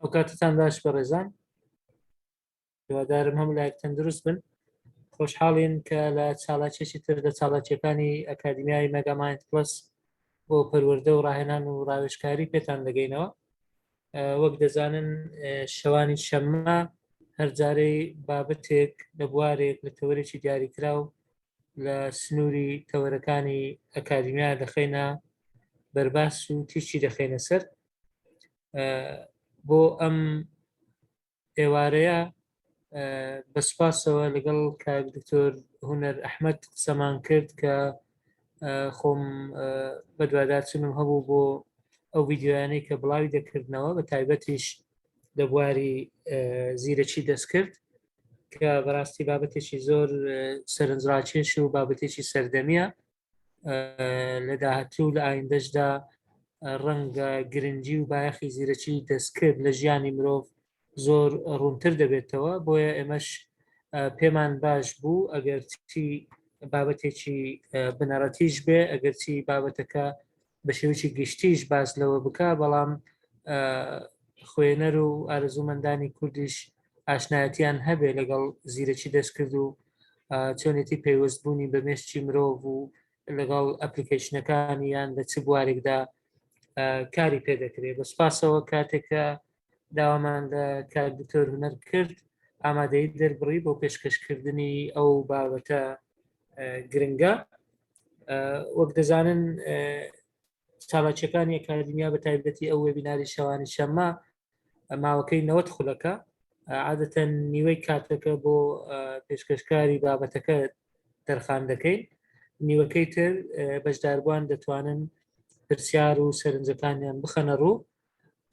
ئەوکاتتان باش بەڕێزان، هیوادارم هەموو لایەک تەندروست بن. خۆشحاڵین کە لە چالاکیەکی تر لە چالاکیەکانی ئەکادیمیای مەگامایند پلس بۆ پەروەردە و ڕاهێنان و ڕاوێژکاری پێتان دەگەینەوە. وەک دەزانن شەوانی شەممە هەر جارەی بابەتێک لە بوارێک لە تەوەرێکی دیاریکراو لە سنووری تەوەرەکانی ئەکادیمیا دەخەینە بەرباس و تیشکی دەخەینە سەر. بۆ ئەم ئێوارەیە بە سوپاسەوە لەگەڵ کاک دکتۆر هونەر ئەحمەد قسەمان کرد کە خۆم بەدواداچونم هەبوو بۆ ئەو ڤیددیویانەی کە بڵاوی دەکردنەوە بە تایبەتیش لە بواری زیرەکی دەستکرد کە بەڕاستی بابەتێکی زۆر سەرنجڕاکێش و بابەتێکی سەردەمیە لە داهاتوو لە ئایندەشدا ڕەنگە گرنگی و بایەخی زیرەکی دەستکرد لە ژیانی مرۆڤ زۆر ڕوونتر دەبێتەوە. بۆیە ئێمەش پێمان باش بوو ئەگەر چی بابەتێکی بنەڕەتیش بێ، ئەگەرچی بابەتەکە بە شێوەیەکی گشتیش باس لەوە بکە، بەڵام خوێنەر و ئارەزوومەندانی کوردیش ئاشنایەتیان هەبێ لەگەڵ زیرەکی دەستکرد و چۆنێتی پەیوەست بوونی بە مێشکی مرۆڤ و لەگەڵ ئەپلیکەیشنەکانی یان لە چ بوارێکدا کاری پێ دەکرێت. بە سوپاسەوە کاتێکە داوامان لە کاک دکتۆر هونەر کرد ئامادەی دەربڕی بۆ پێشکەشکردنی ئەو بابەتە گرنگە. وەک دەزانن چالاکیەکانی ئەکادیمیا بە تایبەتی ئەو وێبیناری شەوانی شەممە ماوەکەی 90 خولەکە، عادەتەن نیوەی کاتەکە بۆ پێشکەشکاری بابەتەکە تەرخان دەکەین، نیوەکەی تر بەشداربووان دەتوانن پرسیار و سەرنجەکانیان بخەنە ڕوو.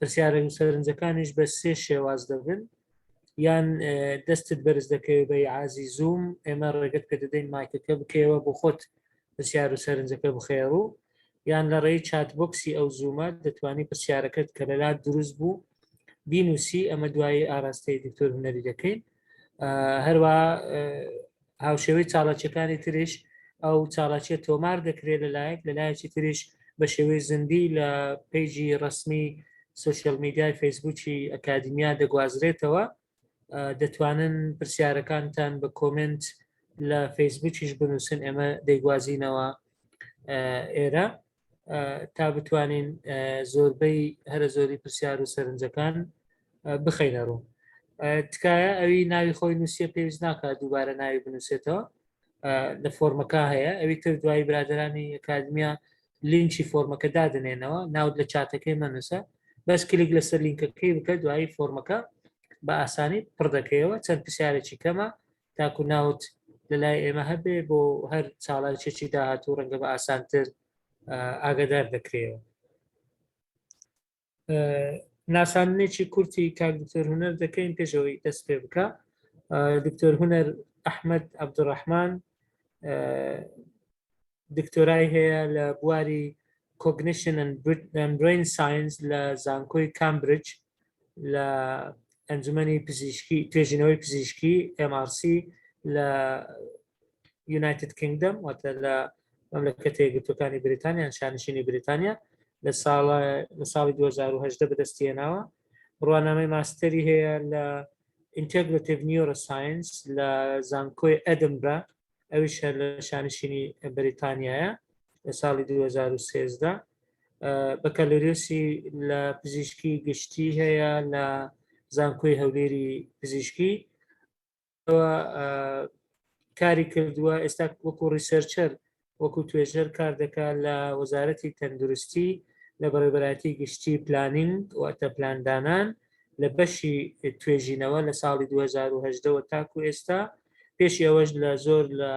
پرسیارە و سەرنجەکانیش بە سێ شێواز دەبن، یان دەستت بەرز دەکەوێت بە ئیعازی زووم، ئێمە ڕێگەت پێ دەدەین مایکەکە بکەیەوە بۆ خۆت پرسیار و سەرنجەکە بخەیە ڕوو، یان لە ڕێی chat box ی ئەو زوومە دەتوانی پرسیارەکەت کە لەلات دروست بوو بینوسی، ئەمە دوایی ئاراستەی دکتۆر هونەری دەکەین. هەروە هاوشێوەی چاڵاکیەکانی تریش ئەو چاڵاکیە تۆمار دەکرێت لەلایەک، لەلایەکی تریش بە شێوەی زیندی لە page ی ڕسمی social media ی فەیسبوکی ئەکادیمیا دەگوازرێتەوە. دەتوانن پرسیارەکانتان بە comment لە فەیسبوکیش بنووسن، ئێمە دەیگوازینەوە ئێرە تا بتوانین زۆربەی هەرە زۆری پرسیار و سەرنجەکان بخەینە ڕوو. تکایە ئەوی ناوی خۆی نووسیە پێویست ناکات دووبارە ناوی بنووسێتەوە، لە فۆرمەکە هەیە. ئەوی تر دوایی برادرانی ئەکادمیا لینکی فۆرمەکە دادنێنەوە، ناوت لە چاتەکەی مەنووسە، بەس کلیک لەسەر لینکەکەی بکە، دوایی فۆرمەکە بە ئاسانی پڕ دەکەیەوە. چەند پرسیارێکی کەمە تاکو ناوت لەلای ئێمە هەبێ بۆ هەر چاڵاکێکی داهاتوو ڕەنگە بە ئاسانتر ئاگادار دەکرێەوە. ناساندنێکی کورتی کاک دکتۆر هونەر دەکەین پێشەوەی دەست پێ بکە. دکتۆر هونەر ئەحمەد عەبدوڕەحمان دکتۆرای هەیە لە بواری Cognition and Brain Science لە زانکۆی کامبرج، لە ئەنجومەنی پزیشکی توێژینەوەی پزیشکی MRC لە United Kingdom، واتە لە مەملەکەتە یەکگرتووەکانی بریتانیا، شانشینی بریتانیا، لە ساڵ لە ساڵی 2018 بەدەستی هێناوە. بڕوانامەی ماستەری هەیە لە Integrative Neuroscience لە زانکۆی ئەدنبرا، ئەویش هەر لە شانشینی بەریتانیایە لە ساڵی 2013. بەکالۆریۆسی لە پزیشکی گشتی هەیە لە زانکۆی هەولێری پزیشکی کاری کردووە. ئێستا وەکو researcher، وەکو توێژەر کار دەکات لە وەزارەتی تەندروستی لە بەڕێوەبەرایەتی گشتی planning، واتە پلاندانان، لە بەشی توێژینەوە لە ساڵی 2010ەوە تاکو ئێستا. پێشی ئەوەش لە زۆر لە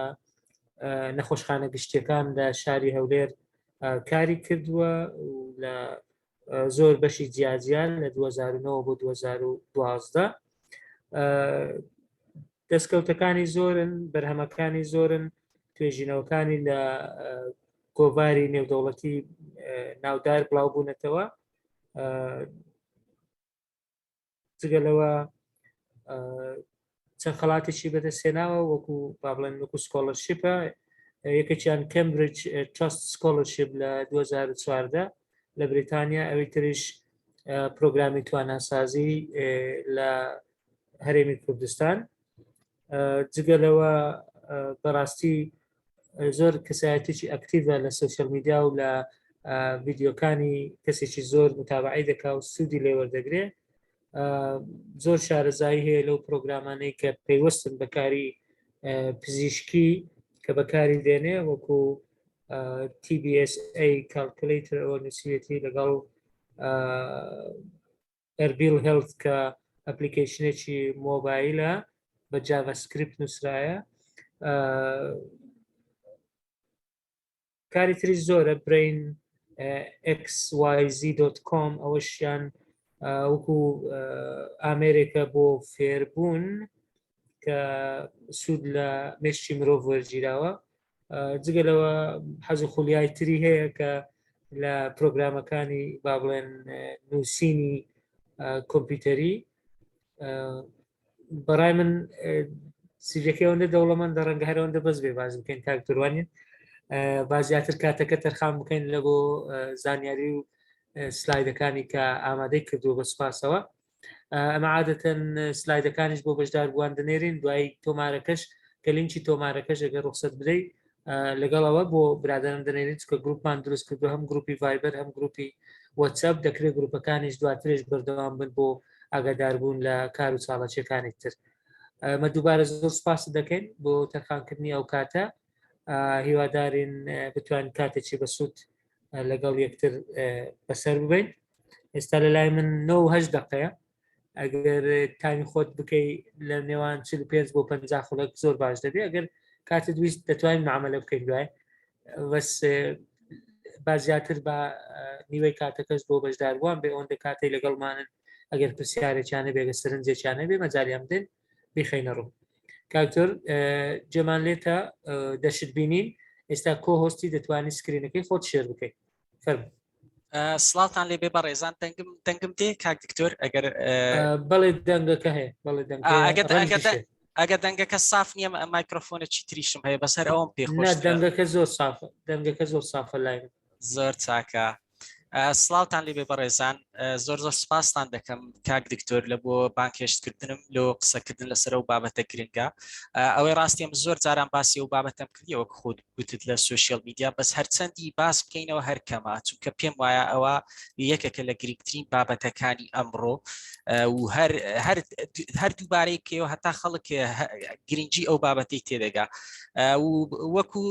نەخۆشخانە گشتیەکان لە شاری هەولێر کاری کردووە و لە زۆر بەشی جیاجیا لە 2009 بۆ 2012. دەستکەوتەکانی زۆرن، بەرهەمەکانی زۆرن، توێژینەوەکانی لە گۆڤاری نێودەوڵەتی ناودار بڵاو بوونەتەوە. جگە لەوە چەند خەڵاتێکی بەدەستهێناوە وەکو با بڵێن وەکو scholarship ە، یەکێکیان Cambridge Trust Scholarship لە 2014 لە بریتانیا، ئەوی تریش پرۆگرامی تواناسازی لە هەرێمی کوردستان. جگە لەوە بەڕاستی زۆر کەسایەتێکی ئەکتیڤە لە سوسیال میدیا و لە ڤیددیوکانی کەسێکی زۆر متابعی دەکا و سوودی لێوەردەگرێ. زۆر شارەزایی هەیە لەو پرۆگرامانەی کە پەیوەستن بەکاری پزیشکی کە بەکاری دێنێ وەکو TBSA calculator ئەوە نووسیەتی لەگەڵ ئەربیل Health کە application ێکی مۆبایلە بە JavaScript نووسرایە. کاری تری زۆرە Brain xyz.com ئەوەشیان وەکو ئامێرێکە بۆ فێربوون کە سوود لە مێشکی مرۆڤ وەرگیراوە. جگە لەوە حەز و خولیای تری هەیە کە لە پرۆگرامەکانی با بڵێن نووسینی کۆمپیوتەری. بەڕای من سیڤەکەی ئەوەندە دەوڵەمەندە ڕەنگە هەر ئەوەندە بەس بێ باز بکەین کاک دروانین با زیاتر کاتەکە تەرخان بکەین لە بۆ زانیاری و سلایدەکانی کە ئامادەی کردووە بە سوپاسەوە. ئەمە عادەتەن سلایدەکانیش بۆ بەشداربووان دەنێرین دوای تۆمارەکەش کە لینکی تۆمارەکەش ئەگەر ڕوخسەت بدەیت لەگەڵەوە بۆ برادران دەنێرین چکە گروپمان دروست کردو هەم گروپی ڤایبەر هەم گروپی وەتسئەپ دەکرێت گروپەکانیش دواترش بەردەوام بن بۆ ئاگاداربوون لە کار و چاڵەچیەکانی تر. ئەمە دووبارە زۆر سپاست دەکەین بۆ تەرخانکردنی ئەو کاتە. هیوادارین بتوانین کاتێکی بەسوود لەگەڵ یەکتر بەسەر ببین. ئێستا لە لای من 9 دقەیە ئەگەر تامی خۆت بکەی لە نێوان 45 بۆ 50 خولەک زۆر باش دەبێت. ئەگەر کاتت ویست دەتوانین معاملە بکەین دوای بەس با زیاتر بە نیوەی کاتەکەش بۆ بەشداربووان بێ ئەوەندە کاتەی لەگەڵمانن ئەگەر پرسیارێکیانە بێگە سەرنجێکیانە بێ مەجالیان بدەین بیخەینە ڕوو. کاکتۆر جێمان لێتە دەشت بینین ئێستا co-host ی دەتوانانی screen ەکەی خۆت share بکەیت فەرموو. سڵاوتان لێ بێ بەڕێزان. دەنگم دەنگم دێ کاک دکتۆر؟ ئەگەر بەڵێ دەنگەکە هەیە. بەڵێ ئەگەر دەنگەکە ساف نییە مایکرۆفۆنێکی تریشم هەیە بەسەر ئەوم پێ خۆش. دەنگەکە زۆر سافە دەنگەکە زۆر سافە لای من. زۆر چاکە. سڵاوتان لێ بێ بەڕێزان. زۆر زۆر سپاستان دەکەم کاک دکتۆر لە بۆ بانگهێشتکردنم لۆ قسەکردن لەسەر ئەو بابەتە گرنگە. ئەوەی ڕاستیم زۆر جاران باسی ئەو بابەتەم کردیە وەک خۆت گوتت لە social media، بەس هەرچەندی باس بکەینەوە هەر کەمە، چونکە پێم وایە ئەوە یەکێکە لە گرنگترین بابەتەکانی ئەمڕۆ و هەر هەر هەر دووبارەی بکەیەوە هەتا خەڵک گرنگی ئەو بابەتەی تێدەگا. و وەکو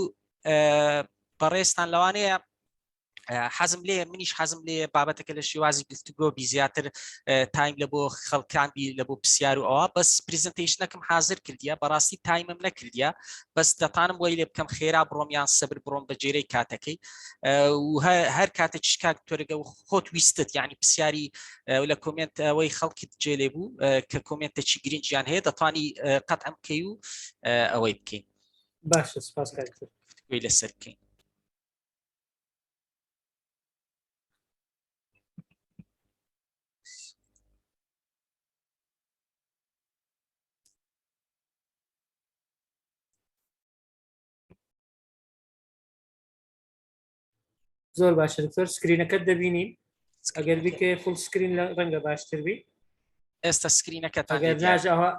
بەڕێزتان لەوانەیە حەزم لێ منیش حەزم لێ بابەتەکە لە شێوازی گفتوگۆ بی زیاتر time لە بۆ خەڵکان بی لە بۆ پرسیار و ئەوە، بەس presentation ەکەم حاضر کردیە بەڕاستی time م نەکردیە، بەس دەتانم وای لێ بکەم خێرا بڕۆم یان سەبر بڕۆم بە جێرەی کاتەکەی. و هەر کاتێکیش کاک تۆرگە و خۆت ویستت یعنی پرسیاری لە comment ئەوەی خەڵکت جێ لێ بوو کە comment ێکی گرنگیان هەیە دەتوانی قەتعم بکەی و ئەوەی بکەین. باشە سپاس کاک گفتوگۆی لەسەر بکەین. زۆر باشە دکتۆر screen ەکەت دەبینین ئەگەر بیکێ full screen لە ڕەنگە باشتر بی. ئێستا screen ەکەتان ئەگەر ناش ئەوە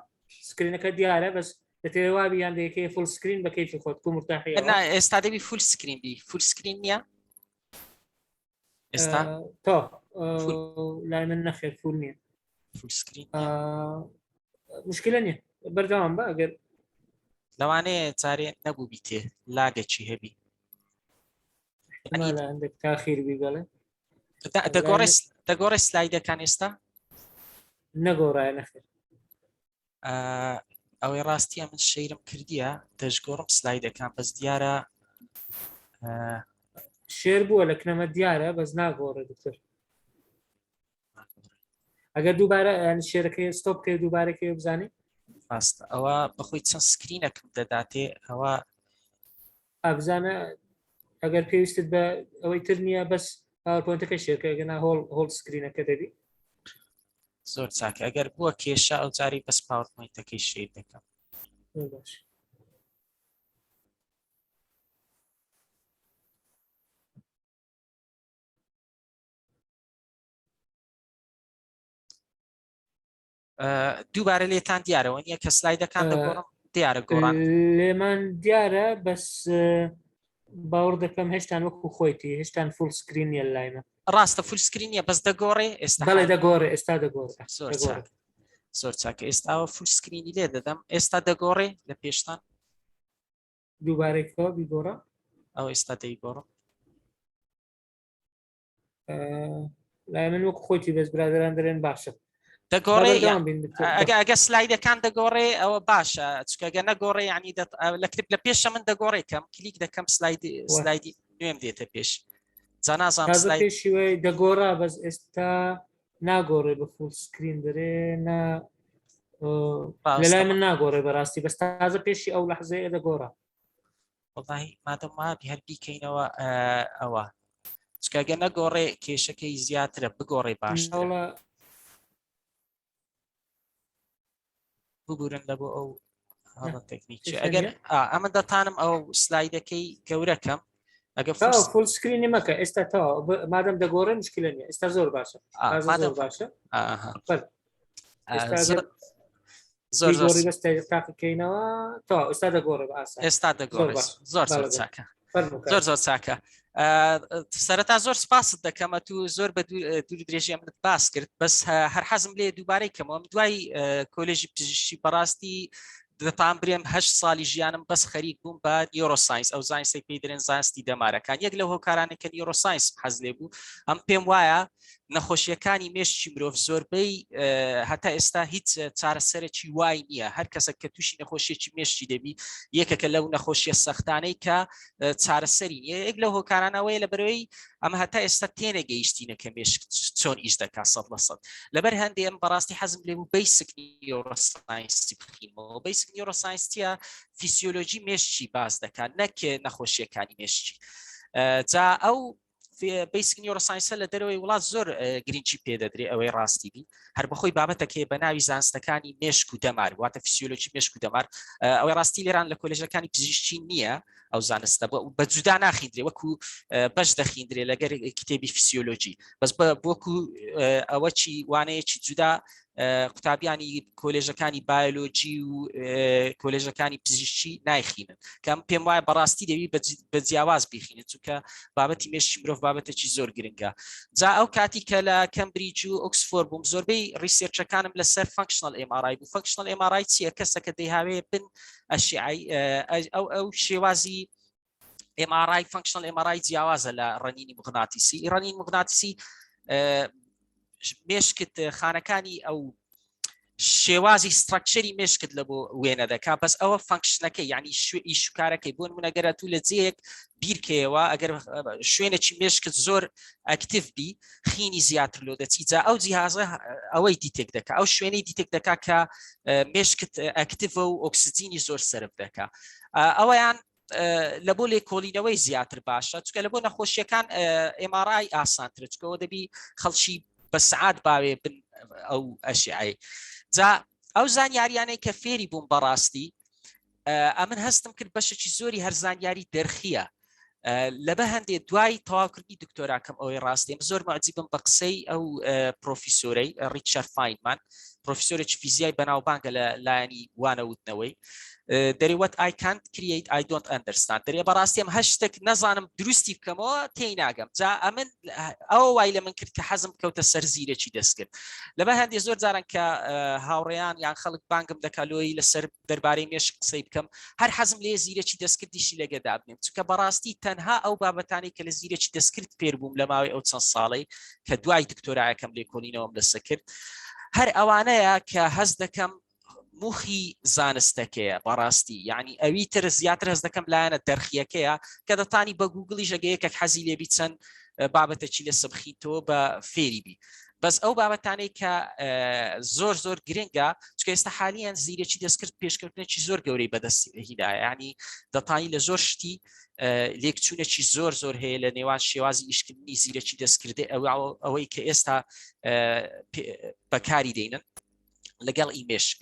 screen ەکە دیارە بەس دەتەوێ وابی یان دەیکەی full screen بە کەیفی خۆت کو مرتاحی نا ئێستا دەبی full screen بی. full screen نییە ئێستا؟ تۆ لای من نەخێر full نییە. full screen مشکلە نییە بەردەوام بە ئەگەر لەوانەیە جارێ نەبوو بیتێ لاگەچی هەبی. هەندێک تاخیر بی بەڵێ. دەگۆڕێ سلایدەکان ئێستا؟ نەگۆڕایە نەخێر. ئەوەی ڕاستیە من share م کردیە دەشگۆڕم سلایدەکان بەس دیارە share بووە لە کنەمە دیارە بەس ناگۆڕێ دکتۆر. ئەگەر دووبارە share ەکەی stop بکەی دووبارەکەی بزانی ڕاستە ئەوە بەخۆی چەند screen ەکم دەداتێ ئەوە ئابزانە ئەگەر پێویستت بە ئەوەی تر نییە بەس PowerPoint ەکە share کە گەنا whole whole screen ەکە دەبی. زۆر چاکە ئەگەر بووە کێشە ئەو جاری بەس PowerPoint ەکەی share دەکەم. باش. دووبارە لێتان دیارەوە نییە کە slide ەکان دەگۆڕم؟ دیارە گۆڕان لێمان دیارە، بەس باوەڕ دەکەم هێشتان وەکو خۆیتی، هێشتان full screen نیە لای من. ڕاستە full screen نیە، بەس دەگۆڕێ ئێستا؟ بەڵێ دەگۆڕێ، ئێستا دەگۆڕێ. زۆر چاک، زۆر چاکە. ئێستاوە full screen ی لێ دەدەم، ئێستا دەگۆڕێ لە پێشتان؟ دووبارەی کەوە بیگۆڕە. ئەو ئێستا دەیگۆڕم. لای من وەک خۆیتی، بەس برادران دەرێن باشە. دەگۆڕێ. ئەگە ئەگە slide ەکان دەگۆڕێ ئەوە باشە، چکەگە نەگۆڕێ ینی لە کتب لە پێشە من دەگۆڕێ، کەم کلیک دەکەم slide slide ی نوێم دێتە پێش. جا نازانم slide پێشیوەی دەگۆڕا، بەس ئێستا ناگۆڕێ بە full screen دەرێ نا. لەلای من ناگۆڕێ بەڕاستی، بەس تازە پێشی ئەو لەحزەیە دەگۆڕا. وەڵی مادەم مابی هەر بیکەینەوە ئەوە، چکەگە نەگۆڕێ کێشەکەی زیاترە، بگۆڕێ باشترە. ببورن لە بۆ ئەو هەڵە تەکنیکی. ئەگەر ئەمە دەتانم ئەو slide ەکەی گەورەکەم. ئەگە full screen ی مەکە ئێستا، تا مادەم دەگۆڕێ مشکلە نیە. ئێستا زۆر باشە، زۆر باشە. زۆر زۆر بەس تاقیکەینەوە تا ئێستا دەگۆڕێ بە ئاسان. ئێستا دەگۆڕێ، زۆر زۆر چاکە، زۆر زۆر چاکە. سەرەتا زۆر سپاست دەکەمە تو زۆر بە دوور درێژی منت باس کرد، بەس هەر حەزم لێ دووبارەی کەمەوە. دوای کۆلێژی پزیشکی بەڕاستی دەتان برێم 8 ساڵی ژیانم بەس خەریک بووم بە neuroscience، ئەو زانستی پێی دەرێن زانستی دەمارەکان. یەک لەو هۆکارانە کە neuroscience حەز لێ بوو، ئەم پێم وایە نەخۆشیەکانی مێشکی مرۆڤ زۆربەی هەتا ئێستا هیچ چارەسەرێکی وای نییە. هەر کەسێک کە تووشی نەخۆشیەکی مێشکی دەبی، یەکێکە لەو نەخۆشیە سەختانەی کە چارەسەری نییە. یەک لەو هۆکارانەوەی لە بەرەوەی ئەمە هەتا ئێستا تێنەگەیشتینە کە مێشک چۆن ئیش دەکات 100%. لەبەر هەندێ ئەم بەڕاستی حەزم لێ بوو basic neuroscience بخینمەوە. basic neuroscience چییە؟ فیسیۆلۆژی مێشکی باس دەکات نەک نەخۆشیەکانی مێشکی. جا ئەو basic neuroscience ە لە دەرەوەی وڵات زۆر گرنگی پێدەدرێ. ئەوەی ڕاستی بی هەر بەخۆی بابەتەکەی بە ناوی زانستەکانی مێشک و دەمار، واتە فیسیۆلۆژی مێشک و دەمار. ئەوەی ڕاستی لێران لە کۆلێژەکانی پزیشکی نییە ئەو زانستە، بە جودا ناخیندرێ، وەکو بەش دەخیندرێ لەگەر کتێبی فیسیۆلۆژی، بەس بە وەکو ئەوە چی وانەیەکی جودا قوتابیانی کۆلێژەکانی بایۆلۆجی و کۆلێژەکانی پزیشکی نایخینن، کەم پێم وایە بەڕاستی دەوی بە جیاواز بیخینن، چونکە بابەتی مێشکی مرۆڤ بابەتێکی زۆر گرنگە. جا ئەو کاتی کە لە کەمبریج و ئۆکسفۆر بووم، زۆربەی research ەکانم لەسەر functional MRI بوو. functional MRI چییە؟ کەسەکە دەیهاوێ بن ئەشیعی ئەو شێوازی MRI، functional MRI جیاوازە لە ڕەنینی مغناتیسی. ڕەنین مغناتیسی مێشکت خانەکانی ئەو شێوازی structure ی مێشکت لە بۆ وێنە دەکا، بەس ئەوە function ەکەی یعنی ئیشکارەکەی. بۆن منەگەرە تو لە جێیەک بیرکەیەوە، ئەگەر شوێنێکی مێشکت زۆر active بی، خینی زیاتر لۆ دەچی. جا ئەو جیهازە ئەوەی detect دەکا، ئەو شوێنەی detect دەکا کە مێشکت active ە و ئۆکسجینی زۆر سرف دەکا. ئەوەیان لە بۆ لێکۆڵینەوەی زیاتر باشە، چکە لە بۆ نەخۆشیەکان MRI ئاسانترە، چکەوە دەبی خەڵکی بە سعات باوێ بن ئەو ئەشعی. جا ئەو زانیاریانەی کە فێری بووم، بەڕاستی ئەمن هەستم کرد بەشێکی زۆری هەر زانیاری دەرخیە. لەبە هەندێ دوای تەواوکردنی دکتۆراکەم، ئەوەی ڕاستیم زۆر معجیبم بە قسەی ئەو پرۆفیسۆرەی ڕیچارد فاینمان، پرۆفیسۆرێکی فیزیای بەناوبانگە لە لایەنی وانەوتنەوەی. دەرێ وەت ئای کانت کریەیت ئای دۆنت ئەندەرستان. دەرێ بەڕاستی ئەم هەر شتێک نەزانم دروستی بکەمەوە تێی ناگەم. جا ئەمن ئەوە وای لە من کرد کە حەزم بکەوتە سەر زیرەکی دەستکرد. لەبەر هەندێ زۆر جاران کە هاوڕێیان یان خەڵک بانگم دەکا لۆی لەسەر دەربارەی مێشک قسەی بکەم، هەر حەزم لێ زیرەکی دەستکردیشی لەگە دابنێم، چونکە بەڕاستی تەنها ئەو بابەتانەی کە لە زیرەکی دەستکرد فێر بووم لە ماوەی ئەو چەند ساڵەی کە دوای دکتۆرایەکەم لێکۆڵینەوەم لەسەر کرد، هەر ئەوانەیە کە هەست دەکەم موخی زانستەکەیە بەڕاستی. یعنی ئەوی تر زیاتر هەست دەکەم لایەنە دەرخیەکەیە کە دەتانی بە گوگڵیش ئەگە یەکێک حەزی لێبی چەند بابەتەکی لە سبخیتەوە بە فێری بی. بەس ئەو بابەتانەی کە زۆر زۆر گرنگە، چکە ئێستا حالیان زیرەکی دەستکرد پێشکەوتنێکی زۆر گەورەی بەدەست هینایە، ینی دەتانی لە زۆر شتی لێکچوونێکی زۆر زۆر هەیە لە نێوان شێوازی ئیشکردنی زیرەکی دەستکردێ ئەوەی کە ئێستا بەکاری دێنن لەگەڵ ئی مێشک.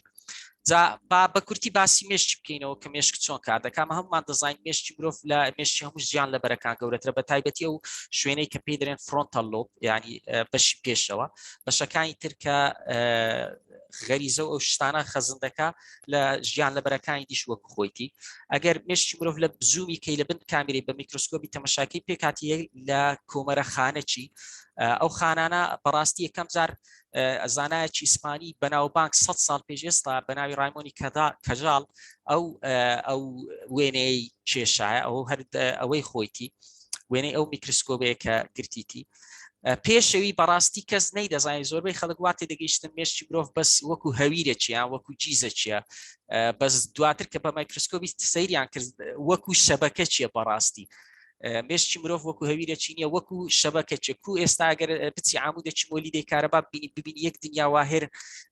جا با بە کورتی باسی مێشکی بکەینەوە کە مێشک چۆن کار دەکات. هەمومان دەزانین مێشکی مرۆڤ لە مێشکی هەموو ژیان لە بەرەکان گەورەترە، بە تایبەتی ئەو شوێنەی کە پێی دەرێن frontal lobe، ینی بەشی پێشەوە. بەشەکانی تر کە غەریزە و ئەو شتانە خەزن دەکا لە ژیان لە بەرەکانی دیش وەک خۆیتی. ئەگەر مێشکی مرۆڤ لە zoom ی کەی لە بن کامیرەی بە میکرۆسکۆبی تەمەشاکەی پێکاتیە لە کۆمەرە خانەکی ئەو خانانە بەڕاستی یەکەم جار زانایەکی ئیسپانی بەناوبانگ 100 ساڵ پێش ئێستا بە ناوی ڕایمۆنی کەژاڵ ئەو ئەو وێنەیەی کێشایە ئەو هەر ئەوەی خۆیتی وێنەی ئەو میکرسکۆبەیە کە گرتیتی پێشەوی بەڕاستی کەس نەیدەزانانی زۆربەی خەڵک وا تێدەگەیشتن مێشکی مرۆڤ بەس وەکو هەویرێکیان وەکو جیزەکیە بەس دواتر کە بە مایکرسکۆبی سەیریان کرد وەکو شەبەکە چیە بەڕاستی مێشکی مرۆڤ وەکو هەویرەکی نییە وەکو شەبەکە چێ کو ئێستا گەر بچی عامودێکی مۆلیدەی کارەبا بینی ببینی یەک دنیا واهر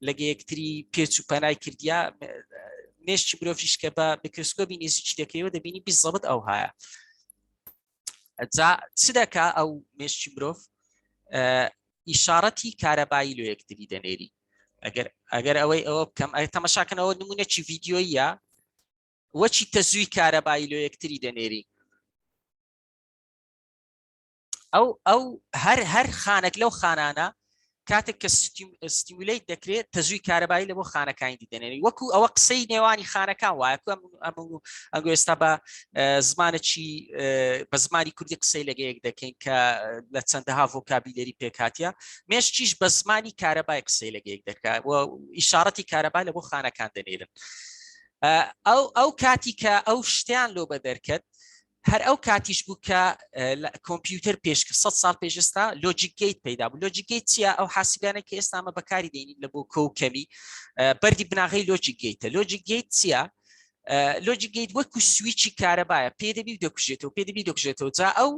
لەگە یەکتری پێچ و پەنای کردیا مێشکی مرۆڤیش کە بە میکرسکۆبی نزیکی دەکەیەوە دەبینی بیزەبت ئەو هاە جا چ دەکا ئەو مێشکی مرۆڤ ئیشارەتی کارەبایی لۆ یەکتری دەنێری ئەگەر ئەگەر ئەوەی ئەوە بکەم ئەی تەمەشاکەنەوە نمونەکی ڤیدیۆیە وەچی تەزووی کارەبایی لۆ یەکتری دەنێری ئەو ئەو هەر هەر خانێک لەو خانانە کاتێک کە stimulate دەکرێت تەزووی کارەبایی لە بۆ خانەکانی دی دەنێری وەکو ئەوە قسەی نێوانی خانەکان وایە ئەم ئەنگۆ ئێستا بە زمانێکی بە زمانی کوردی قسەی لەگەیەک دەکەین کە لە چەندەها vocabulary پێکهاتە مێشکیش بە زمانی کارەبای قسەی لەگەیەک دەکات و ئیشارەتی کارەبا لە بۆ خانەکان دەنێرن ئەو ئەو کاتی کە ئەو شتیان لۆ بە دەرکەت هەر ئەو کاتیش بوو کە کۆمپیوتەر پێش 100 ساڵ پێش ئێستا logic gate پەیدا بوو. logic gate چییە؟ ئەو حاسبانە کە ئێستا ئەمە بەکاری دێنین لە بۆ کۆ و کەمی بەردی بناغەی logic gate ە. logic gate چییە؟ logic gate وەکو سویچی کارەبایە، پێدەبی و دەکوژێتەوە، پێدەبی دەکوژێتەوە. جا ئەو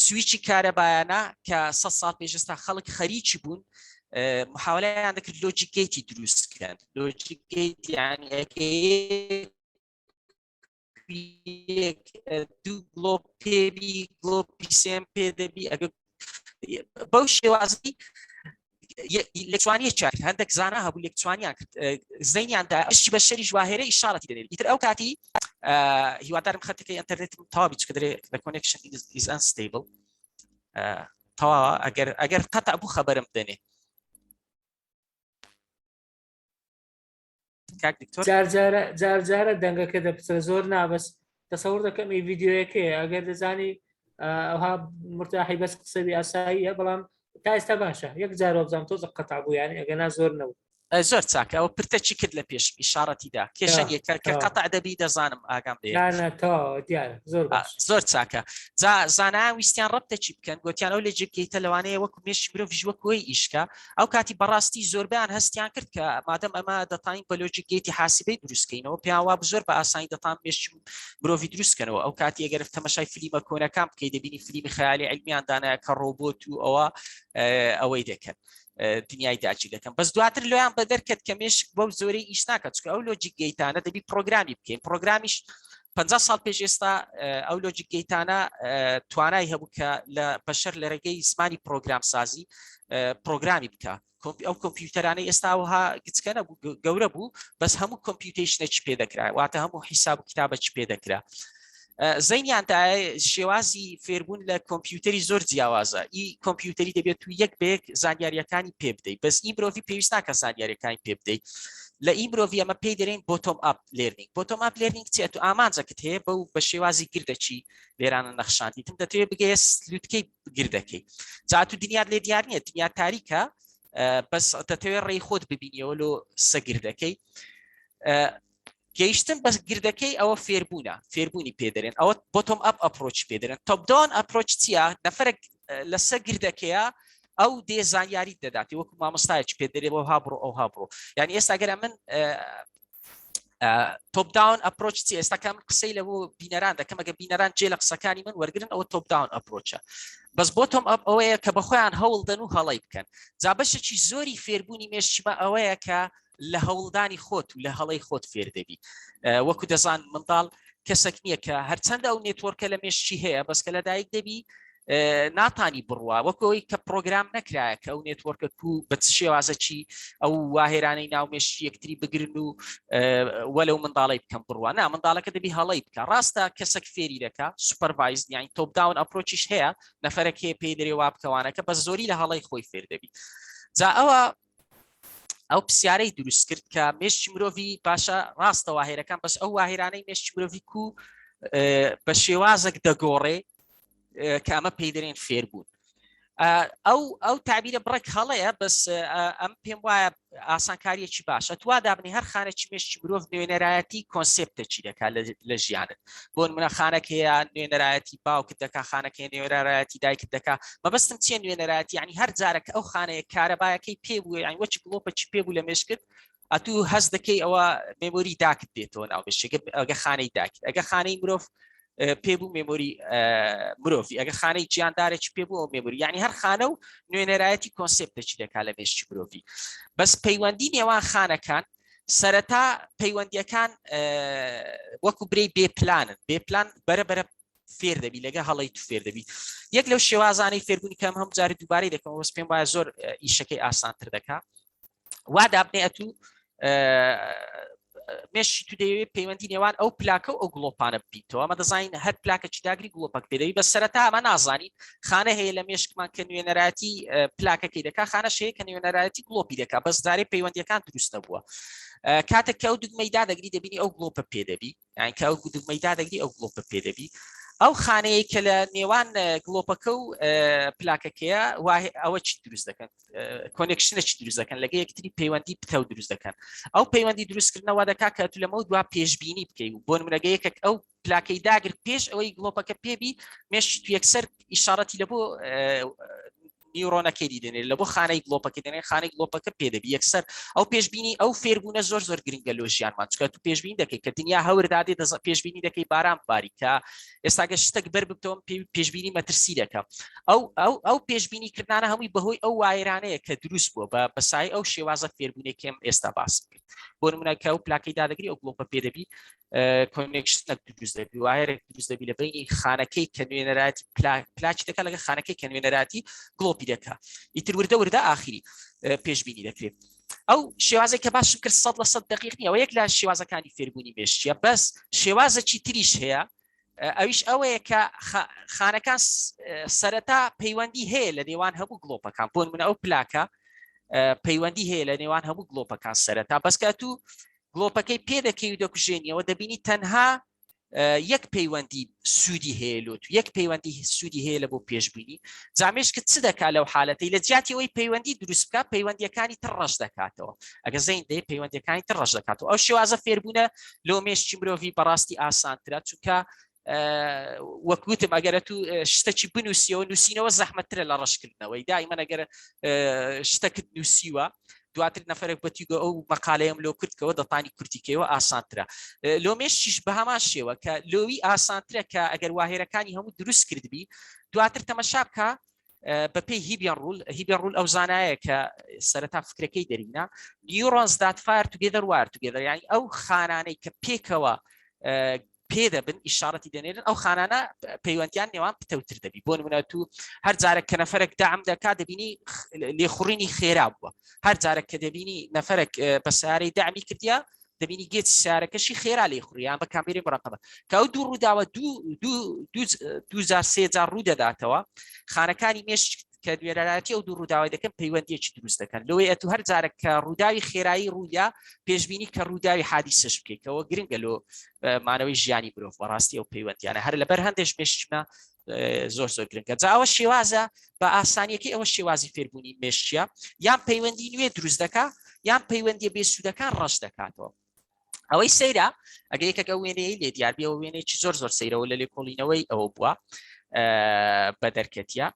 سویچی کارەبایانە کە 100 ساڵ پێش ئێستا خەڵک خەریکی بوون محاولەیان دەکرد logic gate ی دروست بکەن. logic gate یانی یەک دوو گڵۆپ پێبی گڵۆپی سێم پێ دەبی ئەگە بەو شێوازی لەچوانیە چاک هەندێک زانا هەبوو لێکچوانیان کرد زەینیان دا ئەشی بە شەری ژواهێرە ئیشارەتی دەنێت ئیتر ئەو کاتی هیوادارم خەتەکەی ئەتەرنێت تەواوی چکە دەرێ the connection is, is unstable تەواوە ئەگەر ئەگەر قەتع بوو خەبەرم بدەنێ کاک دکتۆر جارجارە جارجارە دەنگەکە دەپچرە زۆر نابەس تەسەور دەکەم ئی ڤیددیوەکەیە ئەگەر دەزانی ئەوها مرتاحی بەس قسەوی ئاساییە بەڵام تا ئێستا باشە یەک جارۆ بزانام تۆزە قەتا بوو یانی ئەگەنا زۆر نەبوو زۆر چاکە ئەوە پرتەچی کرد لە پێش ئیشارەتیدا کێشە نیە کە قەتع دەبی دەزانم ئاگام لێ دیارە زۆر زۆر چاکە جا زانایان ویستیان ڕەبتەکی بکەن گوتیان ئەو logic gate ە لەوانەیە وەکو مێشکی مرۆڤیش وەکوی ئیشکە ئەو کاتی بەڕاستی زۆربیان هەستیان کرد کە مادەم ئەمە دەتانین بە logic gate ی حاسبەی دروستکەینەوە پێیان وا زۆر بە ئاسانی دەتان مێشکی مرۆڤی دروستکەنەوە ئەو کاتی ئەگەر تەمەشای فلیمە کۆنەکان بکەی دەبینی فلیمی خەیالی علمیان دانایە کە ڕۆبۆت و ئەوە ئەوەی دەکەن دنیای داچی دەکەن بەس دواتر لۆیان بە دەرکەت کە مێشک بەو زۆرەی ئیش ناکات چونکە ئەو logic gate انە دەبی پرۆگرامی بکەین پرۆگرامیش 50 ساڵ پێش ئێستا ئەو logic gate انە توانای هەبوو کە لە بەشەر لە ڕێگەی زمانی پرۆگرام سازی پرۆگرامی بکە ئەو کۆمپیوتەرانەی ئێستا وها گچکە نەبوو گەورە بوو بەس هەموو computation ێکی پێ دەکرا واتە هەموو حیساب و کتابەکی پێ دەکرا زەینیان دا شێوازی فێربوون لە کۆمپیوتەری زۆر جیاوازە ئی کۆمپیوتەری دەبێت و یەک بەیەک زانیاریەکانی پێ بدەیت بەس ئی مرۆڤی پێویست ناکە زانیاریەکانی پێ بدەیت لە ئی مرۆڤی ئەمە پێی دەرێن bottom up learning bottom up learning چیە تو ئامانجەکت هەیە بەو بە شێوازی گردەکی لێرانە نەخشاندیتم دەتەوێت بگەیە لوتکەی گردەکەی جا تو دنیات لێ دیار نییە دنیا تاریکە بەس دەتەوێت ڕێی خۆت ببینیەوە لۆ سەگردەکەی گەیشتن بە گردەکەی ئەوە فێربوونە فێربوونی پێدەرێن ئەوە bottom up approach پێدەرێن top down approach چییە نەفرێک لەسەر گردەکەیە ئەو دێ زانیاری دەداتی وەکو مامۆستایەکی پێدەرێ بۆ ها بڕۆ ئەو ها بڕۆ یعنی ئێستا گەرە من top down approach چی ئێستا کە من قسەی لە بۆ بینەران دەکەم ئەگە بینەران جێ لە قسەکانی من وەرگن ئەوە top down approach ە بەس bottom up ئەوەیە کە بەخۆیان هەوڵدەن و هەڵی بکەن جا بەشێکی زۆری فێربوونی مێشکیمە ئەوەیە کە لە هەوڵدانی خۆت و لە هەڵەی خۆت فێر دەبی وەکو دەزان منداڵ کەسێک نییە کە هەرچەندە ئەو network ە لە مێشکی هەیە بەس کە لەدایک دەبی ناتانی بڕوا وەکەوەی کە پرۆگرام نەکرایە کە ئەو network ە کو بە چ شێوازەکی ئەو واهێرانەی ناو مێشکی یەکتری بگرن و وەلو منداڵی بکەم بڕوا نا منداڵەکە دەبی هەڵی بکە ڕاستە کەسێک فێری دەکا supervise یانی top down approach یش هەیە نەفرەک هەیە پێی دەرێ وا بکەوانەکە بە زۆری لە هەڵی خۆی فێر دەبی جا ئەوە. ئەو پرسیارەی دروست کرد کە مێشکی مرۆڤی باشە ڕاستە wire ەکان بەس ئەو wire انەی مێشکی مرۆڤی کو بە شێوازێک دەگۆڕێ کە ئەمە پێی دەرێن فێربوون. ئەو ئەو تعبیرە بڕێک هەڵەیە بەس ئەم پێم وایە ئاسانکاریەکی باشە توا دابنی هەر خانەکی مێشکی مرۆڤ نوێنەرایەتی concept ێکی دەکات لە ژیانت بۆ نمونە خانەک هەیە نوێنەرایەتی باوکت دەکا خانەکەی نوێنەرایەتی دایکت دەکا مەبەستم چیە نوێنەرایەتی یعنی هەر جارێک ئەو خانەیە کارەبایەکەی پێ بوو یعنی وەچ گڵۆپەکی پێ بوو لە مێشکت ئەتوو هەست دەکەی ئەوە memory داکت دێتەوە ناو مێشکت ئەگە خانەی داکت ئەگە خانەی مرۆڤ پێ بوو memory مرۆڤی ئەگە خانەی گیاندارێکی پێ بوو ئەو memory یعنی هەر خانە و نوێنەرایەتی concept ێکی دەکات لە مێشکی مرۆڤی بەس پەیوەندی نێوان خانەکان سەرەتا پەیوەندیەکان وەکو برێی بێ پلانن بێ پلان بەرە بەرە فێر دەبی لەگە هەڵی تو فێر دەبی یەک لەو شێوازانەی فێربوونی کەم هەم جاری دووبارەی دەکەم وەس پێم وایە زۆر ئیشەکەی ئاسانتر دەکا وا دابنێ ئەتوو مێشکی تو دەیەوێت پەیوەندی نێوان ئەو پلاکە و ئەو گڵۆپانە ببیتەوە. ئەمە دەزانین هەر پلاکەکی داگری گڵۆپەک پێدەوی، بە سەرەتا ئەمە نازانین. خانە هەیە لە مێشکمان کە نوێنەرایەتی پلاکەکەی دەکا، خانەش هەیە کە نوێنەرایەتی گڵۆپی دەکا، بەس جارێ پەیوەندیەکان دروست نەبووە. کاتێک کە ئەو دوگمەی دادەگری دەبینی ئەو گڵۆپە پێدەبی، یان کە ئەو دوگمەی دادەگری ئەو گڵۆپە پێدەبی. ئەو خانەیە کە لە نێوان گڵۆپەکە و پلاکەکەیە ئەوە چی دروست دەکەن؟ connection ێکی دروست دەکەن لەگە یەکتری پەیوەندی پتەو دروست دەکەن. ئەو پەیوەندی دروستکردنەوە دەکا کە تو لەمە دوا پێشبینی بکەی و بۆ نمونەگە یەکێک ئەو پلاکەی داگر پێش ئەوەی گڵۆپەکە پێبی مێشکی تو یەکسەر ئیشارەتی لە بۆ neuron ەکەی دی دێنێ لە بۆ خانەی گڵۆپەکە دێنێ خانەی گڵۆپەکە پێدەبی یەکسەر ئەو پێشبینی ئەو فێربوونە زۆر زۆر گرنگە لۆ ژیانمان چکە تو پێشبینی دەکەی کە دنیا هەوردادێ دەز پێشبینی دەکەی باران باری کە ئێستاگە شتێک بەر ببتەوەم پێشبینی مەترسی دەکەم ئەو ئەو ئەو پێشبینی کردانە هەمووی بەهۆی ئەو wire انەیە کە دروست بووە بە بەسای ئەو شێوازە فێربوونێکم ئێستا باس کرد بۆ نمونە کە ئەو پلاکەی دادەگری ئەو گڵۆپە پێدەبی connection ێک دروست دەبی wire ێک دروست دەبی لە بینی خانەکەی کە نوێنەرایەتی پلاکی دەکات لەگە خانەکەی کە نوێنەرایەتی گڵۆپی دەکات ئیتر وردە وردە ئاخری پێشبینی دەکرێت. ئەو شێوازێک کە باشم کرد 100% دقیق نییە یەک لە شێوازەکانی فێربوونی مێشکیە بەس شێوازێکی تریش هەیە ئەویش ئەوەیە کە خانەکان سەرەتا پەیوەندی هەیە لە نێوان هەموو گڵۆپەکان بۆ نمونە ئەو پلاکە پەیوەندی هەیە لە نێوان هەموو گڵۆپەکان سەرەتا بەس کە تو گڵۆپەکەی پێدەکەی و دەکوژێنیەوە دەبینی تەنها یەک پەیوەندی سوودی هەیە لۆت و یەک پەیوەندی سوودی هەیە لە بۆ پێشبینی. جا مێشکت چ دەکا لەو حالەتەی لە جیاتی ئەوەی پەیوەندی دروست بکا پەیوەندیەکانی تر ڕەش دەکاتەوە. ئەگە زەین دەی پەیوەندیەکانی تر ڕەش دەکاتەوە. ئەو شێوازە فێربوونە لۆ مێشکی مرۆڤی بەڕاستی ئاسانترە چونکە وەک وتم ئەگەر تو شتەکی بنووسیەوە نووسینەوە زەحمەتترە لە ڕەشکردنەوەی. دائیمەن ئەگەر شتەکت نووسیوە دواتر نەفرێک بەتیگە ئەو مەقالەیەم لۆ کورتکەوە دەتانی کورتیکەوە ئاسانترە. لۆ مێشکیش بە هەمان شێوە کە لۆوی ئاسانترە کە ئەگەر wire ەکانی هەموو دروست کردبی دواتر تەمەشا بکە بە پێی Hebbian rule. Hebbian rule ئەو زانایە کە سەرەتا فکرەکەی دەرینا neurons that fire together wire together، یعنی ئەو خانانەی کە پێکەوە پێ دەبن ئیشارەتی دەنێرن ئەو خانانە پەیوەندیان نێوان پتەوتر دەبی. بۆ نمونە تو هەر جارێک کە نەفرێک دام دەکات دەبینی لێخوڕینی خێرا بووە، هەر جارێک کە دەبینی نەفرێک بە سیارەی دامی کردیا دەبینی گێچ سیارەکەشی خێرا لێخوڕیان بە کامێرەی مراقبە کە ئەو دوو ڕووداوە دوو دوو دوو دوو جار سێ جار ڕوو دەداتەوە خانەکانی مێشک کە نوێنەرایەتی ئەو دوو ڕووداوی دەکەن پەیوەندیەکی دروست دەکەن. لەوەی ئەتو هەر جارێک کە ڕووداوی خێرایی ڕوویا پێشبینی کە ڕووداوی حادیسەش بکەیتەوە گرنگە لۆ مانەوەی ژیانی مرۆڤ بەڕاستی ئەو پەیوەندیانە هەر لەبەر هەندێش مێشکمە زۆر زۆر گرنگە. جا ئەوە شێوازە بە ئاسانیەکەی ئەوە شێوازی فێربوونی مێشکیە، یان پەیوەندی نوێ دروست دەکا یان پەیوەندیە بێسوودەکان ڕەش دەکاتەوە. ئەوەی سەیرە ئەگە یەکێک ئەو وێنەیەی لێ دیار بێ، ئەو وێنەیەکی زۆر زۆر سەیرەوە لە لێکۆڵینەوەی ئەوە بووە بە دەرکەتیە.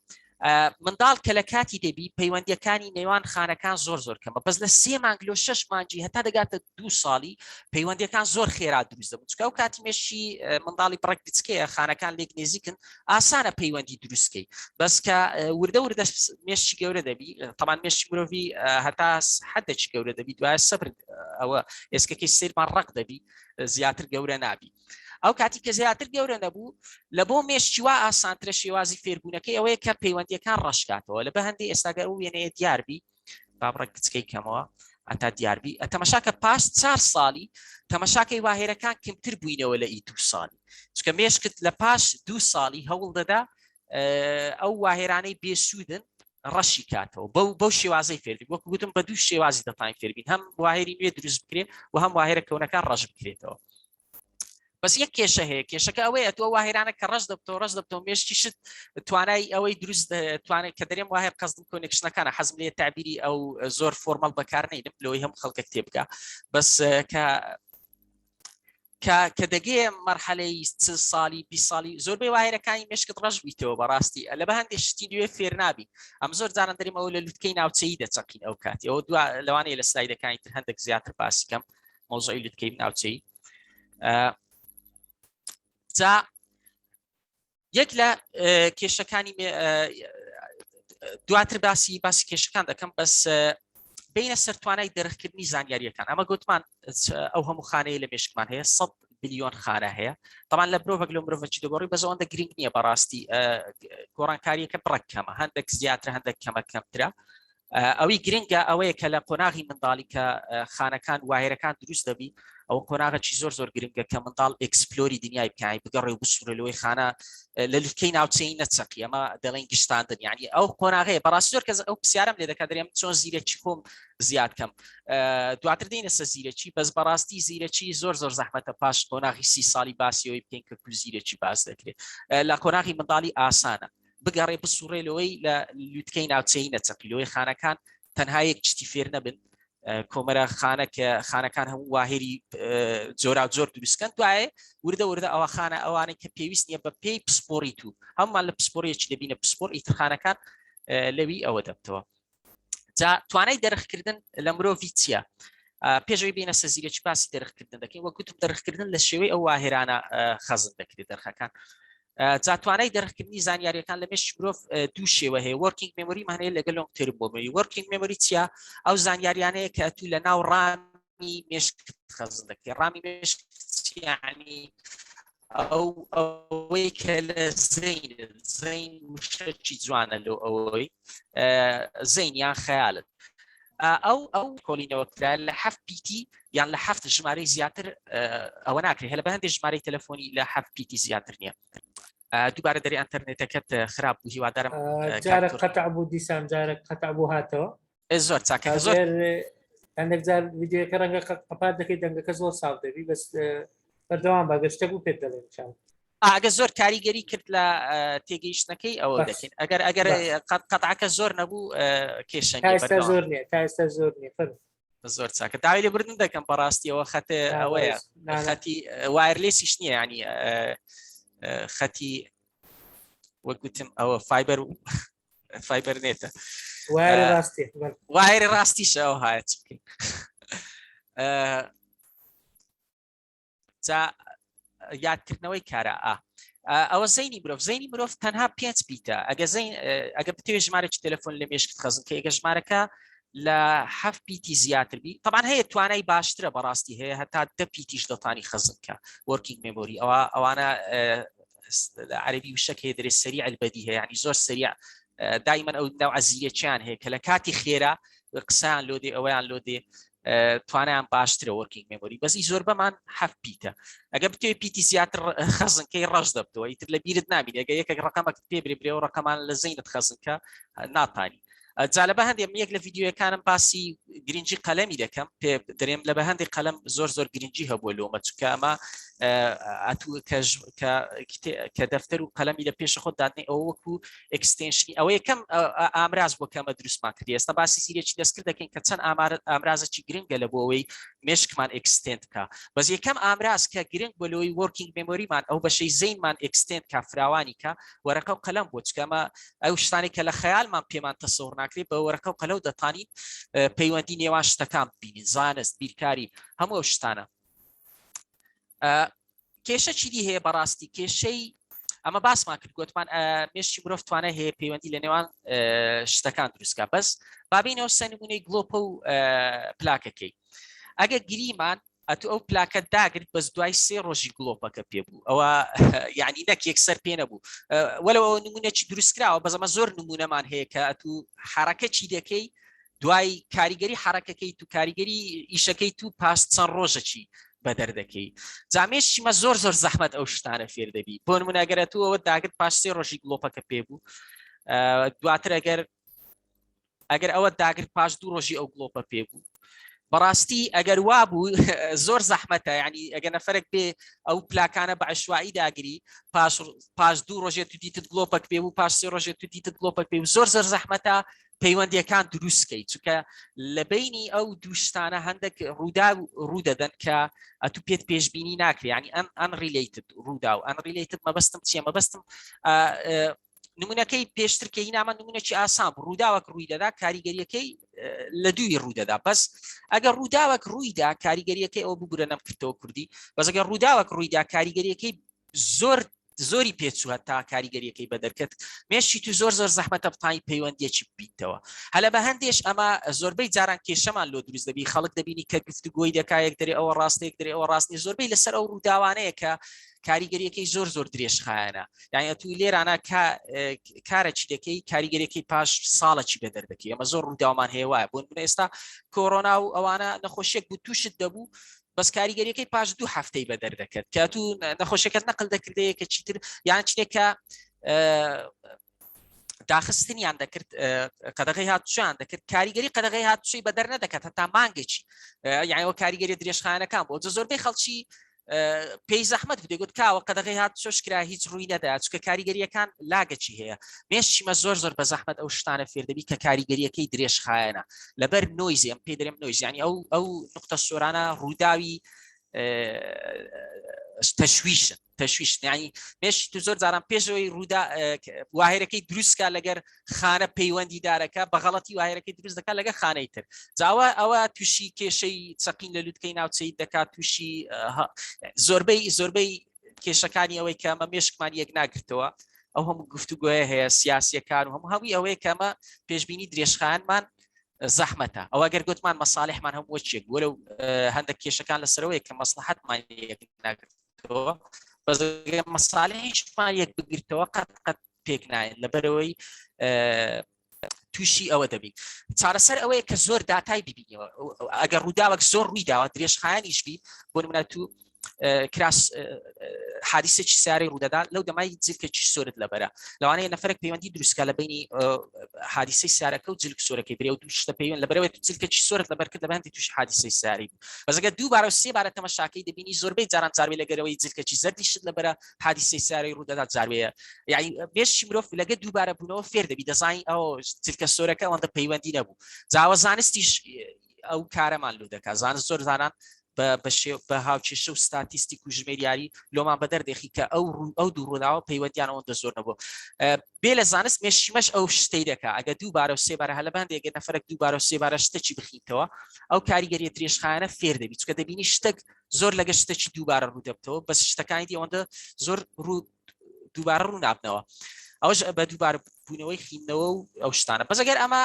منداڵ کە لە کاتی دەبی پەیوەندیەکانی نێوان خانەکان زۆر زۆر کەمە، بەس لە سێ مانگ لۆ شەش مانگی هەتا دەگاتە دوو ساڵی پەیوەندیەکان زۆر خێرا دروست دەبن، چونکە ئەو کاتی مێشکی منداڵی بڕێک گچکەیە، خانەکان لێک نێزیکن، ئاسانە پەیوەندی دروستکەی. بەس کە وردە وردە مێشکی گەورە دەبی، تەمان مێشکی مرۆڤی هەتا حدێکی گەورە دەبی دوای سەبر ئەوە ئێسکەکەی سیرمان ڕق دەبی زیاتر گەورە نابی. ئەو کاتی کە زیاتر گەورە نەبوو لە بۆ مێشکی وا ئاسانترە شێوازی فێربوونەکەی ئەوەیە کە پەیوەندیەکان ڕەشکاتەوە. لە بە هەندی ئێستاگەر ئەو وێنەیە دیاربی با بڕێک گچکەی کەمەوە هەتا دیاربی، تەمەشاکە پاش 4 ساڵی تەمەشاکەی wire ەکان کەمتر بووینەوە لە ئی دوو ساڵی، چونکە مێشکت لە پاش دوو ساڵی هەوڵ دەدا ئەو wire انەی بێسوودن. ڕەشی کاتەوە بەو بەو شێوازەی فێربی وەکو گوتم بە دوو شێوازی دەتوانین فێربین هەم wire ی نوێ دروست بکرێ و هەم wire ە کەونەکان ڕەش بکرێتەوە. بەس یەک کێشە هەیە، کێشەکە ئەوەیە تۆ wire انە کە ڕەش دەبتەوە ڕەش دەبتەوە مێشکیشت توانای ئەوەی دروست توانێت کە دەرێم wire قەزدم connection ەکانە حەزم لێ تعبیری ئەو زۆر formal بەکارنینم لەوەی هەم خەڵکە تێبگا بەس کە کە کە دەگەیە مەرحەلەی 40 ساڵی 20 ساڵی زۆربەی wire ەکانی مێشکت ڕەش بیتەوە بەڕاستی لە بە هەندێک شتی نوێ فێر نابی ئەم زۆر جاران دەریم ئەوە لە لوتکەی ناوچەیی دەچەقین ئەو کاتی ئەوە دوا لەوانەیە لە slide ەکانی تر هەندێک زیاتر باسی کەم مۆزعی لوتکەی ناوچەیی جا یەک لە کێشەکانی دواتر باسی باسی کێشەکان دەکەم بەس بینە سەر توانای دەرخکردنی زانیاریەکان ئەمە گوتمان ئەو هەموو خانەیە لە مێشکمان هەیە 100 بلیۆن خانە هەیە طبعا لە مرۆڤێک لە مرۆڤەکی دەگۆڕی بەس ئەوەندە گرنگ نییە بەڕاستی گۆڕانکاریەکە بڕێک کەمە هەندێک زیاتر هەندێک کەمە کەمترە ئەوی گرنگە ئەوەیە کە لە قۆناغی منداڵی کە خانەکان wire ەکان دروست دەبی ئەو قۆناغەکی زۆر زۆر گرنگە کە منداڵ explore ی دنیای بکای بگەڕێ و بسوڕێ لەوەی خانە لە لوتکەی ناوچەی نەچەقی ئەمە دەڵێن گشتاندن یعنی ئەو قۆناغەیە بەڕاستی زۆر کەس ئەو پرسیارم لێ دەکات دەرێم چۆن زیرەکی خۆم زیاد کەم دواتر دێنە سە زیرەکی بەس بەڕاستی زیرەکی زۆر زۆر زەحمەتە پاش قۆناغی سی ساڵی باسیەوەی بکەین کە کو زیرەکی باس دەکرێت لە قۆناغی منداڵی ئاسانە بگەڕێ بسوڕێ لەوەی لە لوتکەی ناوچەی نەچەقی لەوەی خانەکان تەنها یەک شتی فێر نەبن کۆمەرە خانە کە خانەکان هەموو wire ی جۆرا جۆر دروستکەن دوایە وردە وردە ئەوە خانە ئەوانەی کە پێویست نییە بە پێی پسپۆری تو هەمومان لە پسپۆریەکی دەبینە پسپۆر ئیتر خانەکان لەوی ئەوە دەبتەوە جا توانای دەرخکردن لە مرۆڤی چییە؟ پێشەوەی بینە سە زیرەکی باسی دەرخکردن دەکەین وەک گوتم دەرخکردن لە شێوەی ئەو wire انە خەزن دەکرێت دەرخەکان جا توانای دەرخکردنی زانیاریەکان لە مێشکی مرۆڤ دوو شێوە هەیە working memory مان هەیە لەگەڵ long term memory. Working memory چییە؟ ئەو زانیاریانەیە کە تو لە ناو ڕامی مێشک خەزن دەکرێت. ڕامی مێشک یعنی ئەو ئەوەی کە لە زەین زەین وشەکی جوانە لۆ ئەوەی زەین یان خەیاڵت ئەو ئەو کۆلینەوە کرا لە هەفت پیتی یان لە هەفت ژمارەی زیاتر ئەوە ناکرێت هەلە بە هەندێک ژمارەی تەلەفۆنی لە هەفت پیتی زیاتر نییە. دووبارە دەری ئەتەرنێتەکەت خراپ بوو هیوادارم جارە قەتع بوو دیسان جارە قەتع بوو هاتەوە. زۆر چاکە زۆر هەندێک جار ڤیدیۆکە ڕەنگە قەپات دەکەی دەنگەکە زۆر ساف دەبی بەس بەردەوام بە گەر شتێک بوو پێت دەڵێم چاو. ئەگە زۆر کاریگەری کرد لە تێگەیشتنەکەی ئەوە دەکەین ئەگەر ئەگەر قەتعەکە زۆر نەبوو کێشە زۆر نیە تا ئێستا زۆر نیە فەرموو. زۆر چاکە داوای لێبوردن دەکەم بەڕاستیەوە خەتێ ئەوەیە خەتی wireless یش نییە ینی خەتی وەک گوتم ئەوە fiber fiber net ە wire ی ڕاستیشە ئەو هاە چ بکەین. جا یادکردنەوەی کارە ئا ئەوە زەینی مرۆڤ زەینی مرۆڤ تەنها پێنج پیتە ئەگە زەین ئەگە بتەوێت ژمارەی تەلەفۆن لە مێشکت خەزن کە ئەگە ژمارەکە لە هەفت پیتی زیاتر بی طبعا هەیە توانای باشترە بەڕاستی هەیە هەتا دە پیتیش دەتانی خەزن کە working memory ئەوە ئەوانە عەربی وشەک هەیە دەرێ سریع البدیهە ینی زۆر سریع دایمەن ئەو ناو عەزیەکیان هەیە کە لە کاتی خێرا قسەیان لۆ دێ ئەوەیان لۆ دێ توانیان باشترە working memory بەزی زۆربەمان هەفت پیتە ئەگە بتێ پیتی زیاتر خەزنکەی ڕەش دەبتەوە ئیتر لە بیرت نامینێ ئەگە یەکێک ڕقەمەک پێ برێ برێ و ڕقەمان لە زەینت خەزنکە ناتانی جا لە بە هەندێک یەک لە ڤیدیۆیەکانم باسی گرنگی قەلەمی دەکەم پێ درێم لە بە هەندێک قەلەم زۆر زۆر گرنگی هەبووە لۆمە چونکە ئەمە ئەتوو کە دەفتەر و قەلەمی لە پێش خۆت دادنێ ئەوە وەکو extension ی ئەوە یەکەم ئامراز بۆ کەمە دروستمان کرد ئێستا باسی زیرەکی دەستکرد دەکەین کە چەند ئامرازێکی گرنگە لە بۆ ئەوەی مێشکمان extend بکە بەس یەکەم ئامراز کە گرنگ بۆ لەوەی working memory مان ئەو بەشەی زەینمان extend کا فراوانی کە وەرەقە و قەلەم بۆ چکەمە ئەو شتانەی کە لە خەیالمان پێمان تەسەور ناکرێت بە وەرەقە و قەلەو دەتانین پەیوەندی نێوان شتەکان ببینین زانست بیرکاری هەموو ئەو شتانە. کێشە چیدی هەیە بەڕاستی کێشەی ئەمە باسمان کرد گوتمان مێشکی مرۆڤ توانای هەیە پەیوەندی لە نێوان شتەکان دروستکە بەس بابینەوە سە نمونەی گڵۆپە و پلاکەکەی ئەگە گریمان ئەتو ئەو پلاکە داگرت بەس دوای سێ ڕۆژی گڵۆپەکە پێ بوو ئەوە یعنی نەک یەکسەر پێ نەبوو وەلەوە نمونەی دروستکراوە بەزەمە زۆر نمونەمان هەیە کە ئەتو حرەکە چی دەکەی دوای کاریگەری حرەکەکەی تو کاریگەری ئیشەکەی تو پاش چەند ڕۆژەکی بەدەر دەکەی جامێشیمە زۆر زۆر زەحمت ئەو شتانە فێر دەبی بۆ نمونەگەرە تو ئەوە داگرت پاش سێ ڕۆژی گڵۆپەکە پێ بوو دواتر ئەگەر ئەگەر ئەوە داگرت پاش دوو ڕۆژی ئەو گڵۆپە پێ بوو بەڕاستی ئەگەر وابوو زۆر زەحمەتە ینی ئەگە نەفرێک بێ ئەو پلاکانە بە عشوایی داگری پاش پاش دوو ڕۆژێت تو دیتت گڵۆپەک پێ بوو پاش سێ ڕۆژێت تو دیتت گڵۆپەک پێ زۆر زۆر زەحمەتە پەیوەندیەکان دروستکەی چونکە لە بینی ئەو دوو شتانە هەندێک ڕوودا ڕوودەدەن کە ئەتو پێت پێشببینی ناکرێ ینی ئەم unrelated ڕوودا و unrelated مەبەستم چیە مەبەستم نمونەکەی پێشتر کە هینامە نمونەکی ئاسان بوو ڕووداوەک ڕووی دەدا کاریگەریەکەی لە دووی ڕوودەدا بەس ئەگەر ڕووداوەک ڕوویدا کاریگەریەکەی ئەوە ببورە نەمکردەوە کوردی بەس ئەگەر ڕووداوەک ڕوویدا کاریگەریەکەی زۆر زۆری پێچووە تا کاریگەریەکەی بەدەرکەت مێشکی تو زۆر زۆر زەحمەتە بتانی پەیوەندیەکی ببیتەوە هەلە بە هەندێش ئەمە زۆربەی جاران کێشەمان لۆ دروست دەبی خەڵک دەبینی کە گفتوگۆی دەکا یەک دەرێ ئەوە ڕاستە یەک دەرێ ئەوە ڕاست نیە زۆربەی لەسەر ئەو ڕووداوانەیە کە کاریگەریەکەی زۆر زۆر درێژخایەنە یعنی ئەتوو لێرانە کارەکی دەکەی کاریگەریەکەی پاش ساڵەکی بە دەردەکەی ئەمە زۆر ڕووداومان هەیە وایە بۆ نمونە ئێستا کۆرۆنا و ئەوانە نەخۆشیێک بوو تووشت دەبوو بەس کاریگەریەکەی پاش دوو هەفتەی بە دەردەکرد کە تو نەخۆشیەکەت نەقل دەکردەیە کە چیتر یان شتێک کە داخستنیان دەکرد قەدەغی هاتوچیان دەکرد کاریگەری قەدەغی هاتوچی بەدەر نەدەکات هەتا مانگێکی یانەوە کاریگەری درێژخانەکان بۆ زۆربەی خەڵکی پێی زەحمت بدەگوت کاوە قەدەغی هات چۆشکرا هیچ ڕووی نەدا چکە کاریگەریەکان لاگەچی هەیە مێشیمە زۆر زۆر بە زەحمت ئەو شتانە فێردەبی کە کاریگەریەکەی درێژخایەنە لەبەر noise ی ئەم پێی دەرێم noise ینی ئەو ئەو نقطە سۆرانە ڕووداوی تەشویشن تەشویش ینی مێشکی تو زۆر جاران پێشەوەی ڕوودا wire ەکەی دروستکە لەگەر خانە پەیوەندی دارەکە بە غەڵەتی wire ەکەی دروست دەکات لەگە خانەی تر جاوە ئەوە تووشی کێشەی چەقین لە لوتکەی ناوچەی دەکات تووشی زۆربەی زۆربەی کێشەکانی ئەوەی کە ئەمە مێشکمان یەک ناگرتەوە ئەو هەموو گفتوگۆیە هەیە سیاسیەکان و هەموو هەمووی ئەوەیە کە ئەمە پێشبینی درێژخایەنمان زەحمەتە ئەوە گەر گوتمان مەساڵحمان هەموو وەچێک بووە لەو هەندێک کێشەکان لەسەرەوەی کە مەسلحەتمان یەک ناگرتەوە بەس مەساڵحیشمان یەک بگرتەوە قەت قەت پێک نایەن لەبەرەوەی تووشی ئەوە دەبی چارەسەر ئەوەیە کە زۆر داتای ببینیەوە ئەگەر ڕووداوەک زۆر ڕووی داوە درێژخایەنیش بی بۆ نمونە تو crash حادیسێکی سیارەی ڕوودەدا لەو دەمای جلکێکی سۆرت لەبەرە لەوانەیە نەفرێک پەیوەندی دروستکە لە بینی حادیسەی سیارەکە و جلک سۆرەکەی برێ و دوو شتە پەیوەند لەبەرەوەی تو جلکێکی سۆرت لەبەر کرد لەبەندی توش حادیسەی سیاری بوو بەس ئەگەر دووبارە و سێ بارە تەمەشاکەی دەبینی زۆربەی جاران جاروێ لەگەرەوەی جلکێکی زەردیشت لەبەرە حادیسەی سیارەی ڕوودەدا جاروێ یعنی مێشکی مرۆڤ لەگە دووبارە بوونەوە فێر دەبی دەزانی ئەو جلکە سۆرەکە ئەوەندە پەیوەندی نەبوو جاوە زانستیش ئەو کارەمان لو دەکات زانست زۆر زانان بە هاوکێشە و ستاتیستیک و ژمێریاری لۆمان بەدەر دێخی کە ئەو ئەو دوو ڕووداوە پەیوەندیان ئەوەندە زۆر نەبوو بێ لە زانست مێشیمەش ئەو شتەی دەکا ئەگە دووبارە و سێبارە هەلەبان دێگە نەفرەك دووبارە و سێبارە شتەکی بخینتەوە ئەو کاریگەریە درێژخایەنە فێر دەبی چکە دەبینی شتێک زۆر لەگە شتێکی دووبارە ڕوو دەبتەوە بەس شتەکانی دی ئەوەندە زۆر ڕوو دووبارە ڕوو نابنەوە ئەوش بە دووبارە بوونەوەی خینەوە و ئەو شتانە بەس ئەگەر ئەمە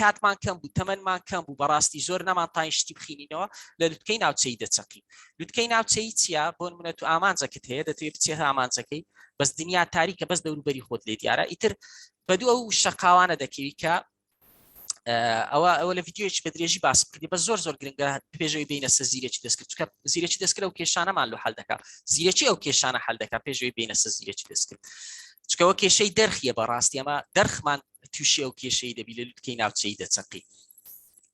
کاتمان کەم بوو تەمەنمان کەم بوو بەڕاستی زۆر نەمان تاین شتی بخینینەوە لە لوتکەی ناوچەی دەچەقین لوتکەی ناوچەی چییە بۆ نمونە تو ئامانجەکەت هەیە دەتەوێت بچێت ئامانجەکەی بەس دنیا تاریکە بەس دەوروبەری خۆت لێ دیارە ئیتر بەدوو ئەو شەقاوانە دەکەوی کە ئەوە ئەوە لە ڤیدیۆیەکی بە درێژی باس کردی بە زۆر زۆر گرنگە پێشەوەی بینە سە زیرەکی دەستکرد چکە زیرەکی دەستکرد ئەو کێشانەمان لۆ حل دەکا زیرەکی ئەو کێشانە حل دەکا پێشەوەی بینە سە زیرەکی دەستکرد چکەوە کێشەی دەرخیە بەڕاستی ئەمە دەرخمان تووشی ئەو کێشەی دەبی لە لوتکەی ناوچەی دەچەقی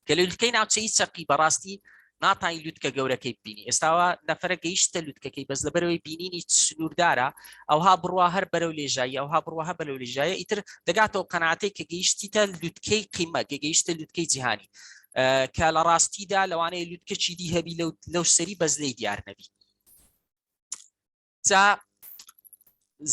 کە لە لوتکەی ناوچەی چەقی بەڕاستی ناتانی لوتکە گەورەکەی ببینی ئێستاوە نەفرە گەیشتە لوتکەکەی بەس لەبەرەوەی بینینی سنووردارە ئەوها بڕوا هەر بەرەو لێژایی ئەوها بڕوا هەر بەرەو لێژایە ئیتر دەگاتەوە قەناعەتێک کە گەیشتیتە لوتکەی قیمە کە گەیشتە لوتکەی جیهانی کە لە ڕاستیدا لەوانەیە لوتکە چیدی هەبی لەو سەری بەس لێی دیار نەبی جا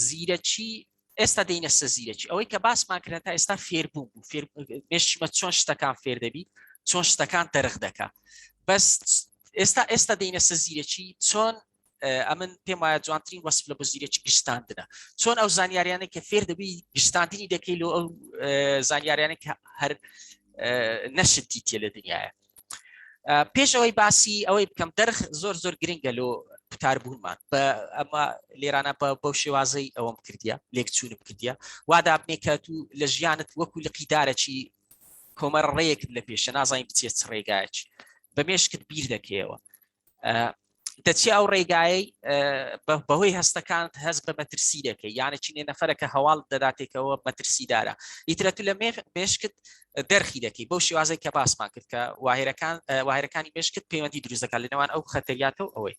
زیرەکی ئێستا دێینە سە زیرەکی ئەوەی کە باسمان کرا تا ئێستا فێربوون بوو فێر مێشکمە چۆن شتەکان فێر دەبی چۆن شتەکان دەرخ دەکا بەس ئێستا ئێستا دێینە سە زیرەکی چۆن ئەمن پێم وایە جوانترین وەسف لە بۆ زیرەکی گشتاندنە چۆن ئەو زانیاریانە کە فێر دەبی گشتاندنی دەکەی لۆ ئەو زانیاریانە کە هەر نەشت دیتیە لە دنیاە پێش ئەوەی باسی ئەوەی بکەم دەرخ زۆر زۆر گرنگە لۆ قوتاربوونمان بە ئەمە لێرانە بە بەو شێوازەی ئەوەم کردیە لێکچوونم کردیە وا دابنێ کە تو لە ژیانت وەکو لقیدارەکی کۆمەر ڕێیەکت لە پێشە نازانین بچێت چ ڕێگایەکی بە مێشکت بیر دەکەیەوە. دەچی ئەو ڕێگایەی بەهۆی هەستەکانت هەست بە مەترسی دەکەی، یانە چینێ نەفەرەکە هەواڵ دەداتێکەوە مەترسیدارە، ئیترە تو لە مێشکت دەرخی دەکەی بەو شێوازێک کە باسمان کرد کە واهێرەکان واهێرەکانی مێشکت پەیوەندی دروست دەکات لە نێوان ئەو خەتەریاتە و ئەوەی.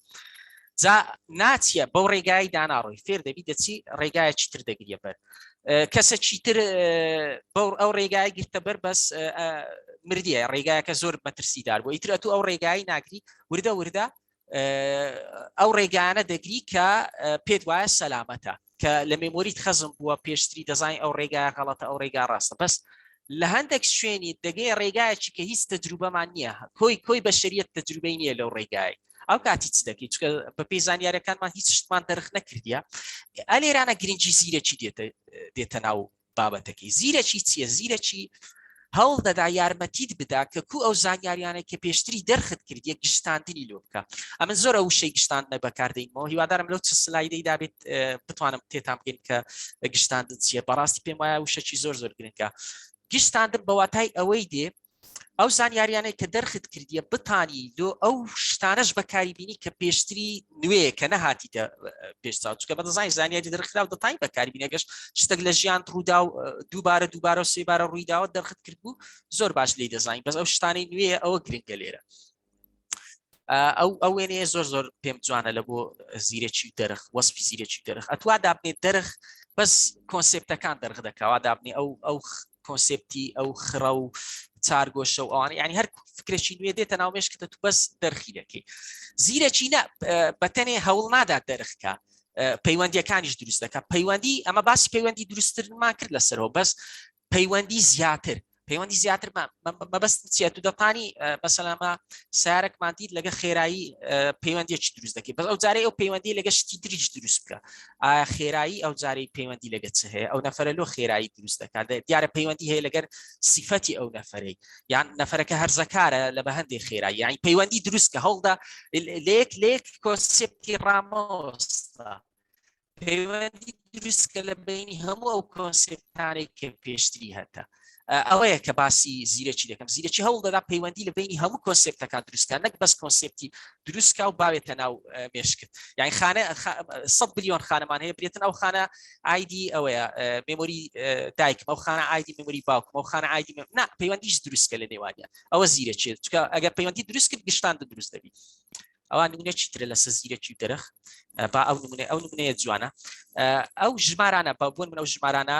جا ناچیە بەو ڕێگای داناڕۆی، فێر دەبی دەچی ڕێگایەکی تر دەگریە بەر. کەسەکی تر بەو ئەو ڕێگای گرتە بەر، بەس مردیە، ڕێگایەکە زۆر مەترسیدار بوو، ئیتر ئەتوو ئەو ڕێگای ناگری، وردە وردە ئەو ڕێگانە دەگری کە پێت وایە سەلامەتە، کە لە memory ت خەزم بووە پێشتری دەزانین ئەو ڕێگا غەڵەتە ئەو ڕێگا ڕاستە. بەس لە هەندێک شوێنی دەگەی ڕێگایەکی کە هیچ تەجروبەمان نییە، کۆی کۆی بەشەریەت تەجروبەی نییە لەو ڕێگای، ئەو کاتی چ دەکەی؟ چونکە بەپێی زانیارەکانمان هیچ شتمان دەرخ نەکردیە. ئەلێرانە گرنگی زیرەکی دێتە ناو بابەتەکەی. زیرەکی چییە؟ زیرەکی هەوڵ دەدا یارمەتیت بدا کە کو ئەو زانیاریانەی کە پێشتری دەرخت کردیە گشتاندنی لۆ بکە. ئەمن زۆر ئەو وشەی گشتاندنە بەکاردەینمەوە، هیوادارم لەو چ slide ەی دابێت بتوانم تێتان بگەین کە گشتاندن چییە. بەڕاستی پێم وایە وشەکی زۆر زۆر گرنگە. گشتاندن بە واتای ئەوەی دێ ئەو زانیاریانەی کە دەرخت کردیە بتانی لۆ ئەو شتانەش بەکاری بینی کە پێشتری نوێ کە نەهاتیتە پێش چاو، چونکە بەدەزانی زانیاری دەرخراو دەتانی بەکاری بینی، گەشت شتێک لە ژیان ڕوودا و دووبارە دووبارە و سێبارە ڕوویداوە دەرخت کرد بوو زۆر باش لی دەزانین، بەس ئەو شتانەی نوێ ئەوە گرنگە لێرە. ئەو وێنەیە زۆر زۆر پێم جوانە لە بۆ زیرەکی و دەرخ، وەسفی زیرەکی و دەرخ. ئەتوا دابنێ دەرخ بەس concept ەکان دەرخ دەکەوا، دابنێ ئەو concept ی ئەو خڕە و چارگۆشە و ئەوانە، یعنی هەر فکرێکی نوێ دێتە ناو مێشکت تو بەس دەرخی دەکەی. زیرەکی نە بەتەنێ هەوڵ نادات دەرخکە، پەیوەندیەکانیش دروست دەکات. پەیوەندی ئەمە باسی پەیوەندی دروستترمان کرد لەسەرەوە، بەس پەیوەندی زیاتر، پەیوەندی زیاتر مەبەست چیە؟ تو دەتانی مەسەلەمە سیارەکمان دیت لەگە خێرایی پەیوەندیەکی دروست دەکەی، بەس ئەو جارەی ئەو پەیوەندی لەگە شتی تریش دروست بکە. ئایا خێرایی ئەو جارەی پەیوەندی لەگە چ هەیە؟ ئەو نەفرە لۆ خێرایی دروست دەکات، دیارە پەیوەندی هەیە لەگەر سیفەتی ئەو نەفرەی، یان نەفرەکە هەرزەکارە لە بە هەندێک خێرایی، یعنی پەیوەندی دروست کە هەوڵدا لەیەک لەیەک concept ی ڕامۆستا، پەیوەندی دروستکە لە بینی هەموو ئەو concept انەی کە پێشتری هەتە. ئەوەیە کە باسی زیرەکی دەکەم. زیرەکی هەوڵ دەدا پەیوەندی لە بینی هەموو concept ەکان دروستکە، نەک بەس concept ی دروستکە و باوێتە ناو مێشکت. یعنی خانە 100 بلیۆن خانەمان هەیە، برێتن ئەو خانە ئایدی ئەوەیە memory دایکم، ئەو خانە ئایدی memory باوکم، ئەو خانە ئایدی نا، پەیوەندیش دروستکە لە نێوانیان. ئەوە زیرەکیە، چونکە ئەگەر پەیوەندی دروست کرد گشتان دروست دەبی. ئەوە نمونەکی ترە لەسەر زیرەکی و دەرخ. با ئەو نمونە، ئەو نمونەیە جوانە. ئەو ژمارانە بە بۆن من ئەو ژمارانە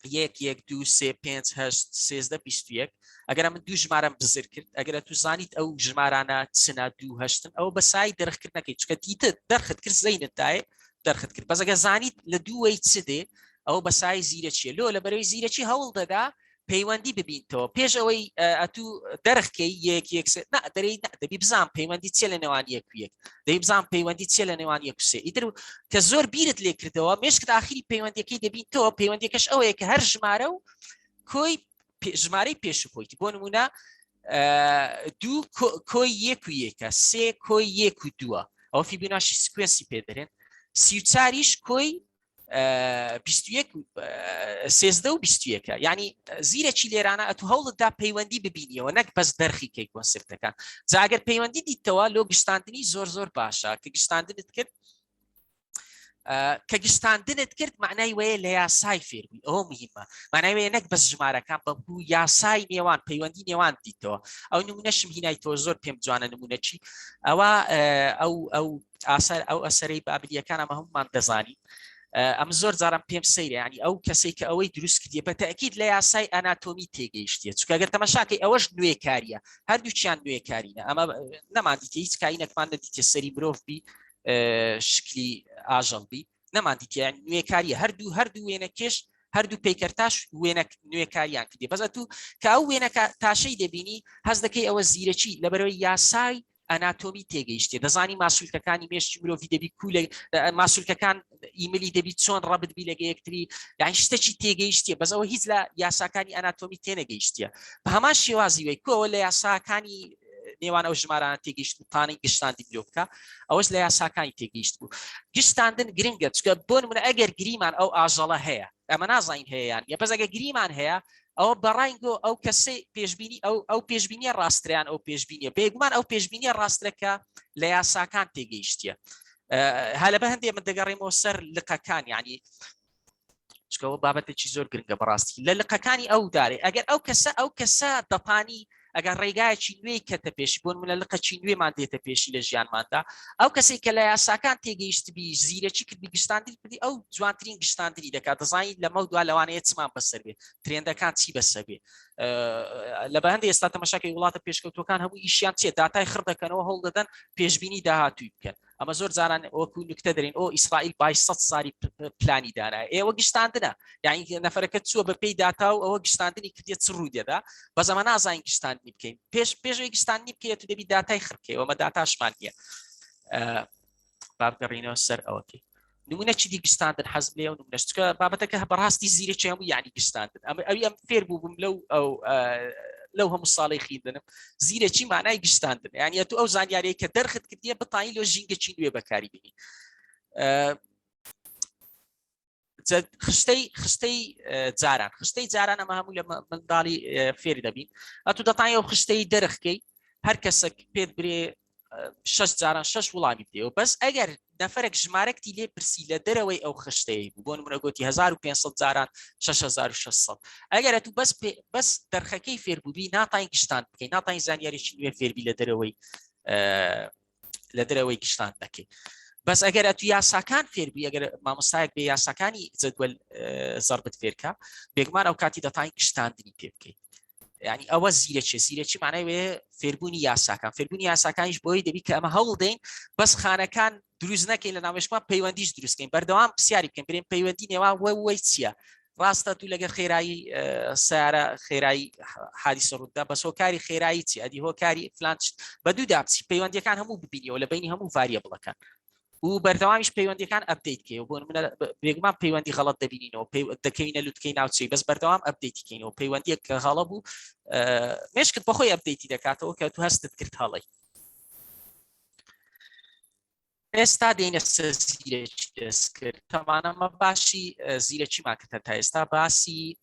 1 1 2 3 5 8 13 21، ئەگەر من دوو ژمارەم بزر کرد، ئەگەر تو زانیت ئەو ژمارانە چنە دوو هەشتن، ئەوە بەسای دەرخکردنەکەی، چکە دیتت دەرخت کرد زەینت دایە دەرخت کرد. بەس ئەگەر زانیت لە دووەی چ دێ، ئەوە بەسای زیرەکیە. لۆ لە بەرەوەی زیرەکی هەوڵ دەدا پەیوەندی ببینتەوە پێش ئەوەی ئەتوو دەرخکەی یەک یەک سێ، نا دەرێی نا، دەبی بزان پەیوەندی چیە لە نێوان یەک و یەک، دەبی بزان پەیوەندی چیە لە نێوان یەک و سێ. ئیتر کە زۆر بیرت لێ کردەوە مێشکت ئاخری پەیوەندیەکەی دەبینتەوە. پەیوەندیەکەش ئەوەیە کە هەر ژمارە و کۆی ژمارەی پێشوو خۆیتی. بۆ نمونە دوو کۆی یەک و یەکە، سێ کۆی یەک و دووە، ئەوە Fibonacci sequence ی پێ دەرێن. 34یش کۆی 21، 13 و 21ە. یعنی زیرەکی لێرانە ئەتو هەوڵتدا پەیوەندی ببینیەوە نەک بەس دەرخی کەی concept ەکان. جا ئەگەر پەیوەندی دیتەوە لۆ گشتاندنی زۆر زۆر باشە. کە گشتاندنت کرد، کە گشتاندنت کرد معنای وەیە لە یاسای فێربووی، ئەوە مهمە. معنای وەیە نەک بەس ژمارەکان بەڵکو یاسای نێوان پەیوەندی نێوان دیتەوە. ئەو نمونەشم هینایتەوە زۆر پێم جوانە نمونەچی ئەوە ئەو ئاسار ئەو ئەسەرەی بابلیەکان، ئەمە هەمومان دەزانین. ئەم زۆر جارم پێم سەیرە، ینی ئەو کەسێک کە ئەوەی دروست کردیە بە تەئکید لە یاسای ئەناتۆمی تێگەیشتیە، چونکە ئەگەر تەماشاکەی ئەوەش نوێکاریە، هەردووکیان نوێکارینە. ئەمە نەماندیتە هیچ کاینەکمان نەدیتە سەری مرۆڤ بی شکلی ئاژەڵ بی، نەماندیتە، یعنی نوێکاریە. هەردوو وێنە کێش، هەردوو پەیکەرتاش وێنە نوێکاریان کردی. بەس ئەتوو کە ئەو وێنەکە تاشەی دەبینی هەست دەکەی ئەوە زیرەکی لەبەرەوەی یاسای ئەناتۆمی تێگەیشتێ، دەزانی ماسولکەکانی مێشکی مرۆڤی دەبی کو لە ماسولکەکان ئیملی دەبی چۆن ڕەبت بی لەگە یەکتری، یعنی شتێکی تێگەیشتیە، بەس ئەوە هیچ لە یاساکانی ئەناتۆمی تێنەگەیشتیە. بە هەمان شێوازی وی کۆ لە یاساکانی نێوان ئەو ژمارانە تێگەیشت و تانەی گشتاندی مرۆڤ بکە، ئەوەش لە یاساکانی تێگەیشت بوو. گشتاندن گرنگە، چونکە بۆ نمونە ئەگەر گریمان ئەو ئاژەڵە هەیە، ئەمە نازانین هەیە یان نیە، بەس ئەگەر گریمان هەیە ئەوە بەڕای گۆ ئەو کەسەی پێشبینی ئەو ئەو پێشبینیە ڕاستریان ئەو پێشبینیە بێگومان ئەو پێشبینیە ڕاسترەکە لە یاساکان تێگەیشتە هەلە بە هەندێ من دەگەڕێمەوە سەر لقەکان یعنی چکەوە بابەتێکی زۆر گرنگە بەڕاستی لە لقەکانی ئەو دارێ ئەگەر ئەو کەسە ئەو کەسە دەپانی ئەگەر ڕێگایەکی نوێی کەتە پێشی بۆن منە لقەکی نوێمان دێتە پێشی لە ژیانماندا ئەو کەسێک کە لە یاساکان تێگەیشتبی زیرەکی کردی گشتاندنی کردی ئەو جوانترین گشتاندنی دەکات دەزانین لەمە دوا لەوانەیە چمان بەسەر بێ trend ەکان چی بەسەر بێ لە بەهندی ئێستا تەمەشاکەی وڵاتە پێشکەوتوەکان هەموو ئیشیان چیە داتای خڕ دەکەنەوە هەوڵ دەدەن پێشبینی داهاتووی بکەن ئەمە زۆر جاران وەکو نکتە دەرین ئۆ ئیسرائیل بای 100 سالی پلانی دانا ئێوە گشتاندنە یعنی نەفرەکە چووە بە پێی داتا و ئەوە گشتاندنی کردیە چ ڕوو دێدا بە زەمە نازانین گشتاندنی بکەین پێش پێشەوەی گشتاندنی بکەیت تو دەبی داتای خڕکەی ئەمە داتاشمان نییە بابگەڕینەوە سەر ئەوەکەی نمونە چی دی گشتاندن حەز لێ و نمونەش چکە بابەتەکە بەڕاستی زیرەکی هەموو یعنی گشتاندن ئەمە ئەوی ئەم فێر بوو لەو ئەو لەو هەموو ساڵی خیندنم زیرەکی مانای گشتاندن یعنی تو ئەو زانیاریە کە دەرخت کردیە بتانی لۆ ژینگەکی نوێ بەکاری بینی خشتەی خشتەی جاران خشتەی جاران ئەمە هەموو لە منداڵی فێری دەبین ئەتو دەتانی ئەو خشتەی دەرخکەی هەر کەسێک پێت برێ شش جاران شش وڵامی بدەیەوە بەس ئەگەر نەفرێک ژمارەکتی لێ پرسی لە دەرەوەی ئەو خشتەیە بوو بۆ نمونە گوتی 1500 جاران 6600 ئەگەر تو بەس بەس دەرخەکەی فێربووبی ناتوانین گشتان بکەین ناتوانین زانیاریی نوێ فێربی لە دەرەوەی لە دەرەوەی گشتان دەکەی بەس ئەگەر ئەتو یاساکان فێربی ئەگەر مامۆستایەک بێ یاساکانی جەدوەل زەربت فێرکە بێگومان ئەو کاتی دەتوانین گشتاندنی پێ بکەیت ینی ئەوە زیرەچێ زیرەکی مانای وێ فێربوونی یاساکان فێربوونی یاساکانیش بۆی دەبی کە ئەمە هەوڵ دەین بەس خانەکان دروست نەکەین لە ناوێشمان پەیوەندیش دروستکەین بەردەوام پرسیاری بکەین برێن پەیوەندی نێوان وە وەی چییە ڕاستە تو لەگەر خێرایی سیارە خێرایی حادیسە ڕوودا بەس هۆکاری خێرایی چی ئەدی هۆکاری فلان بە دوو دابچی پەیوەندیەکان هەموو ببینیەوە لە بینی هەموو variable ەکان و بەردەوامیش پەیوەندیەکان update کەیەوە بۆ نمونە بێگومان پەیوەندی غەڵەت دەبینینەوە دەکەوینە لوتکەی ناوچەی بەس بەردەوام update ی کەینەوە پەیوەندیەک کە غەڵە بوو مێشکت بەخۆی update ی دەکاتەوە کە تو هەستت کرد هەڵی ئێستا دێینە سەر زیرەکی دەستکرد تەمانەمە باشی زیرەکیمان کرد تا ئێستا باسی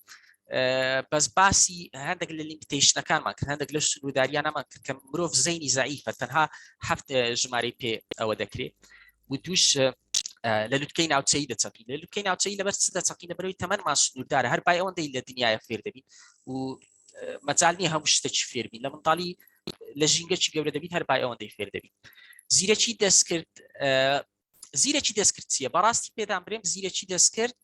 بەس باسی هەندێک لە limitation ەکانمان کرد هەندێک لە سنوورداریانەمان کرد کە مرۆڤ زەینی زەعیفە تەنها هەفت ژمارەی پێ ئەوە دەکرێت و دووش لە لوتکەی ناوچەی دەچەقی لە لوتکەی ناوچەی لەبەر چ دەچەقی لەبەرەوەی تەمەنمان سنووردارە هەر بای ئەوەندەی لە دنیاە فێر دەبین و مەجال نییە هەموو شتێکی فێربین لە منداڵی لە ژینگەکی گەورە دەبین هەر بای ئەوەندەی فێر دەبین زیرەکی دەستکرد زیرەکی دەستکرد چییە؟ بەڕاستی پێدان برێم زیرەکی دەستکرد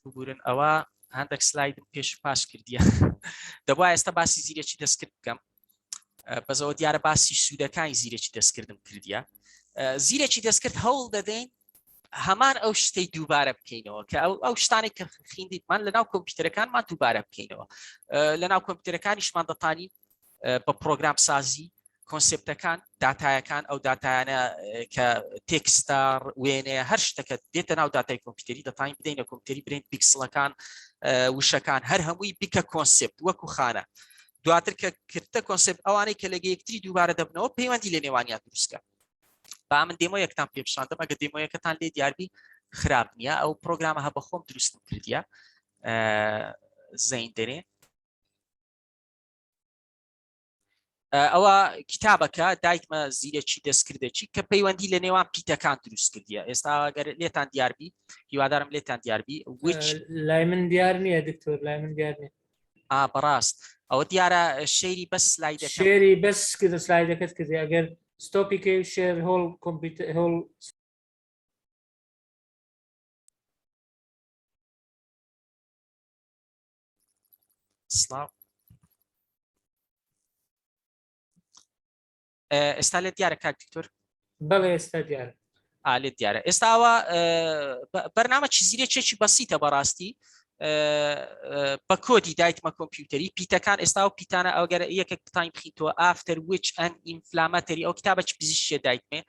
ببورن ئەوە هەندێک slide م پێش پاش کردیە دەبوا ئێستا باسی زیرەکی دەستکرد بکەم بەزەوە دیارە باسی سوودەکانی زیرەکی دەستکردم کردیە زیرەکی دەستکرد هەوڵ دەدەین هەمان ئەو شتەی دووبارە بکەینەوە کە ئەو ئەو شتانێک کە خیندیتمان لە ناو کۆمپیوتەرەکانمان دووبارە بکەینەوە لە ناو کۆمپیوتەرەکانیشمان دەتانی بە پرۆگرام سازی concept ەکان داتایەکان ئەو داتایانە کە text ە وێنەیە هەر شتەکە دێتە ناو داتای کۆمپیوتەری دەتوانین بدەینە کۆمپیوتەری برێن پیکسڵەکان وشەکان هەر هەمووی بیکە concept وەکو خانە دواتر کە کردە concept ئەوانەی کە لەگە یەکتری دووبارە دەبنەوە پەیوەندی لە نێوانیان دروستکە با من demo یەکتان پێ پیشاندەم ئەگە demo یەکەتان لێ دیاربی خراپ نییە ئەو پرۆگرامە هە بەخۆم دروستم کردیە زەین دەرێ ئەوە کتابەکە دایکمە زیرەکی دەستکردێکی کە پەیوەندی لە نێوان پیتەکان دروست کردیە ئێستا گەر لێتان دیاربی هیوادارم لێتان دیاربی وچ لای من دیار نییە دکتۆر لای من دیار نییە ئا بەڕاست ئەوە دیارە share ی بەس slide ەکە share ی بەس کردە slide ەکەت کردی ئەگەر stop ی کەی share whole کۆمپیوتەر whole سڵاو ئێستا لێت دیارە کاک دکتۆر بەڵێ ئێستا دیارە ئالێت دیارە ئێستاوە بەرنامە چی زیرەکێکی بەسیتە بەڕاستی بە کۆدی دایتمە کۆمپیوتەری پیتەکان ئێستا و پیتانە ئەوگەر یەکێک بتاین بخیتەوە after which an inflammatory ئەو کتابە چ پزیشکیە دایتمێ.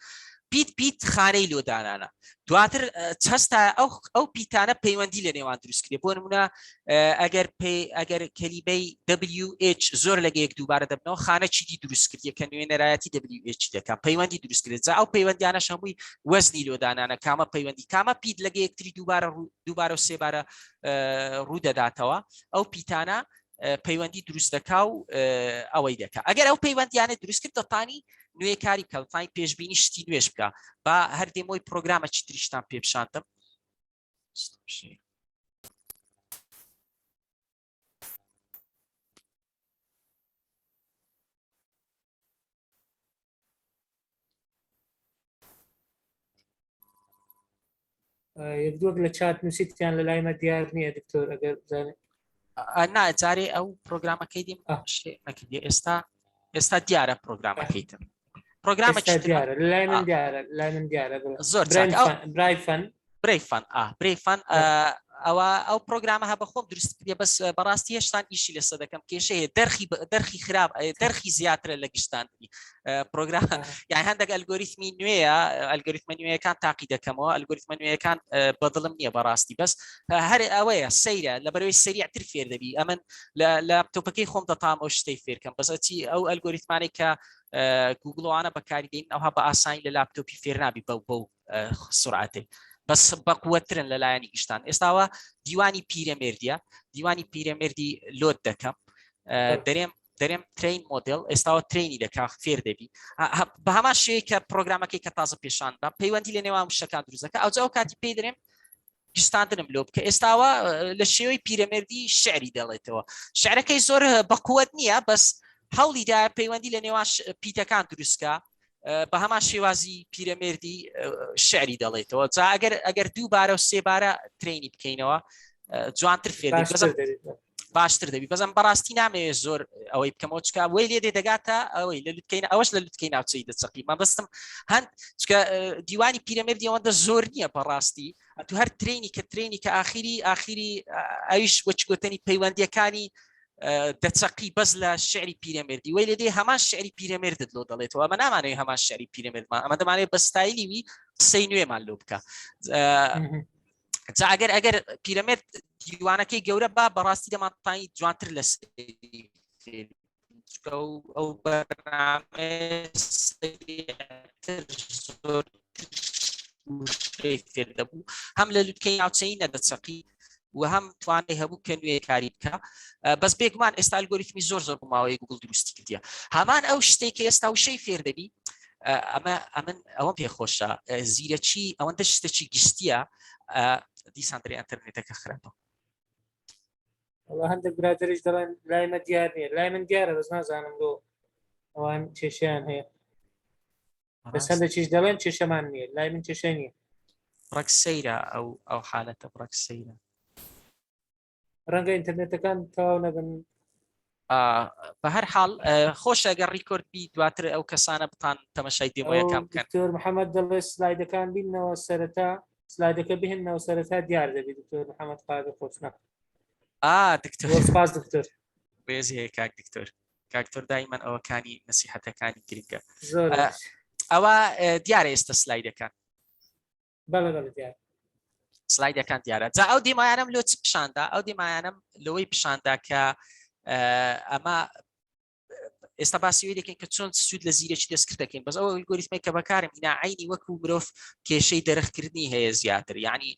پیت پیت خانەی لۆ دانانە دواتر چەستا ئەو ئەو پیتانە پەیوەندی لە نێوان دروست کرێ بۆ نمونە ئەگەر پێ ئەگەر کەلیمەی WH زۆر لەگە یەک دووبارە دەبنەوە خانە چیدی دروست کردیە کە نوێنەرایەتی WH دەکەن پەیوەندی دروست کرێت جا ئەو پەیوەندیانەش هەمووی وەزنی لۆ دانانە کامە پەیوەندی کامە پیت لەگە یەکتری دووبارە دووبارە و سێبارە ڕوو دەداتەوە ئەو پیتانە پەیوەندی دروست دەکا و ئەوەی دەکا ئەگەر ئەو پەیوەندیانە دروست کرد دەتانی نوێکاری بکە دەتانی پێشبینی شتی نوێش بکە با هەر demo ی پرۆگرامە چی تریشتان پێ پیشاندم. یەک دووەک لە چات نووسیتیان لە لای مە دیار نییە دکتۆر ئەگەر بزانێت نا جارێ ئەو پرۆگرامەکەی دیم شتێ نەکردی ئێستا ئێستا دیارە پرۆگرامەکەیتم پرۆگرامە دیارە لای من دیارە لای من دیارە زۆر برایفن برەیفەن ئا برەیفەن ئەوە ئەو پرۆگرامە هە بەخۆم دروست کردیە بەس بەڕاستی هێشتان ئیشی لەسەر دەکەم کێشە هەیە دەرخی دەرخی خراپ دەرخی زیاترە لە گشتاندنی پرۆگرام یان هەندێک ئەلگۆریتمی نوێیە ئەلگۆریتمە نوێیەکان تاقی دەکەمەوە ئەلگۆریتمە نوێیەکان بەدڵم نییە بەڕاستی بەس هەر ئەوەیە سەیرە لە بەرەوەی سەریعتر فێر دەبی ئەمن لە لاپتۆپەکەی خۆم دەتام ئەو شتەی فێرکەم بەس ئەچی ئەو ئەلگۆریتمانەی کە گوگڵوانە بەکاری دێن ئەوها بە ئاسانی لە لاپتۆپی فێر نابی بەو بەو سرعەتێ بەس بەقوەترن لە لایەنی گشتان ئێستاوە دیوانی پیرەمێردیە دیوانی پیرەمێردی load دەکەم دەرێم دەرێم train model ئێستاوە train ی دەکا فێر دەبی بە هەمان شێوەی کە پرۆگرامەکەی کە تازە پێشان بە پەیوەندی لە نێوان وشەکان دروستەکە ئەوجا ئەو کاتی پێی دەرێم گشتاندنم لۆ بکە ئێستاوە لە شێوەی پیرەمێردی شعری دەڵێتەوە شعرەکەی زۆر بەقوت نییە بەس هەوڵیدا پەیوەندی لە نێوان پیتەکان دروستکە بە هەمان شێوازی پیرەمێردی شعری دەڵێتەوە جا ئەگەر ئەگەر دووبارە و سێبارە train ی بکەینەوە جوانتر فێر باشتر دەبی بەزم بەڕاستی نامەوێت زۆر ئەوەی بکەمەوە چکە وەی لێ دێ دەگاتە ئەوەی لە لوتکەی ئەوەش لە لوتکەی ناوچەی دەچەقی مەبەستم هەند چکە دیوانی پیرەمێردی ئەوەندە زۆر نییە بەڕاستی تو هەر train ی کە train ی کە ئاخیری ئاخیری ئەویش وەچگوتنی پەیوەندیەکانی دەچەقی بەس لە شعری پیرەمێردی وەی لێ دێ هەمان شعری پیرەمێردت لۆ دەڵێتەوە ئەمە نامانەوێت هەمان شعری پیرەمێردمان ئەمە دەمانەوێت بە ستایلی وی قسەی نوێمان لۆ بکە جا ئەگەر ئەگەر پیرەمێرد دیوانەکەی گەورە با بەڕاستی دەمانتانی جوانتر لە ئەو ئەو بەرنامەیە سەریعتر زۆر وشەی فێر دەبوو هەم لە لوتکەی ناوچەی نەدەچەقی و هەم توانای هەبوو کە نوێ کاری بکە بەس بێگومان ئێستا ئەلگۆریتمی زۆر زۆر بۆ ماوەیە گوگل دروستی کردیە هەمان ئەو شتێک کە ئێستا وشەی فێر دەبی ئەمە ئەمن ئەوەم پێخۆشە زیرەکی ئەوەندە شتێکی گشتیە دیسان دەرێ ئەتەرنێتەکە خراپە وەڵا هەندێک برادەریش دەڵێن لای مە دیار نییە لای من دیارە بەس نازانم بۆ ئەوان کێشیان هەیە بەس هەندێکیش دەڵێن کێشەمان نییە لای من کێشە نییە ڕەک سەیرە ئەو ئەو حالەتە ڕەک سەیرە ڕەنگە ئینتەرنێتەکان تەواو نەبن بە هەر حاڵ خۆشە گەر record بی دواتر ئەو کەسانە بتان تەمەشای demo یەکان بکەن دکتۆر محەممەد دەڵێ سلایدەکان بینەوە سەرەتا سلایدەکە بهێنەوە سەرەتا دیار دەبی دکتۆر محەممەد قادر خۆشنە ئا دکتۆر سپاس دکتۆر ڕێزی هەیە کاک دکتۆر کاک دکتۆر دایمەن ئەوەکانی نسیحەتەکانی گرنگە ئەوە دیارە ئێستا سلایدەکان بەڵێ بەڵێ دیار سلایدەکان دیارە جا ئەو demo یانەم لۆ چ پیشاندا ئەو demo یانەم لەوەی پیشاندا کە ئەمە ئێستا باسی وی دەکەین کە چۆن سوود لە زیرەکی دەستکرد دەکەین بەس ئەو ئەلگۆریتمێک کە بەکارم هینا عینی وەکو مرۆڤ کێشەی دەرخکردنی هەیە زیاتر یعنی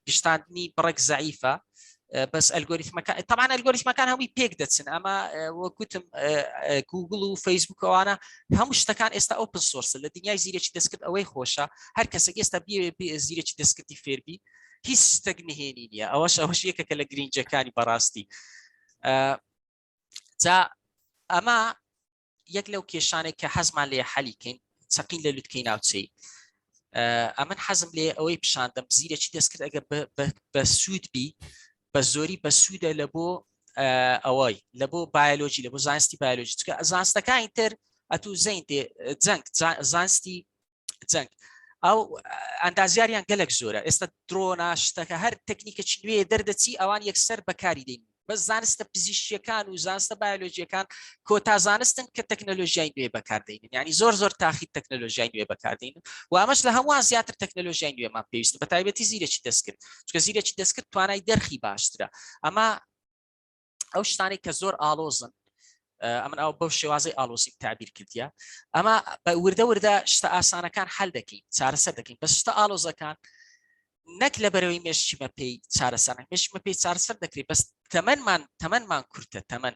گشتاندنی بڕێک زەعیفە بەس ئەلگۆریتمەکە تەمان ئەلگۆریتمەکان هەمووی پێک دەچن ئەمە وەکوتم گوگل و فەیسبوک ئەوانە هەموو شتەکان ئێستا open source ە لە دنیای زیرەکی دەستکرد ئەوەی خۆشە هەر کەسێک ئێستا زیرەکی دەستکردی فێربی هیچ شتێک نهێنی نییە ئەوەش ئەوەش یەکێکە لە گرنگەکانی بەڕاستی جا ئەمە یەک لەو کێشانێک کە حەزمان لێ حەلی کەین چەقین لە لوتکەی ناوچەی ئەمن حەزم لێ ئەوەی پیشاندەم زیرەکی دەستکرد ئەگە بە سوود بی بە زۆری بە سوودە لە بۆ ئەوەی لە بۆ بایۆلۆژی لە بۆ زانستی بایۆلۆژی چکە زانستەکانی تر ئەتوو زەین دێ جەنگ زانستی جەنگ ئەو ئەندازیاریان گەلک زۆرە ئێستا درۆنا شتەکە هەر تەکنیکەکی نوێ دەردەچی ئەوان یەکسەر بەکاری دێن. بەس زانستە پزیشکیەکان و زانستە بایۆلۆژیەکان کۆتا زانستن کە تەکنەلۆژیای نوێ بەکاردێنن، یعنی زۆر زۆر تاخی تەکنەلۆژیای نوێ بەکاردێنن و ئەمەش لە هەمووان زیاتر تەکنەلۆژیای نوێمان پێویستە، بە تایبەتی زیرەکی دەستکرد، چونکە زیرەکی دەستکرد توانای دەرخی باشترە. ئەمە ئەو شتانەی کە زۆر ئاڵۆزن، ئەمن ئەو بەو شێوازەی ئاڵۆزیم تعبیر کردیە، ئەمە بە وردە وردە شتە ئاسانەکان حل دەکەین، چارەسەر دەکەین، بەس شتە ئاڵۆزەکان نەک لە بەرەوەی مێشکیمە پێی چارەسەر، مێشکمە پێی چارەسەر دەکرێت، بەس تەمەنمان کورتە. تەمەن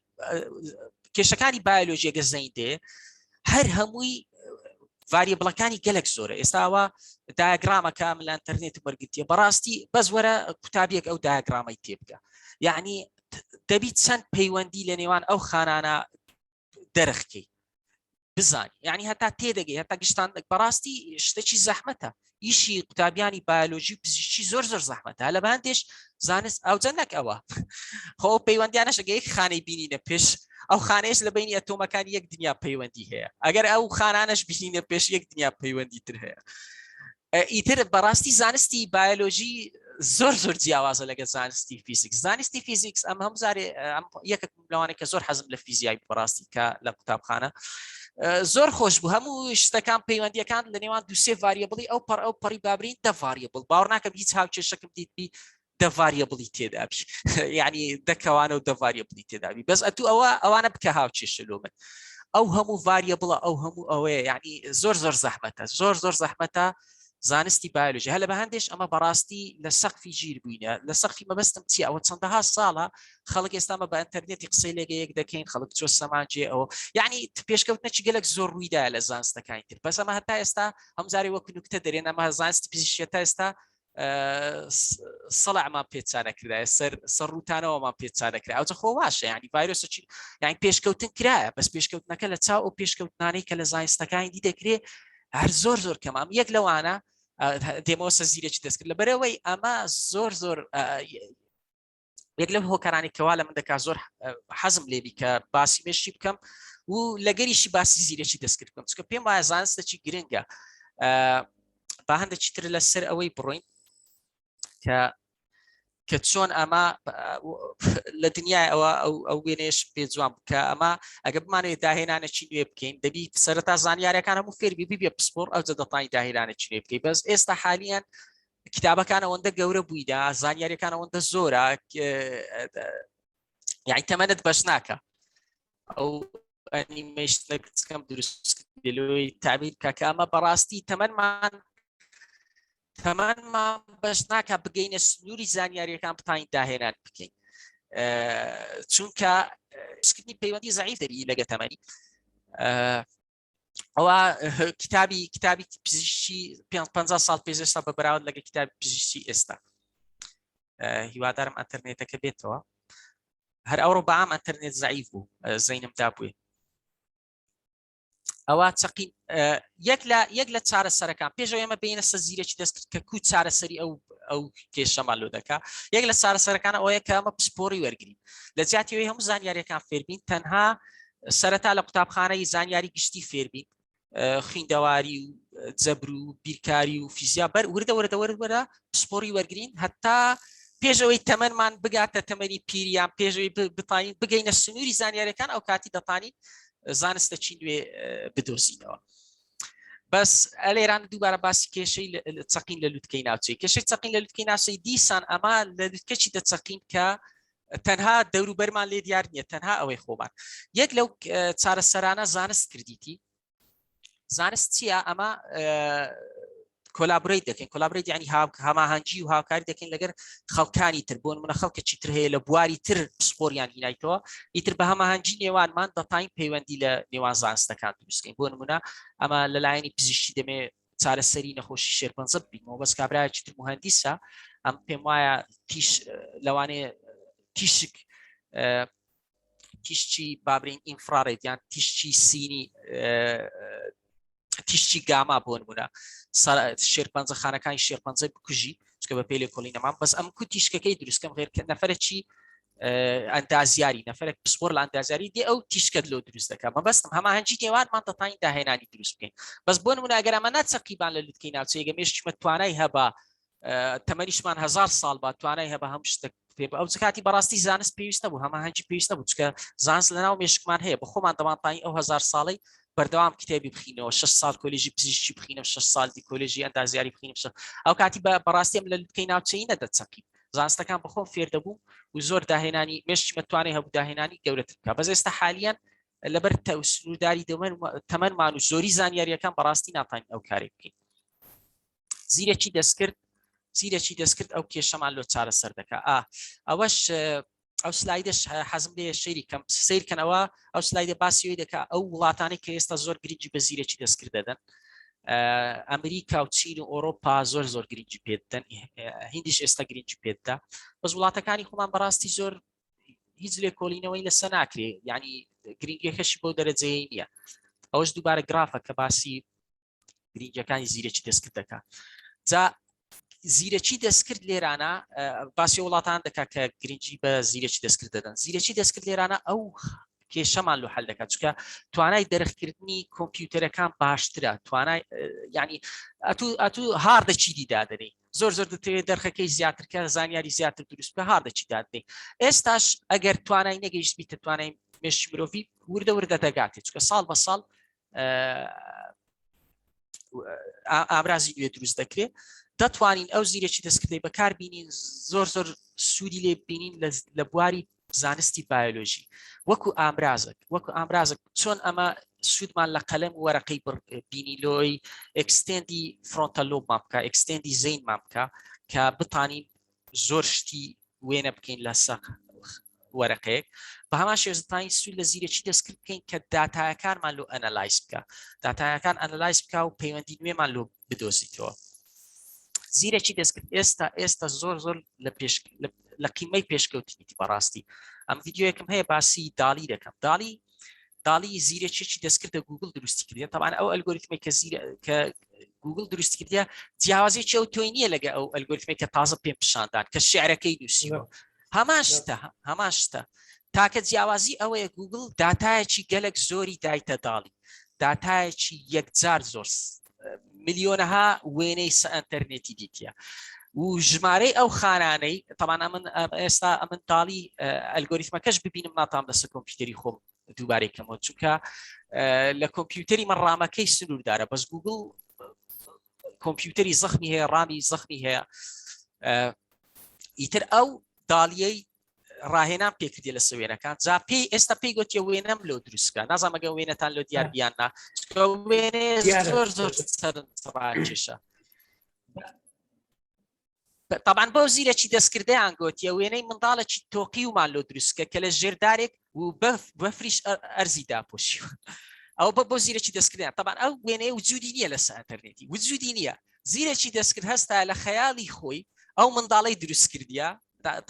کێشەکانی بایۆلۆژیەگە زەین دێ هەر هەمووی variable ەکانی گەلک زۆرە. ئێستاوە diagram ەکە من لە ئینتەرنێت وەرگتیە، بەڕاستی بەس وەرە قوتابیەک ئەو diagram ەی تێبگە، یعنی دەبی چەند پەیوەندی لە نێوان ئەو خانانە دەرخکەی بزانی، یعنی هەتا تێدەگەی هەتا گشتان. بەڕاستی شتێکی زەحمەتە ئیشی قوتابیانی بایۆلۆژی و پزیشکی، زۆر زۆر زەحمەتە. لە بەندێش زانست ئەوجە نەک ئەوە خۆ پەیوەندیانەشەگە یەک خانەی بینینە پێش، ئەو خانەیەش لە بینی ئەتۆمەکان یەک دنیا پەیوەندی هەیە، ئەگەر ئەو خانانەش بینینە پێش یەک دنیا پەیوەندی تر هەیە. ئیتر بەڕاستی زانستی بایۆلۆژی زۆر زۆر جیاوازە لەگە زانستی فیزیکس. زانستی فیزیکس ئەم هەم زارێ ئەم یەکێک لەوانەیە کە زۆر حەزم لە فیزیای بەڕاستی کە لە قوتابخانە زۆر خۆش بوو، هەموو شتەکان پەیوەندیەکان لە نێوان دوسێ variable ی ئەو پەڕ ئەو پەڕی بابرین دە variable، باوەڕ ناکەم هیچ هاوکێشەکەم دیتبی دە variable ی تێدابی، یعنی دەکەوانە و دە variable ی تێدابی، بەس ئەتو ئەوە ئەوانە بکە هاوکێشە لۆ من ئەو هەموو variable ە ئەو هەموو ئەوەیە، یعنی زۆر زۆر زەحمەتە، زۆر زۆر زەحمەتە زانستی بایۆلۆژی. هەر لە بە هەندێش ئەمە بەڕاستی لە سەقفی ژیر بووینە. لە سەقفی مەبەستم چییە؟ ئەوە چەندەها ساڵە خەڵک ئێستامە بە ئەتەرنێتی قسەی لەگە یەک دەکەین، خەڵک چۆ سەمانجێ ئەوە، یعنی پێشکەوتنەکی گەلک زۆر ڕوویدا لە زانستەکانی تر. بەس ئەمە هەتا ئێستا هەمجارێ وەکو نوکتە دەرێن، ئەمە زانستی پزیشکیە تا ئێستا سەڵعمان پێچانەکرایە، سەر سەر ڕووتانەوەمان پێچانەکرا. ئەوجە خۆ واشە، ینی ڤایرۆسەکی یان پێشکەوتن کرایە، بەس پێشکەوتنەکە لە چاو ئەو پێشکەوتنانەی کە لە زانستەکانی دی دەکرێ هەر زۆر زۆر کەمام. یەک لەوانە دێمەوە سە زیرەکی دەستکرد، لەبەرەوەی ئەمە زۆر زۆر یەک لەم هۆکارانی کەوا لە من دەکا زۆر حەزم لێبی کە باسی مێشکی بکەم و لەگەریشی باسی زیرەکی دەستکرد بکەم، چونکە پێم وایە زانستێکی گرنگە. با هەندێکی تر لەسەر ئەوەی بڕۆین کە کە چۆن ئەمە لە دنیای ئەوە ئەو وێنێش پێ جوان بکە. ئەمە ئەگە بمانەوێت داهێنانێکی نوێ بکەین دەبی سەرەتا زانیاریەکان هەموو فێربی ببێ پسپۆر، ئەو دەتوانانی داهێنانێکی نوێ بکەی. بەس ئێستا حالیان کتابەکان ئەوەندە گەورە بوویدا، زانیاریەکان ئەوەندە زۆرە، یعنی تەمەنت بەش ناکە. ئەو ئەنیمەیشنەکەم دروست لۆی تعبیر کە کە ئەمە بەڕاستی تەمەنمان بەش ناکە بگەینە سنووری زانیاریەکان بتانین داهێنان بکەین، چونکە سکردنی پەیوەندی زعیف دەبی لەگە تەمەنی. ئەوە کتابی پزیشکی 50 ساڵ پێش ئێستا بە بەراورد لەگە کتابی پزیشکی ئێستا. هیوادارم ئەتەرنێتەکە بێتەوە. هەر ئەوڕۆ بەعام ئەتەرنێت زعیف بوو، زەینم دابووێ. ئەوە چەقین یەک لە چارەسەرەکان پێشەوە ئێمە بینە سە زیرەکی دەستکرد کە کو چارەسەری ئەو کێشەمان لۆ دەکا. یەک لە چارەسەرەکان ئەوەیە کە ئەمە پسپۆری وەرگین، لە جیاتیەوەی هەموو زانیاریەکان فێربین تەنها سەرەتا لە قوتابخانەی زانیاری گشتی فێربین، خویندەواری و جەبر و بیرکاری و فیزیا، بەر وردە وردە وردە پسپۆری وەرگین هەتا پێشەوەی تەمەنمان بگاتە تەمەنی پیریان، پێشەوەی بتانین بگەینە سنووری زانیاریەکان، ئەو کاتی دەتانین زانستەکی نوێ بدۆزینەوە. بەس ئەلێران دووبارە باسی کێشەی چەقین لە لوتکەی ناوچەی، کێشەی چەقین لە لوتکەی ناوچەی، دیسان ئەمە لە لوتکەچی دەچەقین کە تەنها دەوروبەرمان لێ دیار نییە، تەنها ئەوەی خۆمان. یەک لەو چارەسەرانە زانست کردیتی. زانست چییە؟ ئەمە collaborate دەکەین، collaborate یعنی هەماهەنگی و هاوکاری دەکەین لەگەر خەڵکانی تر. بۆ نمونە خەڵکێکی تر هەیە لە بواری تر پسپۆریان هینایتەوە، ئیتر بە هەماهەنگی نێوانمان دەتانین پەیوەندی لە نێوان زانستەکان دروستکەین. بۆ نمونە ئەمە لەلایەنی پزیشکی دەمێ چارەسەری نەخۆشی شێرپەنجە ببینەوە، بەس کابرایەکی تر مهندیسە، ئەم پێم وایە تیش لەوانەیە تیشک تیشکی بابرین infrared یان تیشکی سینی تیشکی گاما بۆ نمونە شێرپەنجە خانەکانی شێرپەنجەی بکوژی، چکە بە پێی لێکۆڵینەمان بەس ئەم کو تیشکەکەی دروستکەم غێر کە نەفرەکی ئەندازیاری نەفرێک پسپۆر لە ئەندازیاری دێ ئەو تیشکەت لۆ دروست دەکات. مەبەستم هەماهەنگی نێوانمان دەتوانین داهێنانی دروست بکەین. بەس بۆ نمونە ئەگەر ئەمە نەچەقیبان لە لوتکەی ناوچەیەگە مێشکمە توانای هەبا، تەمەنیشمان 1000 ساڵ با توانای هەبا هەموو شتێک پێ ئەو کاتی بەڕاستی زانست پێویست نەبوو، هەماهەنگی پێویست نەبوو، چکە زانست لەناو مێشکمان هەیە، بە خۆمان دەمانتوانی ئەو هەزار ساڵەی بەردەوام کتێبی بخینەوە، 6 ساڵ کۆلێژی پزیشکی بخینەوە، 6 ساڵ دی کۆلێژی ئەندازیاری بخینەوە. ئەو کاتی بەڕاستی ئەم لە لوتکەی ناوچەیی نەدەچەقی، زانستەکان بەخۆم فێر دەبوو و زۆر داهێنانی مێشکی مەتوانێ هەبوو داهێنانی گەورەتر بکە. بەس ئێستا حالیان لەبەر سنوورداری تەمەنمان و زۆری زانیاریەکان بەڕاستی ناتوانین ئەو کارێک بکەین. زیرەکی دەستکرد، زیرەکی دەستکرد ئەو کێشەمان لۆ چارەسەر دەکا. ئەوەش ئەو سلایدش حەزم لێ شەیری کەم، سیرکەنەوە ئەو سلایدە باسی ئەوی دەکا ئەو وڵاتانەی کە ئێستا زۆر گرنگی بە زیرەکی دەستکرد دەدەن، ئەمریکا و چین و ئەوروپا زۆر زۆر گرنگی پێدەن، هیندیش ئێستا گرنگی پێدەدا، بەس وڵاتەکانی خۆمان بەڕاستی زۆر هیچ لێکۆڵینەوەی لەسەر ناکرێ، یعنی گرنگیەکەشی بەو دەرەجەیە نییە. ئەوەش دووبارە گرافە کە باسی گرنگیەکانی زیرەکی دەستکرد دەکا. جا زیرەکی دەستکرد لێرانە باسی وڵاتان دەکات کە گرنگی بە زیرەکی دەستکرد دەدەن. زیرەکی دەستکرد لێرانە ئەو کێشەمان لۆ حل دەکات، چونکە توانای دەرخکردنی کۆمپیوتەرەکان باشترە، توانای ینی ئەتوو هاردەکی دی دادەنێی، زۆر زۆر دەتەوێت دەرخەکەی زیاتر کە زانیاری زیاتر دروست بکە، هاردەکی دادنێ. ئێستاش ئەگەر توانای نەگەیشت بیتە توانای مێشکی مرۆڤی، وردە وردە دەگاتێ، چونکە ساڵ بە ساڵ ئامرازی نوێ دروست دەکرێت. دەتوانین ئەو زیرەکی دەستکردەی بەکار بینین، زۆر زۆر سوودی لێ بینین لە بواری زانستی بایۆلۆژی وەکو ئامرازێک، وەکو ئامرازێک چۆن ئەمە سوودمان لە قەلەم و وەرەقەی بینی لۆی extend ی frontal lobe مان بکە، extend ی زەینمان بکە کە بتانین زۆر شتی وێنە بکەین لە سەق وەرەقەیەک. بە هەمان شێوە دەتوانین سوود لە زیرەکی دەستکرد بکەین کە داتایەکانمان لۆ analyze بکە، داتایەکان analyze بکە و پەیوەندی نوێمان لۆ بدۆزیتەوە. زیرەکی دەستکرد ئێستا ئێستا زۆر زۆر لە پێش لە قیمەی پێشکەوتنیتی بەڕاستی. ئەم ڤیدیۆیەکم هەیە باسی DALL-E دەکەم. DALL-E DALL-E زیرەکیەکی دەستکردە گوگل دروستی کردیە. طبعا ئەو ئەلگۆریتمێک کە زیرە کە گوگل دروست کردیە جیاوازێکی ئەو تۆی نییە لەگە ئەو ئەلگۆریتمێک کە تازە پێم پیشاندان کە شعرەکەی نووسیوە، هەمان شتە، هەمان شتە. تاکە جیاوازی ئەوەیە گوگل داتایەکی گەلک زۆری دایتە DALL-E، داتایەکی یەکجار زۆر، ملیۆنەها وێنەی سە ئەتەرنێتی دیتیە و ژمارەی ئەو خانانەی تەمان ئەمن ئێستا ئەمن DALL-E ئەلگۆریتمەکەش ببینم ناتام لەسەر کۆمپیوتەری خۆم دووبارەی کەمەوە، چونکە لە کۆمپیوتەری من ڕامەکەی سنووردارە، بەس گوگل کۆمپیوتەری زەخمی هەیە، ڕامی زەخمی هەیە. ئیتر ئەو DALL-E یەی ڕاهێنان پێکردی لە سوێنەکان، جا پێی ئێستا پێی گوتیە وێنەم لۆ دروستکە. نازانم ئەگەر وێنەتان لۆ دیار بیان نا، چونکە وێنەیە زۆر زۆر سەرنجڕاکێشە. طبعا بەو زیرەکی دەستکردیان گوتیە وێنەی منداڵێکی تۆقیومان لۆ دروستکە کە لە ژێردارێک و بەفریش ئەرزی داپۆشیوە. ئەو بە بۆ زیرەکی دەستکردیان. طبعا ئەو وێنەیە وجودی نییە لەسەر ئەتەرنێتی، وجودی نییە. زیرەکی دەستکرد هەستا لە خەیاڵی خۆی ئەو منداڵەی دروست کردیە.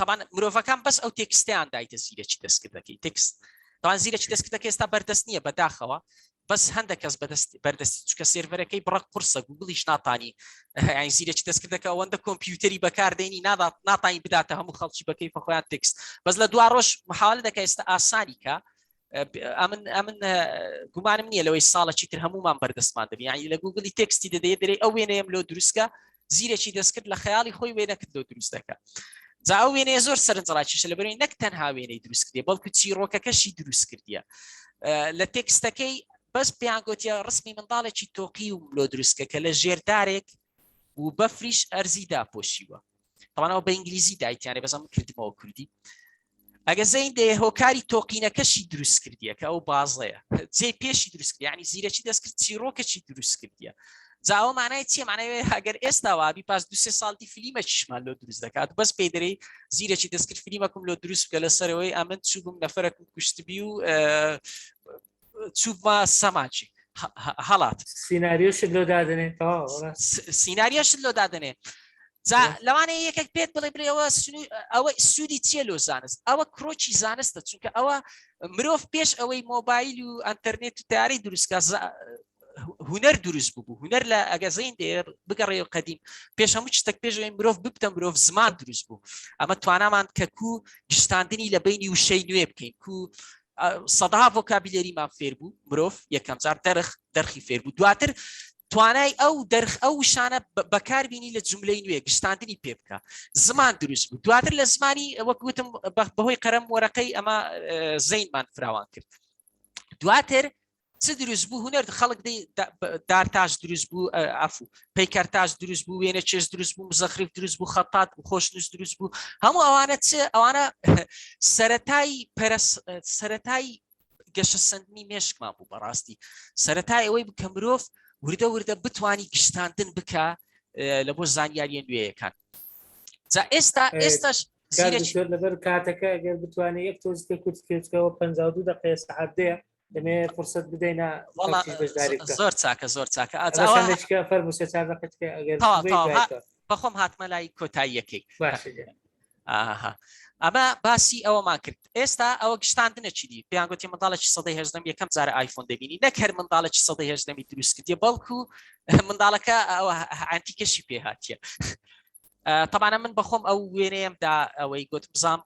طبعا مرۆڤەکان بەس ئەو text ەیان دایتە زیرەکی دەستکردەکەی text. طبعا زیرەکی دەستکردەکە ئێستا بەردەست نییە بەداخەوە، بەس هەندێک کەس بەدەست بەردەستی، چونکە سێرڤەرەکەی بڕە قورسە، گوگڵیش ناتانی یانی زیرەکی دەستکردەکە ئەوەندە کۆمپیوتەری بەکاردێنی نادات، ناتانی بداتە هەموو خەڵکی بەکەی خۆیان text. بەس لە دوا ڕۆژ محاولە دەکە ئێستا ئاسانی کە ئەمن ئەمن گومانم نییە لەوەی ساڵەکی تر هەمومان بەردەستمان دەبی. یعنی لە گوگلی text ی دەدەیە دەرێ ئەو وێنەیەم لۆ دروستکە، زیرەکی دەستکرد لە خەیاڵی خۆی وێنەکرد لۆ دروست دەکە. جا ئەو وێنەیە زۆر سەرنجڕاکێشە لەبەرەوەی نەک تەنها وێنەی دروست کردیە بەڵکو چیرۆکەکەشی دروست کردیە. لە text ەکەی بەس پێیان گوتیە ڕسمی منداڵێکی تۆقی و لۆ دروستکە کە لە ژێردارێک و بەفریش ئەرزی داپۆشیوە. طبعا ئەو بە ئینگلیزی دایتیانێ بەس ئەمن کردمەوە کوردی. ئەگە زەین دێ هۆکاری تۆقینەکەشی دروست کردیە کە ئەو بازەیە جێ پێشی دروست کرد، یعنی زیرەکی دەستکرد چیرۆکەکی دروست کردیە. جا ئەوە معنای چییە؟ معنای ئەگەر ئێستا وابی پاس دو سێ ساڵ دی فلیمەکیشمان لۆ دروست دەکات، بەس پێی دەرێی زیرەکی دەستکرد فلیمەکم لۆ دروست بکە لەسەرەوەی ئەمن چووبم نەفەرەکم کوشتبی و چووبمە سەماچی هەڵات. سیناریۆشت لۆ دادەنێ، تەواو. سیناریۆشت لۆ دادەنێ. جا لەوانەیە یەکێک پێت بڵێ بڵێ ئەوە ئەوە سوودی چییە لۆ زانست؟ ئەوە کرۆکی زانستە، چونکە ئەوە مرۆڤ پێش ئەوەی مۆبایل و ئەتەرنێت و تاری دروستکە هونەر دروست بوو. هونەر لە ئەگە زەین دێ بگەڕێ و قەدیم پێش هەموو شتێک پێش ئەوەی مرۆڤ ببتە مرۆڤ زمان دروست بوو. ئەمە توانامان کە کو گشتاندنی لە بینی وشەی نوێ بکەین، کو سەدها vocabulary مان فێر بوو. مرۆڤ یەکەم جار دەرخ دەرخی فێر بوو، دواتر توانای ئەو دەرخ ئەو وشانە بەکاربینی لە جملەی نوێ گشتاندنی پێ بکە زمان دروست بوو دواتر لە زمانی وەک وتم بەهۆی قەرەم وەرەقەی ئەمە زەینمان فراوان کرد دواتر چ دروست بوو هونەر خەڵک دارتاش دروست بوو ئەفو پەیکەرتاش دروست بوو وێنە چێش دروست بوو مزەخریف دروست بوو خەتات و خۆشنووس دروست بوو هەموو ئەوانە چ ئەوانە سەتای پەرس سەتای گەشەسەندنی مێشکمان بوو بەڕاستی سەتای ئەوەی بکە مرۆڤ وردە وردە بتانی گشتاندن بکە لە بۆ زانیاریە نوێیەکان جا ئێستا ئێستاش لەبەر کاتەکە ئەگەر بتوانێت یەک تۆزتێ کورت کێچکەوە 52 دقەیە سەعات دەیە دەمێ فرسەت بدەینە زۆر چاکە زۆر چاکە فەرموو سێ چار دقەتکە ئەگەر بەخۆم هاتمە لای کۆتاییەکەی ئاها ئەمە باسی ئەوەمان کرد ئێستا ئەوە گشتاندنە چی دی پێیان گوتی منداڵێکی سەدەی هەژدەم یەکەم جارە ئایفۆن دەبینی نەک هەر منداڵێکی سەدەی هەژدەمی دروست کردیە بەڵکو منداڵەکە ئەوە ئەنتیکەشی پێ هاتیە تەبانە من بەخۆم ئەو وێنەیەم دا ئەوەی گوت بزانام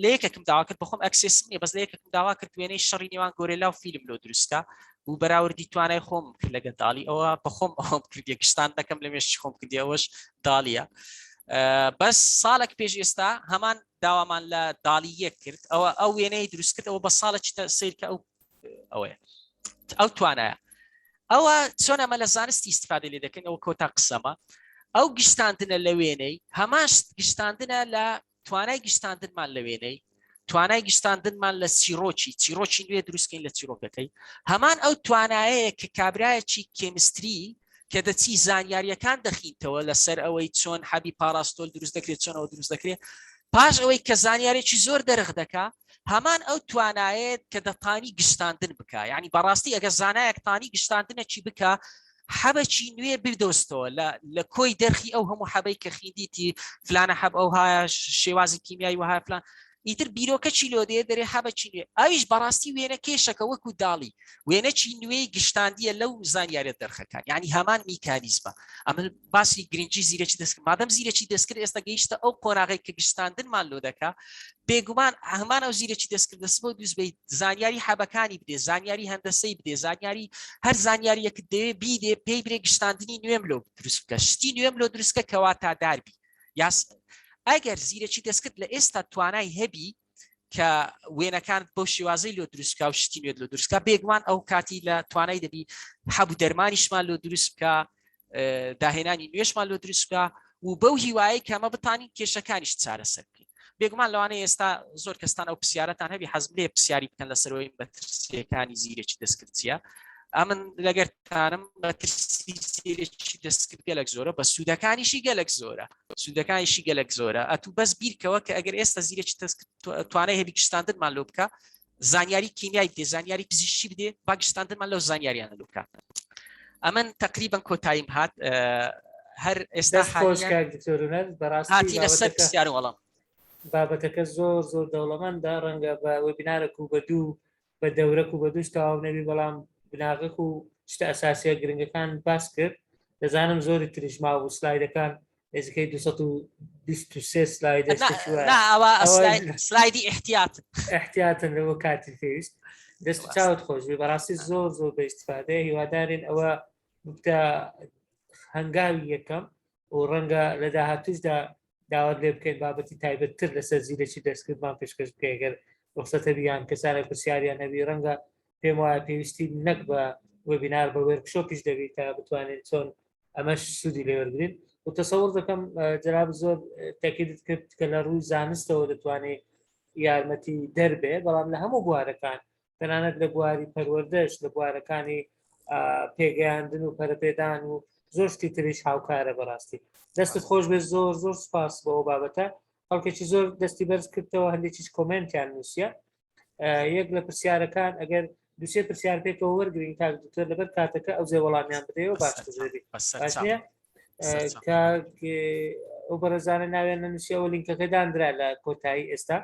لە یەکێکم داوا کرد بەخۆم access م نیە بەس لە یەکێکم داوا کرد وێنەی شەڕی نێوان گۆرێلا و فیلم لۆ دروستکە و بەراوردی توانای خۆم کرد لەگە DALL-E ئەوە بەخۆم ئەوم کردیە گشتان دەکەم لە مێشکی خۆم کردی ئەوەش DALL-E یە بەس ساڵێک پێش ئێستا هەمان داوامان لە DALL-E یەک کرد ئەوە ئەو وێنەی دروست کرد ئەوە بە ساڵێکی سیرکە ئەو ئەوەیە ئەو توانایە ئەوە چۆن ئەمە لە زانستی استفادە لێ دەکەن ئەوە کۆتا قسەمە ئەو گشتاندنە لە وێنەی هەمان گشتاندنە لە توانای گشتاندنمان لە وێنەی توانای گشتاندنمان لە چیرۆکی چیرۆکی نوێ دروستکەین لە چیرۆکەکەی هەمان ئەو توانایەیە کە کابرایەکی chemistry کە دەچی زانیاریەکان دەخینتەوە لەسەر ئەوەی چۆن حەبی پاراستۆل دروست دەکرێت چۆنەوە دروست دەکرێت پاش ئەوەی کە زانیارێکی زۆر دەرخ دەکا هەمان ئەو توانایەت کە دەتانی گشتاندن بکە یعنی بەڕاستی ئەگە زانایەک تانی گشتاندنەکی بکە حەبەکی نوێ بدۆستەوە لە کۆی دەرخی ئەو هەموو حەبەی کە خیندیتی فلانە حەب ئەو هاە شێوازی کیمیایی وها فلان ئیتر بیرۆکە چی لۆ دێ دەرێ حەبەکی نوێ ئەویش بەڕاستی وێنە کێشەکە وەکو DALL-E وێنەکی نوێی گشتاندیە لەو زانیارە دەرخەکان یعنی هەمان میکانیزمە ئەمە باسی گرنگی زیرەکی دەستکرد مادەم زیرەکی دەستکرد ئێستا گەیشتە ئەو قۆناغی کە گشتاندنمان لۆ دەکا بێگومان هەمان ئەو زیرەکی دەستکرد دەست بۆ دووست بی زانیاری حەبەکانی بدێ زانیاری هەندەسەی بدێ زانیاری هەر زانیاریەک دەوێ بیدێ پێی برێ گشتاندنی نوێم لۆ دروست بکە شتی نوێم لۆ دروستکە کەوا تا داربی یاس ئەگەر زیرەکی دەستکرد لە ئێستا توانای هەبی کە وێنەکان بەو شێوازەی لۆ دروستکا و شتی نوێت لۆ دروستکا بێگومان ئەو کاتی لە توانای دەبی حەب و دەرمانیشمان لۆ دروست بکە داهێنانی نوێشمان لۆ دروست بکە و بەو هیوایەی کە ئەمە بتانین کێشەکانیش چارەسەر بکەین بێگومان لەوانەیە ئێستا زۆر کەستان ئەو پرسیارەتان هەبی حەزم لێ پرسیاری بکەن لەسەرەوەی مەترسیەکانی زیرەکی دەستکرد چییە ئەمن لەگەرتانم مەترسی زیرەکی دەستکرد گەلک زۆرە بە سوودەکانیشی گەلک زۆرە سوودەکانیشی گەلک زۆرە ئەتوو بەس بیرکەوە کە ئەگەر ئێستا زیرەکی دەستکرد توانای هەبی گشتاندنمان لۆ بکە زانیاری کیمیای بدێ زانیاری پزیشکی بدێ با گشتاندنمان لەو زانیاریانە لۆ بکە ئەمن تقریبا کۆتاییم هات هەر ئێستا هاتینە سەر پرسیار وەڵام بابەتەکە زۆر زۆر دەوڵەمەندە ڕەنگە بە وێبینارێک و بە دوو بە دەورەک و بە دووش تەواو نەبی بەڵام بناغەک و شتە ئەساسیە گرنگەکان باس کرد دەزانم زۆری تریش ماوە سلایدەکان نزیکەی 223 سلاید سلایدی احتیاط احتیاطن لەوە کاتی پێویست دەست چاوت خۆش بێ بەڕاستی زۆر زۆر بە ئیستفادەیە هیوادارین ئەوە ببتە هەنگاوی یەکەم و ڕەنگە لە داهاتوشدا داوات لێ بکەین بابەتی تایبەتتر لەسەر زیرەکی دەستکردمان پێشکەش بکەین گەر ڕوخسەتە بیان کەسانێک پرسیاریان هەبی ڕەنگە پێم وایە پێویستی نەک بە وێبینار بە workshop یش دەبی تا بتوانین چۆن ئەمەش سوودی لێوەرگین و تەسەوڕ دەکەم جەناب زۆر تەکیدت کرد کە لە ڕووی زانستەوە دەتوانێت یارمەتی دەربێ بەڵام لە هەموو بوارەکان تەنانەت لە بواری پەروەردەش لە بوارەکانی پێگەیاندن و پەرەپێدان و زۆر شتی تریش هاوکارە بەڕاستی دەستت خۆش بێت زۆر زۆر سپاس بۆ ئەو بابەتە خەڵکێکی زۆر دەستی بەرز کردەوە هەندێکیش کۆمێنتیان نووسە یەک لە پرسیارەکان ئەگەر دوسێ پرسیار پێکەوە وەرگین کاک دکتۆر لەبەر کاتەکە ئەو زێ وەڵامیان بدەیەوە باشتر دەبی باش نییە کاک ئەو بەڕێزانە ناویان نەنووسیەوە لینکەکە دانرا لە کۆتایی ئێستا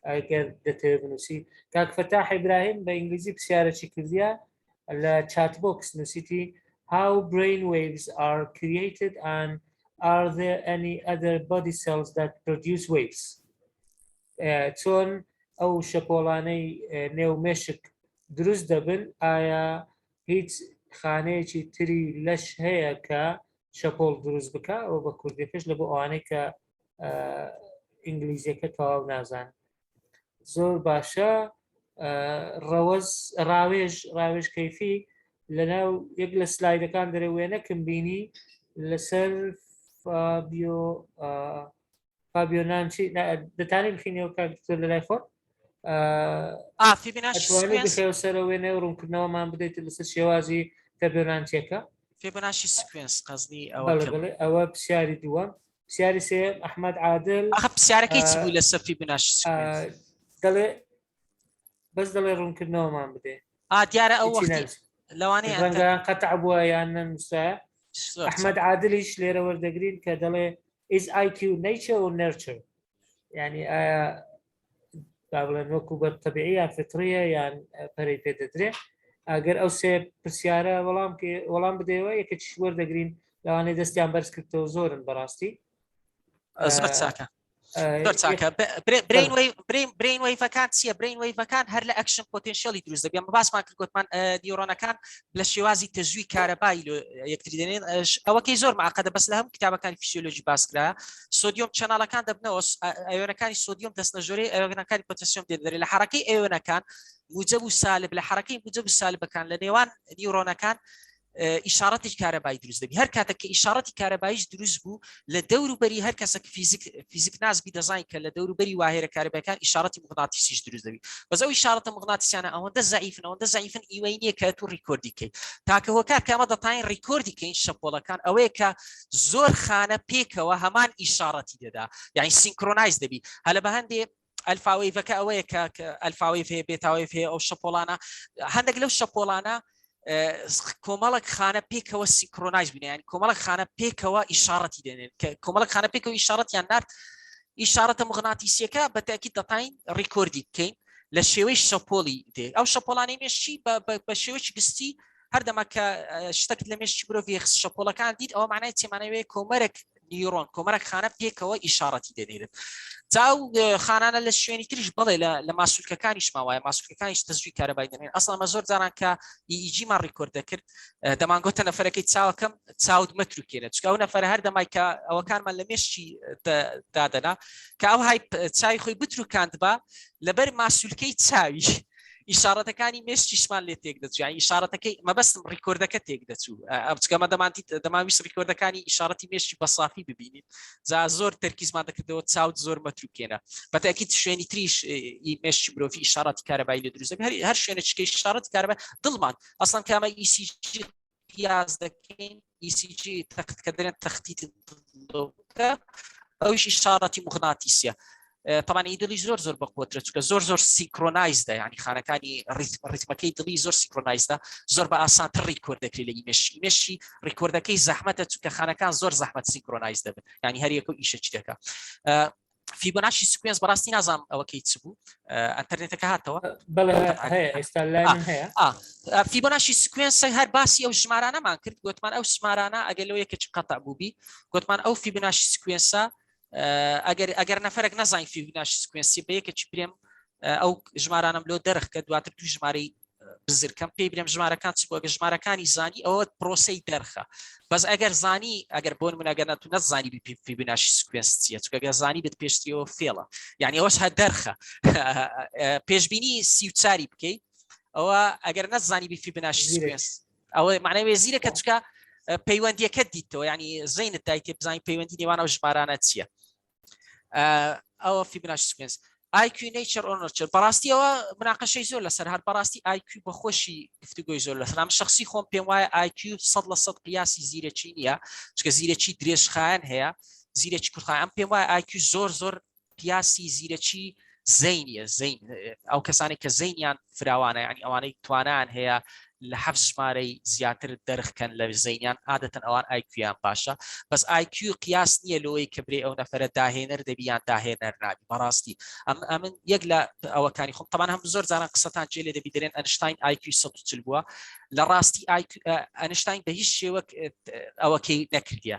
ئەگەر دەتەوێت بنووسی کاک فەتاح ئیبراهیم بە ئینگلیزی پرسیارەکی کردیە لە chat box نووسیتی How brain waves are created and are there any other body cells that produce waves چۆن ئەو شەپۆڵانەی نێو مێشک دروست دەبن ئایا هیچ خانەیەکی تری لەش هەیە کە شەپۆڵ دروست بکە ئەو بە کوردیەکەش لە بۆ ئەوانەی کە ئینگلیزیەکە تەواو نازان زۆر باشە ڕەوەز ڕاوێژ ڕاوێژ کەیفی لەناو یەک لە سلایدەکان دەرێ وێنەکم بینی لەسەر فابیۆ فابیۆ نانچی دەتانی بخینەوە کاک دکتۆر لە لای خۆت فیبناشی بخێوە سەرە وێنە و ڕوونکردنەوەمان بدەیت لەسەر شێوازی فابیۆنانچیەکە فیبناشی sequence قەزنی ئەوە ئەوە پرسیاری دووەم پرسیاری سێ ئەحمد عادل ئەخە پرسیارەکەی چ بوو لەسەر فیبناشی sequence دەڵێ بەس دەڵێ ڕوونکردنەوەمان بدێ ئا دیارە ئەو وەختی لەوانەیە ڕەنگە قەتع بووە یان نەنووسرا ئەحمد عادلیش لێرە وەردەگرین کە دەڵێ is IQ nature or nurture یعنی ئایا با بڵێن وەکو بە تەبیعی یان فطریە یان پەرەی پێ دەدرێ ئەگەر ئەو سێ پرسیارە وەڵام وەڵام بدەیەوە یەکێکیش وەردەگرین لەوانەیە دەستیان بەرز کردەوە زۆرن بەڕاستی زۆر چاکە زۆر چاکە brain wave ەکان چییە؟ brain wave ەکان هەر لە action potential ی دروست دەبێت باسمان کرد گوتمان نیۆرۆنەکان لە شێوازی تەزووی کارەبایی یەکتری دەنێن ئەوەکەی زۆر معقدە بەس لە هەموو کتابەکانی فیسیۆلۆژی باسکرا سۆدیۆم channel ەکان دەبنەوە ئەیۆنەکانی سۆدیۆم دەستنە ژۆرەی ئەیۆنەکانی پۆتاسیۆم دێن دەرێ لە حرەکەی ئەیۆنەکان موجب و سالب لە حرەکەی موجب و سالبەکان لە نێوان نیورۆنەکان ئیشاڕەتی کارەبایی دروست دەبی هەر کاتێک کە ئیشاڕەتی کارەباییش دروست بوو لە دەوروبەری هەر کەسێک فیزیک فیزیک ناس بی دەزانین کە لە دەوروبەری واهێرە کارەبایەکان ئیشاڕەتی موغناتیسیش دروست دەبی بەس ئەو ئیشاڕەتە موغناتیسیانە ئەوەندە زەعیفن ئەوەندە زەعیفن ئیوەی نییە کە تو record ی کەی تاکە هۆکار کە ئەمە دەتوانین record ی کەین شەپۆڵەکان ئەوەیە کە زۆر خانە پێکەوە هەمان ئیشاڕەتی دەدا یعنی synchronize دەبی هەلە بە هەندێ alpha wave ەکە ئەوەیە کە alpha wave هەیە beta wave هەیە ئەو شەپۆڵانە هەندێک لەو شەپۆڵانە کۆمەڵک خانە پێکەوە synchronize بوون یانی کۆمەڵک خانە پێکەوە ئیشارەتی دێنێن کە کۆمەڵک خانە پێکەوە ئیشارەتیان نارد ئیشارەتە مغناتیسیەکە بە تاکی دەتاین record ی بکەین لە شێوەی شەپۆلی دێ ئەو شەپۆڵانی مێشکی بە شێوەی گشتی هەردەما کە شتەکت لە مێشکی مرۆڤی خست شەپۆڵەکان دیت ئەوە معنای چێمانەوەی کۆمەرێک نیورۆن کۆمەرەک خانە پێکەوە ئیشارەتی دەنێرن جا ئەو خانانە لە شوێنی تریش بڵێ لە ماسولکەکانیشمان وایە ماسولکەکانیش تەزوی کارەبای دەنێن ئەسڵ ئەمە زۆر جاران کە EEG مان record دەکرد دەمانگوتە نەفەرەکەی چاوەکەم چاوت مەتروکێنە چکە ئەو نەفەرە هەر دەمای کە ئەوەکانمان لە مێشکی دادەنا کە ئەو های چاوی خۆی بتروکاندبا لەبەر ماسولکەی چاوی ئیشاڕەتەکانی مێشکیشمان لێ تێک دەچوو یانی ئیشاڕەتەکەی مەبەستم record ەکە تێک دەچوو ئەم چکەمە دەمانتی دەماویست record ەکانی ئیشاڕەتی مێشکی بە سافی ببینین جا زۆر تەرکیزمان دەکردەوە چاوت زۆر مەتروکێنە بەتاکیت شوێنی تریش مێشکی مرۆڤی ئیشاڕەتی کارەبای لێ دروست دەبێت هەر هەر شوێنێکیکە ئیشاڕەتی کارەبا دڵمان ئەسڵەن کامە ECG قیاس دەکەین ECG تەخت کە دەرێن تەختیتی دڵەکە ئەویش ئیشارەتی مغناتیسیە طبعا ئی دڵی زۆر زۆر بەقوترە چونکە زۆر زۆر synchronize ە ینی خانەکانی ڕیتمەکەی دڵی زۆر synchronize ە زۆر بە ئاسانتر record دەکرێت لە ئیمێشی مێشی record ەکەی زەحمەتە چونکە خانەکان زۆر زەحمەت synchronize دەبن ینی هەریەکە و ئیشەکی دەکە فیبۆناشی sequence بەڕاستی نازانم ئەوەکەی چ بوو ئەتەرنێتەکە هاتەوە فیبۆناشی sequence هەر باسی ئەو ژمارانەمان کرد گوتمان ئەو ژمارانە ئەگەر لەو یەکێکی قەتع بووبی گوتمان ئەو فیبۆناشی sequence ە ئەگەر ئەگەر نەفرێک نەزانین فیبۆناشی sequence ی بە یەکێکی برێم ئەو ژمارانم لۆ دەرخ کە دواتر دوو ژمارەی بزرکەم پێی برێم ژمارەکان چ بوو ئەگەر ژمارەکانی زانی ئەوە پرۆسەی دەرخە بەس ئەگەر زانی ئەگەر بۆن من ئەگەر نەتو نەزانی بی فیبوناشی sequence چییە چونکە ئەگەر زانی بێت پێشتریەوە فێڵە یعنی ئەوەش هەر دەرخە پێشبینی 34 بکەیت ئەوە ئەگەر نەزانی بی فیبوناشی sequence ئەوە معنای وێ زیرەکە چکە پەیوەندیەکە دیتەوە ینی زەینت دایتێ بزانانی پەیوەندی نێوان ئەو ژمارانە چییە ئەوە فیبناش sequence IQ nature or nurture بەڕاستی ئەوە مناقەشەی زۆر لەسەر هەر بەڕاستی IQ بەخۆشی گفتوگۆی زۆر لەسەر ئەم شخصی خۆم پێم وایە IQ 100% قیاسی زیرەکی نییە چکە زیرەکی درێژخایەن هەیە زیرەکی کورتخایەن ئەم پێم وایە IQ زۆر زۆر قیاسی زیرەکی زەینیە زەین ئەو کەسانی کە زەینیان فراوانە یعنی ئەوانەی توانان هەیە لە حەفت ژمارەی زیاتر دەرخکەن لە زەینیان عادەتەن ئەوان IQ یان باشە بەس IQ قیاس نییە لەوەی کە برێ ئەو نەفرە داهێنەر دەبی یان داهێنەر نابی بەڕاستی ئەم ئەمن یەک لە ئەوەکانی خۆم تەمان هەم زۆر جاران قسەتان جێ لێ دەبی دەرێن ئەنشتاین IQ 140 بووە لە ڕاستی IQ ئەنشتاین بە هیچ شێوەک ئەوەکەی نەکردیە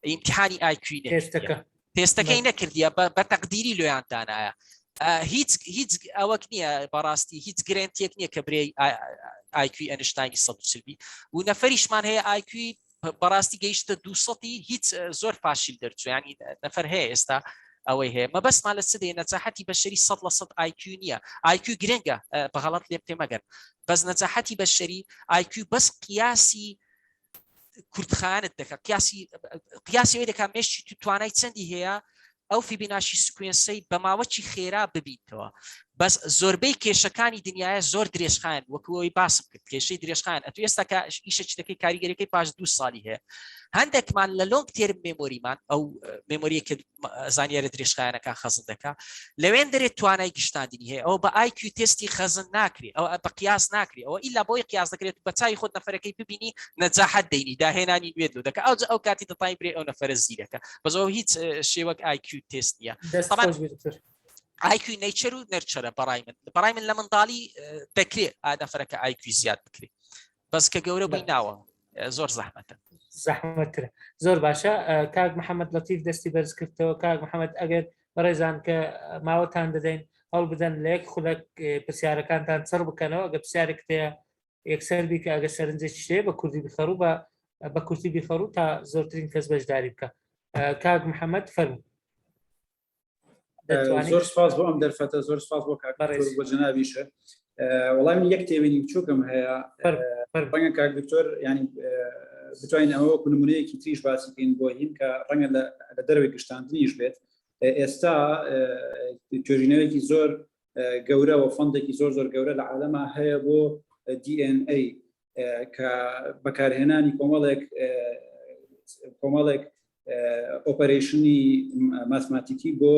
ئیمتحانی IQ ی نەکردیە تێستەکەی نەکردیە بە تەقدیری لۆیان دانایە. هیچ هیچ ئەوەک نییە بەڕاستی هیچ guarantee یەک نییە کە برێ IQ ی ئەنشتاینی 140 بی و نەفەریشمان هەیە IQ ی بەڕاستی گەیشتە 200 هیچ زۆر فاشیل دەرچوو ینی نەفەر هەیە ئێستا ئەوەی هەیە مەبەستمان لە چ دێ نەجاحەتی بەشەری 100 لە 100 IQ نییە. IQ گرنگە بە غەڵەت لێم تێمەگەن بەس نەجاحەتی بەشەری IQ بەس قیاسی کورتخانت دەکات قیاسی قیاسی ئەوەی دەکات مێشکی تو توانای چەندی هەیە ئەو Fibonacci sequence ەی بە ماوەکی خێرا ببیتەوە بەس زۆربەی کێشەکانی دنیاە زۆر درێژخایەن وەکو ئەوەی باسم کرد کێشەی درێژخایەن ئەتو ئێستا کە ئیشێکی دەکەی کاریگەریەکەی پاش دوو ساڵی هەیە هەندێکمان لە long term memory مان ئەو memory یە کە زانیارە درێژخایەنەکان خەزن دەکا لەوێن دەرێت توانای گشتاندنی هەیە ئەوە بە IQ test ی خەزن ناکرێ ئەوە بە قیاس ناکرێ ئەوە ئیلا بۆی قیاس دەکرێت بە چاوی خۆت نەفەرەکەی ببینی نەجاحەت دەینی داهێنانی نوێت لۆ دەکا ئەوجا ئەو کاتی دەتوانی برێ ئەو نەفەرە زیرەکە بەس ئەوە هیچ شێوەک IQ test نییە دەست طبعا خۆش بێت دکتۆر. IQ nature و nurture ە بەڕای من بەڕای من لە منداڵی دەکرێ نەفەرەکە IQ زیاد بکرێ بەس کە گەورە بووی ناوە زۆر زەحمەتە. زەحمەتترە زۆر باشە کاک محەممەد لەتیف دەستی بەرز کردەوە کاک محەممەد ئەگەر بەڕێزان کە ماوەتان دەدەین هەوڵ بدەن لە یەک خولەک پرسیارەکانتان چڕ بکەنەوە ئەگە پرسیارێک هەیە یەکسەر بیکە ئەگە سەرنجێکی هەیە بە کوردی بخەڕوو بە بە کورتی بیخەڕوو تا زۆرترین کەس بەشداری بکە کاک محەممەد فەرموو. زۆر سپاس بۆ ئەم دەرفەتە زۆر سپاس بۆ کاک بۆ جەنابیشە وەڵام یەک تێبینی بچووکم هەیە ڕەنگە کاک دکتۆر ینی بتوانین ئەوە وەکو نمونەیەکی تریش باسی بکەین بۆ هین کە ڕەنگە لە دەرەوەی گشتاندنیش بێت ئێستا توێژینەوەیەکی زۆر گەورە و fund ێکی زۆر زۆر گەورە لە عالەما هەیە بۆ DNA کە بەکارهێنانی کۆمەڵێک کۆمەڵێک operation ی ماتماتیکی بۆ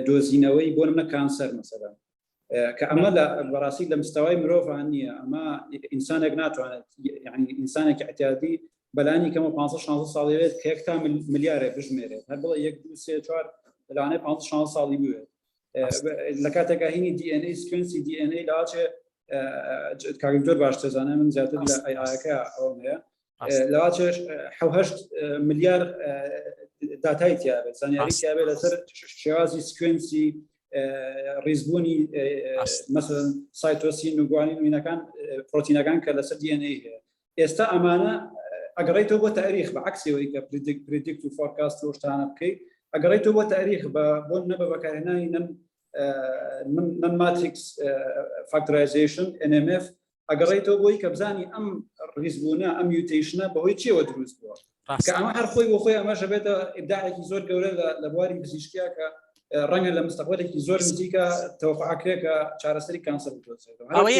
دۆزینەوەی بۆ منە کانسەر مەسەلەن کە ئەمە لە بەڕاستی لە مستەوای مرۆڤان نییە ئەمە ئینسانێک ناتوانێت یعنی ئینسانێکی اعتیادی بەلانی کەمە 15 16 ساڵی بێت کە یەک تا ملیارێ بژمێرێت هەر بڵێ یەک دو سێ چوار لەوانەیە 15 16 ساڵی بوێت لە کاتێکا هینی DNA sequence ی DNA لاچێ کاک زۆر باش دەزانێت من زیاتر لە AI ەکە ئەوم هەیە لەواچێش حهشت ملیار داتای تیاێت زانیاری تیاێت لەسەر شێوازی sequence ی ڕیزبوونی مەسەن cytosine و guanine وینەکان پرۆتینەکان کە لەسەر DNA هەیە ئێستا ئەمانە ئەگەڕێتەوە بۆ تاریخ بە عکسەوەی کە predict و forecast و شتانە بکەیت ئەگەڕێتەوە بۆ تاریخ بە بۆ نە بە بەکارهێنانی non non matrix factorization NMF ئەگەڕێتەوە بۆی کە بزانی ئەم ڕیزبوونە ئەم mutation ە بەهۆی چیەوە دروست بووە کە ئەمە هەر خۆی بۆ خۆی ئەمەش بێتە ئیبداعێکی زۆر گەورە لە بواری پزیشکیا کە ڕەنگە لە مستەقبلێکی زۆر نزیکە تەوەقعکرێ کە چارەسەری کانسەر بدۆزێتەوە. ئەوە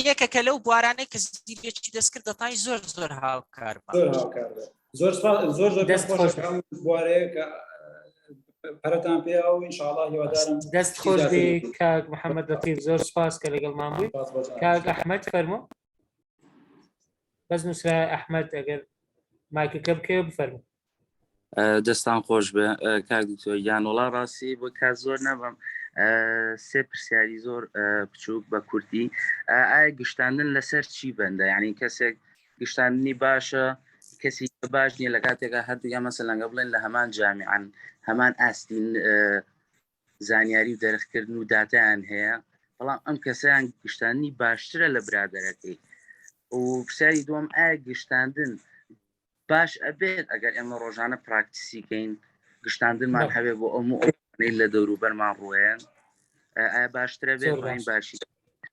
یەکێکە لەو بوارانەی کە زیرەکی دەستکرد دەتوانین زۆر زۆر هاوکار زۆر هاوکار بێت. زۆر زۆر زۆر دەست خۆش بوارەیە کە پەرەتان پێ و ئینشاءڵڵا هیوادارم دەست خۆش بێ کاک محەممەد لەتیف زۆر سپاس کە لەگەڵمان بووی کاک ئەحمەد فەرموو بەس نووسرا ئەحمەد ئەگەر مایکەکە بکەوە بفەرموو دەستان خۆش بێ کاک دکتۆر گیان وڵا ڕاستی بۆ کات زۆر نەبم سێ پرسیاری زۆر بچووک بە کورتی ئایا گشتاندن لەسەر چی بەندە یعنی کەسێک گشتاندنی باشە کەسی باش نییە لە کاتێکا هەردوویان مەسەلەنگە بڵێن لە هەمان جامیعان هەمان ئاستین زانیاری و دەرخکردن و داتایان هەیە بەڵام ئەم کەسیان گشتاندنی باشترە لە برادەرەکەی و پرسیاری دوم ئایا گشتاندن باش ئەبێت ئەگەر ئێمە ڕۆژانە practice ی کەین گشتاندنمان هەبێ بۆ ئەم و ئەوانەی لە دەوروبەرمان ڕوێن ئایا باشترە بێت ڕێن باشی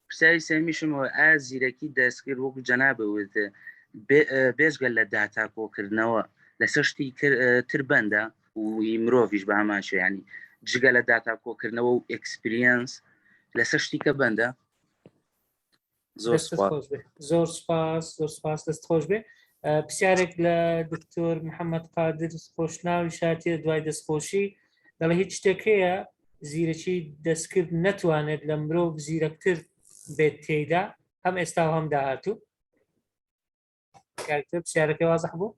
پرسیاری سێمیشم ئایا زیرەکی دەستکرد وەکو جەنابە وت بێجگە لە داتا کۆکردنەوە لەسەر شتی تر بەندە و مرۆڤیش بە هەمان شێ ینی جگە لە داتا کۆکردنەوە و experience لەسەر شتی کە بەندە زۆر سپاس زۆر سپاس زۆر سپاس دەست خۆش بێ پرسیارێک لە دکتۆر محەممەد قادر خۆشناوی شاتیە دوای دەستخۆشی دەڵێ هیچ شتێک هەیە زیرەکی دەستکرد نەتوانێت لە مرۆڤ زیرەکتر بێت تێیدا هەم ئێستا و هەم داهاتوو کاکتر پرسیارەکەی وازح بوو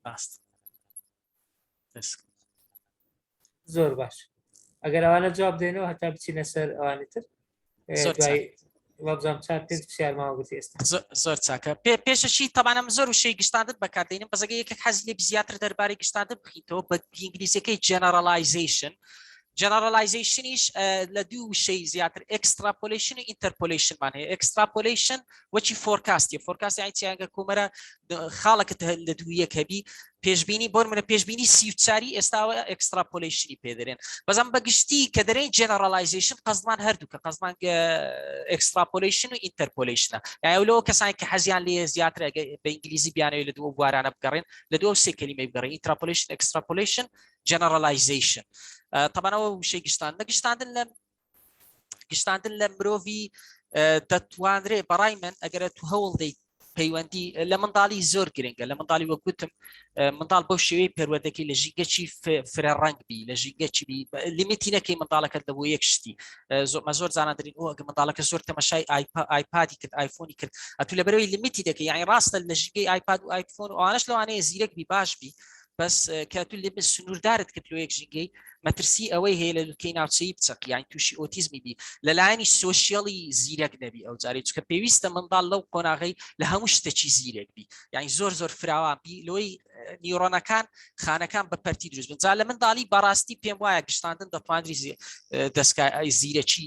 ڕاست زۆر باش ئەگەر ئەوانە جواب دێنەوە هەتا بچینە سەر ئەوانی تر دوای وابزانام چار پێنج پرسیار ماوە گوتی ئێستا زۆر چاکە پێ پێشەشی تەبانم زۆر وشەی گشتاندن بەکاردێنم بەزەگە یەکێک حەز لێ زیاتر دەربارەی گشتاندن بخیتەوە بە ئینگلیزیەکەی generalization. Generalization یش لە دوو وشەی زیاتر extrapolation و interpolation مان هەیە. Extrapolation وەکی forecast ە. Forecast یانی چی؟ ئەگەر کۆمەرە خاڵەکەت لە دوو یەک هەبی پێشبینی بۆ منە پێشبینی 34 ئێستاوە extrapolation ی پێ دەرێن. بەزەم بەگشتی کە دەرێن generalization قەزمان هەردوو کە قەزمان extrapolation و interpolation ە. یانی لەوە کەسانی کە حەزیان لێ زیاتر بە ئینگلیزی بیانەوێت لە دوو بوارانە بگەڕێن لە دوو سێ کەلیمەی بگەڕێن interpolation extrapolation generalization تەبعەن ئەوە وشەی گشتاندنە گشتاندن لە گشتاندن لە مرۆڤی دەتوانرێ بەڕای من ئەگەر تو هەوڵ دەیت پەیوەندی لە منداڵی زۆر گرنگە لە منداڵی وەک گوتم منداڵ بەو شێوەی پەروەردەکەی لە ژینگەکی فرە ڕەنگ بی لە ژینگەکی بی limit ی نەکەی منداڵەکەت لە بۆ یەک شتی زۆر زۆر زانان دەرین ئەو ئەگە منداڵەکە زۆر تەمەشای iPad ی کرد iPhone ی کرد ئەتو لەبەرەوەی limit ی دەکەی یعنی ڕاستە لە ژینگەی iPad و iPhone و ئەوانش لەوانەیە زیرەک بی باش بی بەس کە تو لێ سنووردارت کرد لۆ یەک ژینگەی مەترسی ئەوەی هەیە لە لوتکەی ناوچەیی بچەقی یان تووشی ئۆتیزمی بی لەلایەنی social ی زیرەک نەبی ئەو جارەی چکە پێویستە منداڵ لەو قۆناغەی لە هەموو شتێکی زیرەک بی یعنی زۆر زۆر فراوان بی لۆی نیورۆنەکان خانەکان بە پەرتی دروست بن جا لە منداڵی بەڕاستی پێم وایە گشتاندن دەتوانری دەستکای زیرەکی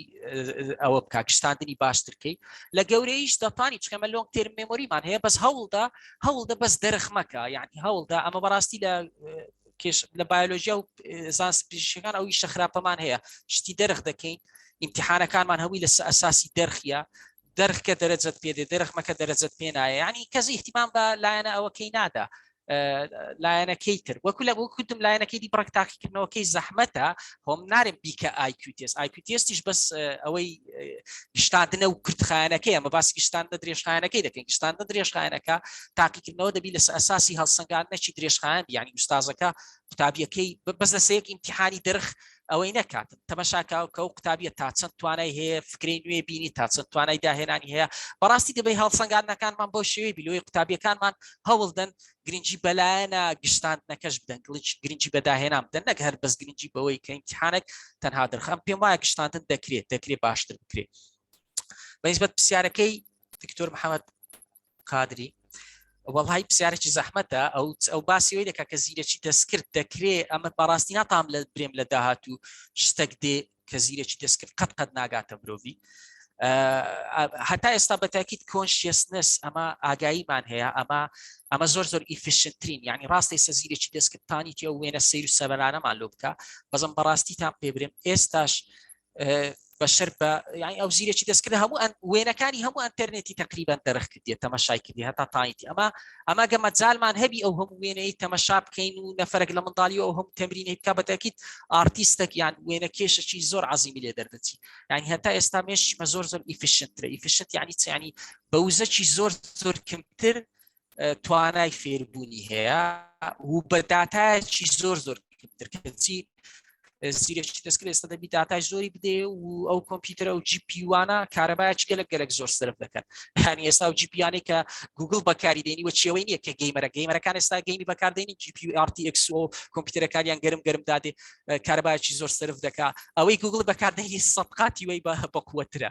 ئەوە بک گشتاندنی باشترکەی لە گەورەیش دەتوانی چکەمە long term memory مان هەیە بەس هەوڵدا هەوڵدە بەس دەرخ مەکە یعنی هەوڵدا ئەمە بەڕاستی لە کێش لە بایۆلۆژیا و زانست پزیشکەکان ئەو ئیشە خراپەمان هەیە شتی دەرخ دەکەین ئیمتحانەکانمان هەمووی لە ئەساسی دەرخیە دەرخ کە دەرەجەت پێ دێ دەرخ مەکە دەرەجەت پێ نایە یعنی کەس ئیهتیمام بە لایەنە ئەوەکەی نادا لایەنەکەی تر وەکو لە وەکوتم لایەنەکەی دی بڕک تاقیکردنەوەکەی زەحمەتە هۆم نارم بیکە IQ test IQ test یش بەس ئەوەی گشتاندنە و کورتخایەنەکەی ئەمە باسی گشتاندنە درێژخایەنەکەی دەکەین گشتاندنە درێژخایەنەکە تاقیکردنەوە دەبی لەسەر ئەساسی هەڵسەنگاندنێکی درێژخایەن یعنی ئوستازەکە قوتابیەکەی بەس لەسەر یەک ئیمتیحانی دەرخ ئەوەی نەکات تەمەشاکە کە ئەو قوتابیە تا چەند توانای هەیە فکرەی نوێ بینی تا چەند توانای داهێنانی هەیە بەڕاستی دەبێت هەڵسەنگاندنەکانمان بۆ شێوەی بیلۆی قوتابیەکانمان هەوڵدەن گرنگی بەلایەنە گشتاندنەکەش بدەن گرنگی بە داهێنان بدەن نەک هەر بەس گرنگی بەوەی کە ئیمتیحانێک تەنها دەرخەم پێم وایە گشتاندن دەکرێت دەکرێت باشتر بکرێت بەنسبەت پرسیارەکەی دکتۆر محەممەد قادری وەڵی پرسیارێکی زەحمەتە ئەو ئەو باسی ئەوەی دەکات کە زیرەکی دەستکرد دەکرێ ئەمە بەڕاستی ناتام لە برێم لە داهاتوو شتێک دێ کە زیرەکی دەستکرد قەت قەت ناگاتە مرۆڤی هەتا ئێستا بەتاکیت consciousness ئەمە ئاگاییمان هەیە ئەمە ئەمە زۆر زۆر efficient ترین یعنی ڕاستە ئێستا زیرەکی دەستکرد تانیتی ئەو وێنە سیر و سەبەرانەمان لۆ بکە بەزم بەڕاستیتان پێ برێم ئێستاش بەشەر بە یعنی ئەو زیرەکی دەستکرد هەموو وێنەکانی هەموو ئەتەرنێتی تقریبان دەرخ کردیە تەمەشای کردی هەتا تاینتی ئەمە ئەمە گە مەجالمان هەبی ئەو هەموو وێنەی تەمەشا بکەین و نەفرێک لە منداڵی ئەو هەموو تەمرینەی بکە بەتەکیت ئارتیستێک یان وێنە کێشەکی زۆر عزیمی لێ دەردەچی یعنی هەتا ئێستا مێشمە زۆر زۆر efficient ترە efficient یعنی چ ینی بە وزەکی زۆر زۆر کەمتر توانای فێربوونی هەیە و بە داتایەکی زۆر زۆر کەمتر کەچی زیرەکی دەستکرد ئێستا دەبی داتای زۆری بدێ و ئەو کۆمپیوتەرە و GPU وانە کارەبایەکی گەلک گەلک زۆر سرف دەکەن هەنی ئێستا و GPU یانەی کە گوگل بەکاری دێنی و چێوەی نییە کە gamer ە gamer ەکان ئێستا game ی بەکاردێنی GPU RTX و کۆمپیوتەرەکانیان گەرم گەرم دادێ کارەبایەکی زۆر سرف دەکا ئەوەی گوگل بەکاردێنی سەدقاتی وی بە بەقوەترە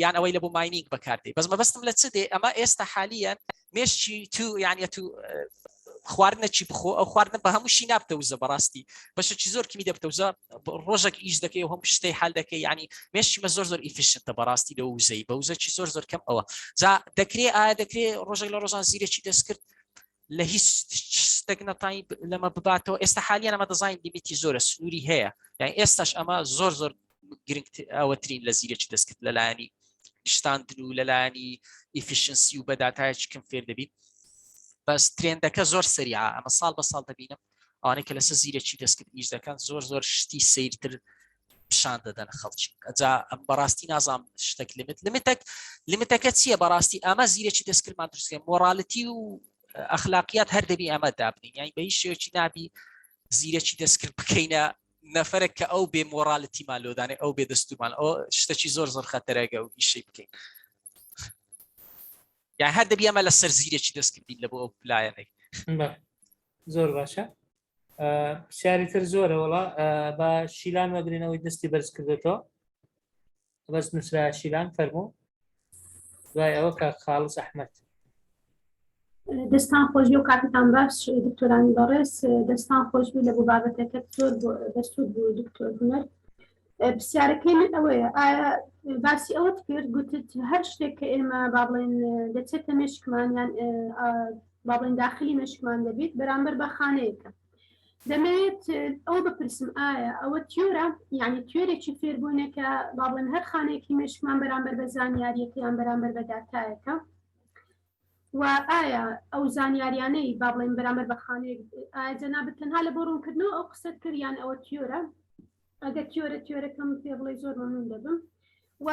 یان ئەوەی لە بۆ mining بەکاردێ بەس مەبەستم لە چ دێ ئەمە ئێستا حالیان مێشکی تو یعنی تو خواردنەکی بخۆ ئەو خواردنە بە هەمووشی نابتە وزە بەڕاستی بەشێکی زۆر کمی دەبتە وزە ڕۆژێک ئیش دەکەی و هەموو شتەی حال دەکەی ینی مێشکی مە زۆر زۆر efficient ە بەڕاستی لە وزەی بە وزەکی زۆر زۆر کەم ئەوە جا دەکرێ ئایا دەکرێ ڕۆژێک لە ڕۆژان زیرەکی دەستکرد لە هیچ شتێک نەتانی لەمە بباتەوە ئێستا حالیان ئەمە دەزانین limit ی زۆرە سنووری هەیە یان ئێستاش ئەمە زۆر زۆر گرنگ ئەوەترین لە زیرەکی دەستکرد لەلایەنی گشتاندن و لەلایەنی efficiency و بە داتایەکی کەم فێر دەبیت بەس trend ەکە زۆر سەریعە ئەمە ساڵ بە ساڵ دەبینم ئەوانەی کە لەسەر زیرەکی دەستکرد ئیش دەکەن زۆر زۆر شتی سیرتر پیشان دەدەن خەڵکی ئەجا ئەم بەڕاستی نازام شتێک limit limit ەک limit ەکە چییە بەڕاستی ئەمە زیرەکی دەستکردمان دروستکە morality و ئەخلاقیات هەر دەبی ئەمە دابنین یانی بە هیچ شێوەیەکی نابی زیرەکی دەستکرد بکەینە نەفرێک کە ئەو بێ morality مان لۆدانێ ئەو بێ دەستورمان ئەو شتەکی زۆر زۆر خەتەرەگە و ئیشەی بکەین یان هەر دەبی ئەمە لەسەر زیرەکی دەستکردین لە بۆ ئەو لایەنەی زۆر باشە پرسیاری تر زۆرە وڵا بە شیلان وەگرینەوەی دەستی بەرز کردێتەوە بەس نووسرا شیلان فەرموو دوای ئەوە کە خاڵس ئەحمد. دەستان خۆشبی و کاتتان باش دکتۆرانی بەڕێز دەستان خۆشبی لە بۆ بابەتەکەت زۆر بەسوود بوو دکتۆر هونەر پرسیارەکەی من ئەوەیە ئایا باسی ئەوەت کرد گوتت هەر شتێک کە ئێمە با بڵێن دەچێتە مێشکمان یان با بڵێن داخلی مێشکمان دەبیت بەرامبەر بە خانەیەکە دەمەوێت ئەوە بپرسم ئایا ئەوە تیۆرە یعنی تیۆرێکی فێربوونێکە با بڵێن هەر خانەیەکی مێشکمان بەرامبەر بە زانیاریەکە یان بەرامبەر بە داتایەکە و ئایا ئەو زانیاریانەی با بڵێن بەرامبەر بە خانەیەک ئایا جەنابت تەنها لە بۆ ڕوونکردنەوە ئەو قسەت کرد یان ئەوە تیۆرە ئەگەر تیۆرە تیۆرەکەم پێ بڵێ زۆر مەمنون دەبم و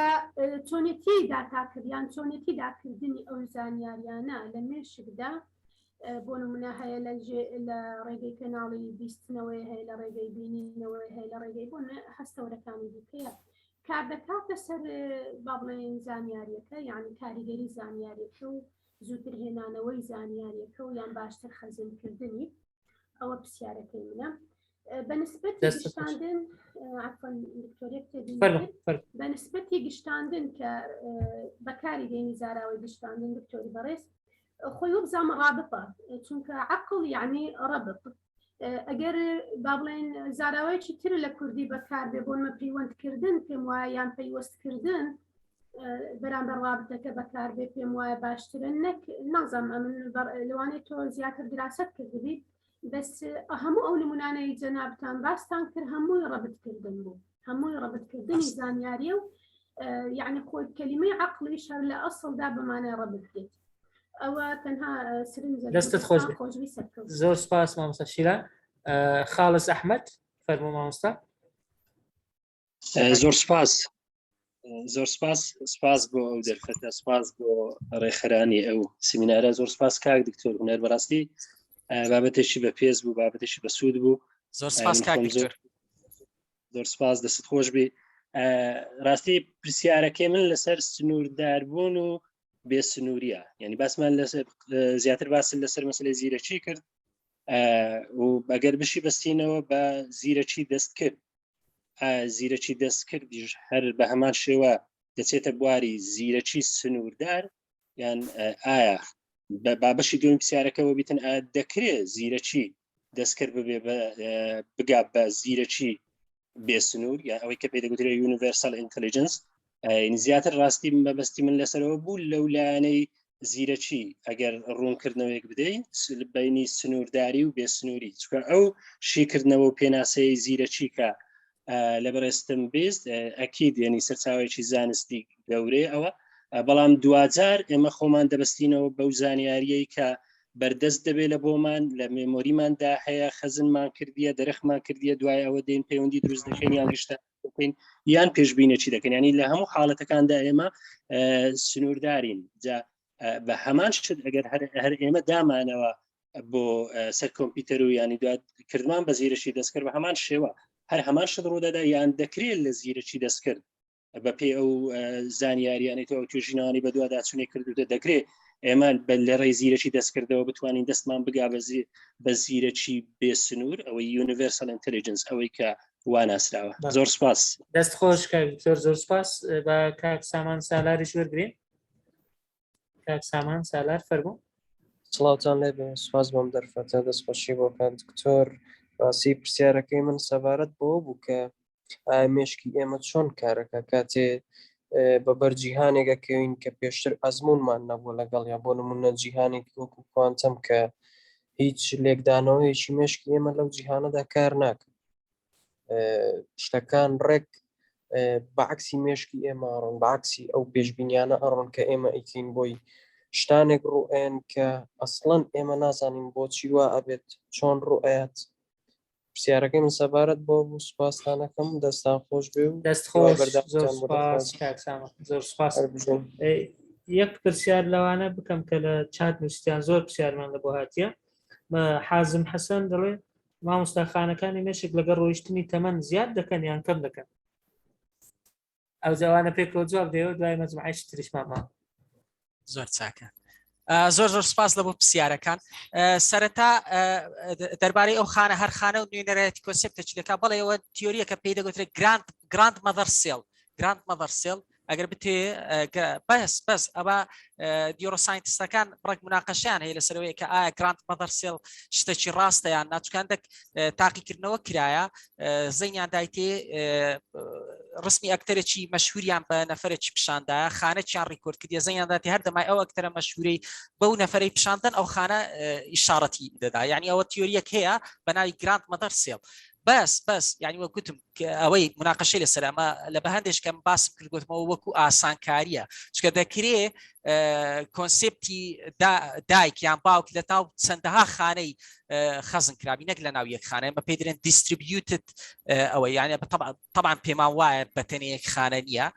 چۆنێتی داتاکرد یان چۆنێتی داکردنی ئەو زانیاریانە لە مێشکدا بۆ نمونە هەیە لە لە ڕێگەی کەناڵی بیستنەوەی هەیە لە ڕێگەی بینینەوەی هەیە لە ڕێگەی بۆ هەستەوەرەکانی دیکەیە کار دەکاتە سەر با بڵێن زانیاریەکە یعنی کاریگەری زانیاریەکە و زووتر هێنانەوەی زانیاریەکە و یان باشتر خەزنکردنی ئەوە پرسیارەکەی منە بەنسبەتی گشتاندن عفوا دکتۆر بەنسبەتی گشتاندن کە بەکاری دێنی زاراوەی گشتاندن دکتۆری بەڕێز خۆی وەبزانم ڕابطە چونکە عقل یعنی ڕەبط ئەگەر با بڵێن زاراوەیەکی تر لە کوردی بەکاربێ بۆنمە پەیوەندکردن پێم وایە یان پەیوەستکردن بەرامبەر ڕابتەکە بەکاربێ پێم وایە باشترە نەک نازانم ئەمن لەوانەیە تۆ زیاتر دراست کردبی بەس هەموو ئەو نمونانەی جەنابتان باستان کرد هەمووی ڕەبتکردن بوو هەمووی ڕەبتکردنی زانیاریە و یعنی خۆی کەلیمەی عقلیش هەر لە ئەسڵدا بەمانای ڕەبت دێت ئەوە تەنها سرنجە دەستت خۆش خۆشبی سەرکەوت زۆر سپاس مامۆستا شیلان خاڵس ئەحمەد فەرموو مامۆستا زۆر سپاس زۆر سپاس سپاس بۆ ئەو دەرفەتە سپاس بۆ ڕێکخەرانی ئەو سیمینارە زۆر سپاس کاک دکتۆر هونەر بەڕاستی بابەتێکی بە پێز بوو بابەتێکی بەسوود بوو زۆر سپاس کاک دکتۆر زۆر سپاس دەست خۆش بی ڕاستی پرسیارەکەی من لەسەر سنوورداربوون و بێ سنووریە یعنی باسمان لەسەر زیاتر باس لەسەر مەسلەی زیرەکی کرد و ئەگەر بشی بەستینەوە بە زیرەکی دەست کرد زیرەکی دەستکردیش هەر بە هەمان شێوە دەچێتە بواری زیرەکی سنووردار یان ئایا بە بابەشی دوم پرسیارەکەەوە بیتن ئایا دەکرێت زیرەکی دەستکرد ببێ بگا بە زیرەکی بێسنوور یا ئەوەی کە پێ دەگوترێت universal intelligence زیاتر ڕاستی مەبەستی من لەسەرەوە بوو لەو لایەنەی زیرەکی ئەگەر ڕوونکردنەوەیەک بدەیت بینی سنوورداری و بێسنووری چکە ئەو شیکردنەوە و پێناسەی زیرەکی کە لە بەڕێستم بیست ئەکید یعنی سەرچاوێکی زانستی گەورەی ئەوە بەڵام دواجار ئێمە خۆمان دەبستینەوە بەو زانیاریەی کە بەردەست دەبێت لە بۆمان لە memory ماندا هەیە خەزنمان کردیە دەرخمان کردیە دوای ئەوە دێن پەیوەندی دروست دەکەین یان گشتە دەکەین یان پێشبینێکی دەکەین ینی لە هەموو حاڵەتەکاندا ئێمە سنووردارین جا بە هەمان شت ئەگەر هەر ئێمە دامانەوە بۆ سەر کۆمپیوتەر و ینی دوات کردمان بە زیرەکی دەستکرد بە هەمان شێوە هەر هەمان شت ڕوودەدا یان دەکرێت لە زیرەکی دەستکرد بە پێ ئەو زانیاریانەی تۆ ئەو توێژینەوانی بەدواداچوونی کردوتە دەکرێت ئێمە بە لە ڕێی زیرەکی دەستکردەوە بتوانین دەستمان بگا بە زیرەکی بێسنوور ئەوەی universal intelligence ئەوەی کە وا ناسراوە زۆر سپاس دەست خۆش کاک دکتۆر زۆر سپاس بە کاک سامان سالاریش وەرگین کاک سامان سالار فەرموو سڵاوتان لێبێ سپاس بۆم دەرفەتە دەستخۆشی بۆ کاک دکتۆر ڕاستی پرسیارەکەی من سەبارەت بەوە بوو کە ئایا مێشکی ئێمە چۆن کارەکە کاتێ بە بەر جیهانێک ئەکەوین کە پێشتر ئەزمونمان نەبوو لەگەڵ یا بۆ نمونە جیهانێکی وەکو کوانتەم کە هیچ لێکدانەوەیەکی مێشکی ئێمە لەو جیهانەدا کار ناکە شتەکان ڕێک بەعکسی مێشکی ئێمە ئەڕۆن بەعکسی ئەو پێشبینیانە ئەڕۆن کە ئێمە ئەیکەین بۆی شتانێک ڕوئەن کە ئەسڵەن ئێمە نازانین بۆچی وا ئەبێت چۆن ڕوئەیات پرسیارەکەی من سەبارەت بۆ بوو سوپاستانەکەم دەستان خۆش بێ و دەست خۆش زۆر سپاس کاک سامان زۆر سپاس یەک پرسیار لەوانە بکەم کە لە چات نووسیان زۆر پرسیارمان لە بۆ هاتیە حازم حەسەن دەڵێ مامۆستا خانەکانی مێشک لەگەڵ ڕۆیشتنی تەمەن زیاد دەکەن یان کەم دەکەن ئەو جوانە پێکەوە جواب دەیەوە دوای مەجموعەی تریشمان ماوە زۆر چاکە زۆر زۆر سپاس لە بۆ پرسیارەکان سەرەتا دەربارەی ئەو خانە هەر خانە و نوێنەرایەتی concept ە چی دەکات بەڵێ ئەوە تیۆریەکە پێی دەگوترێت grand grandmother cell grandmother cell. ئەگەر بتێ بەس بەس ئەوە neuroscientist ەکان بڕێک مناقەشیان هەیە لەسەرەوەی کە ئایا grandmother cell شتێکی ڕاستە یان ناچکاندێک تاقیکردنەوە کرایە زەینیان دایتێ ڕسمی ئەکتەرێکی مەشهوریان بە نەفرێکی پیشاندایە خانەکیان record کردیە زەینیان داتی هەر دەمای ئەو ئەکتەرە مەشهورەی بەو نەفرەی پیشاندن ئەو خانە ئیشارەتی دەدا یعنی ئەوە تیۆریەک هەیە بە ناوی grandmother cell بەس بەس یعنی وەک گوتم ئەوەی مناقەشەی لەسەر ئەمە لە بە هەندێک کەم باسم کرد گوتمەوە وەکو ئاسانکاریە چکە دەکرێ concept ی دایک یان باوک لە تاو چەندەها خانەی خەزن کرابی نەک لە ناو یەک خانە بە پێی درێن distributed ئەوە یانە طبعا پێمان وایە بە تەنێ یەک خانە نییە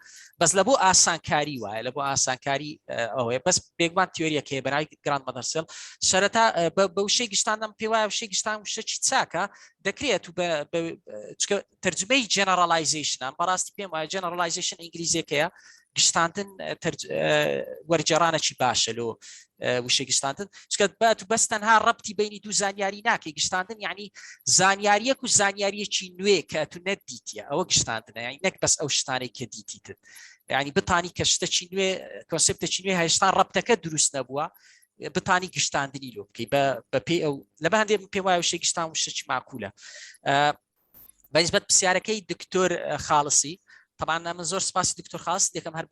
بەس لە بۆ ئاسانکاری وایە لە بۆ ئاسانکاری ئەوەیە بەس بێگومان تیۆریەکەی بەناوی grandmother cell سەرەتا بە وشەی گشتاندەم پێ وایە وشەی گشتان وشەکی چاکە دەکرێت و چکە تەرجمەی generalization ە بەڕاستی پێم وایە generalization ئینگلیزیەکەیە گشتاندن وەرجێڕانێکی باشە لۆ وشە گشتاندن چکە بات و بەس تەنها ڕەبتی بینی دوو زانیاری ناکەی گشتاندن یعنی زانیاریەک و زانیاریەکی نوێ کە تو نەدیتە ئەوە گشتاندنە یعنی نەک بەس ئەو شتانەی کە دیتیتت یعنی بتانی کە شتەکی نوێ concept ێکی نوێ هێشتا ڕەبتەکە دروست نەبووە بتانی گشتاندنی لۆ بکەی بە پێی ئەو لە بە هەندێک پێم وایە وشەی گشتان وشەکی ماقولە بەنسبەت پرسیارەکەی دکتۆر خاڵسی طبعا من زۆر سپاسی دکتۆر خاص دەکەم هەر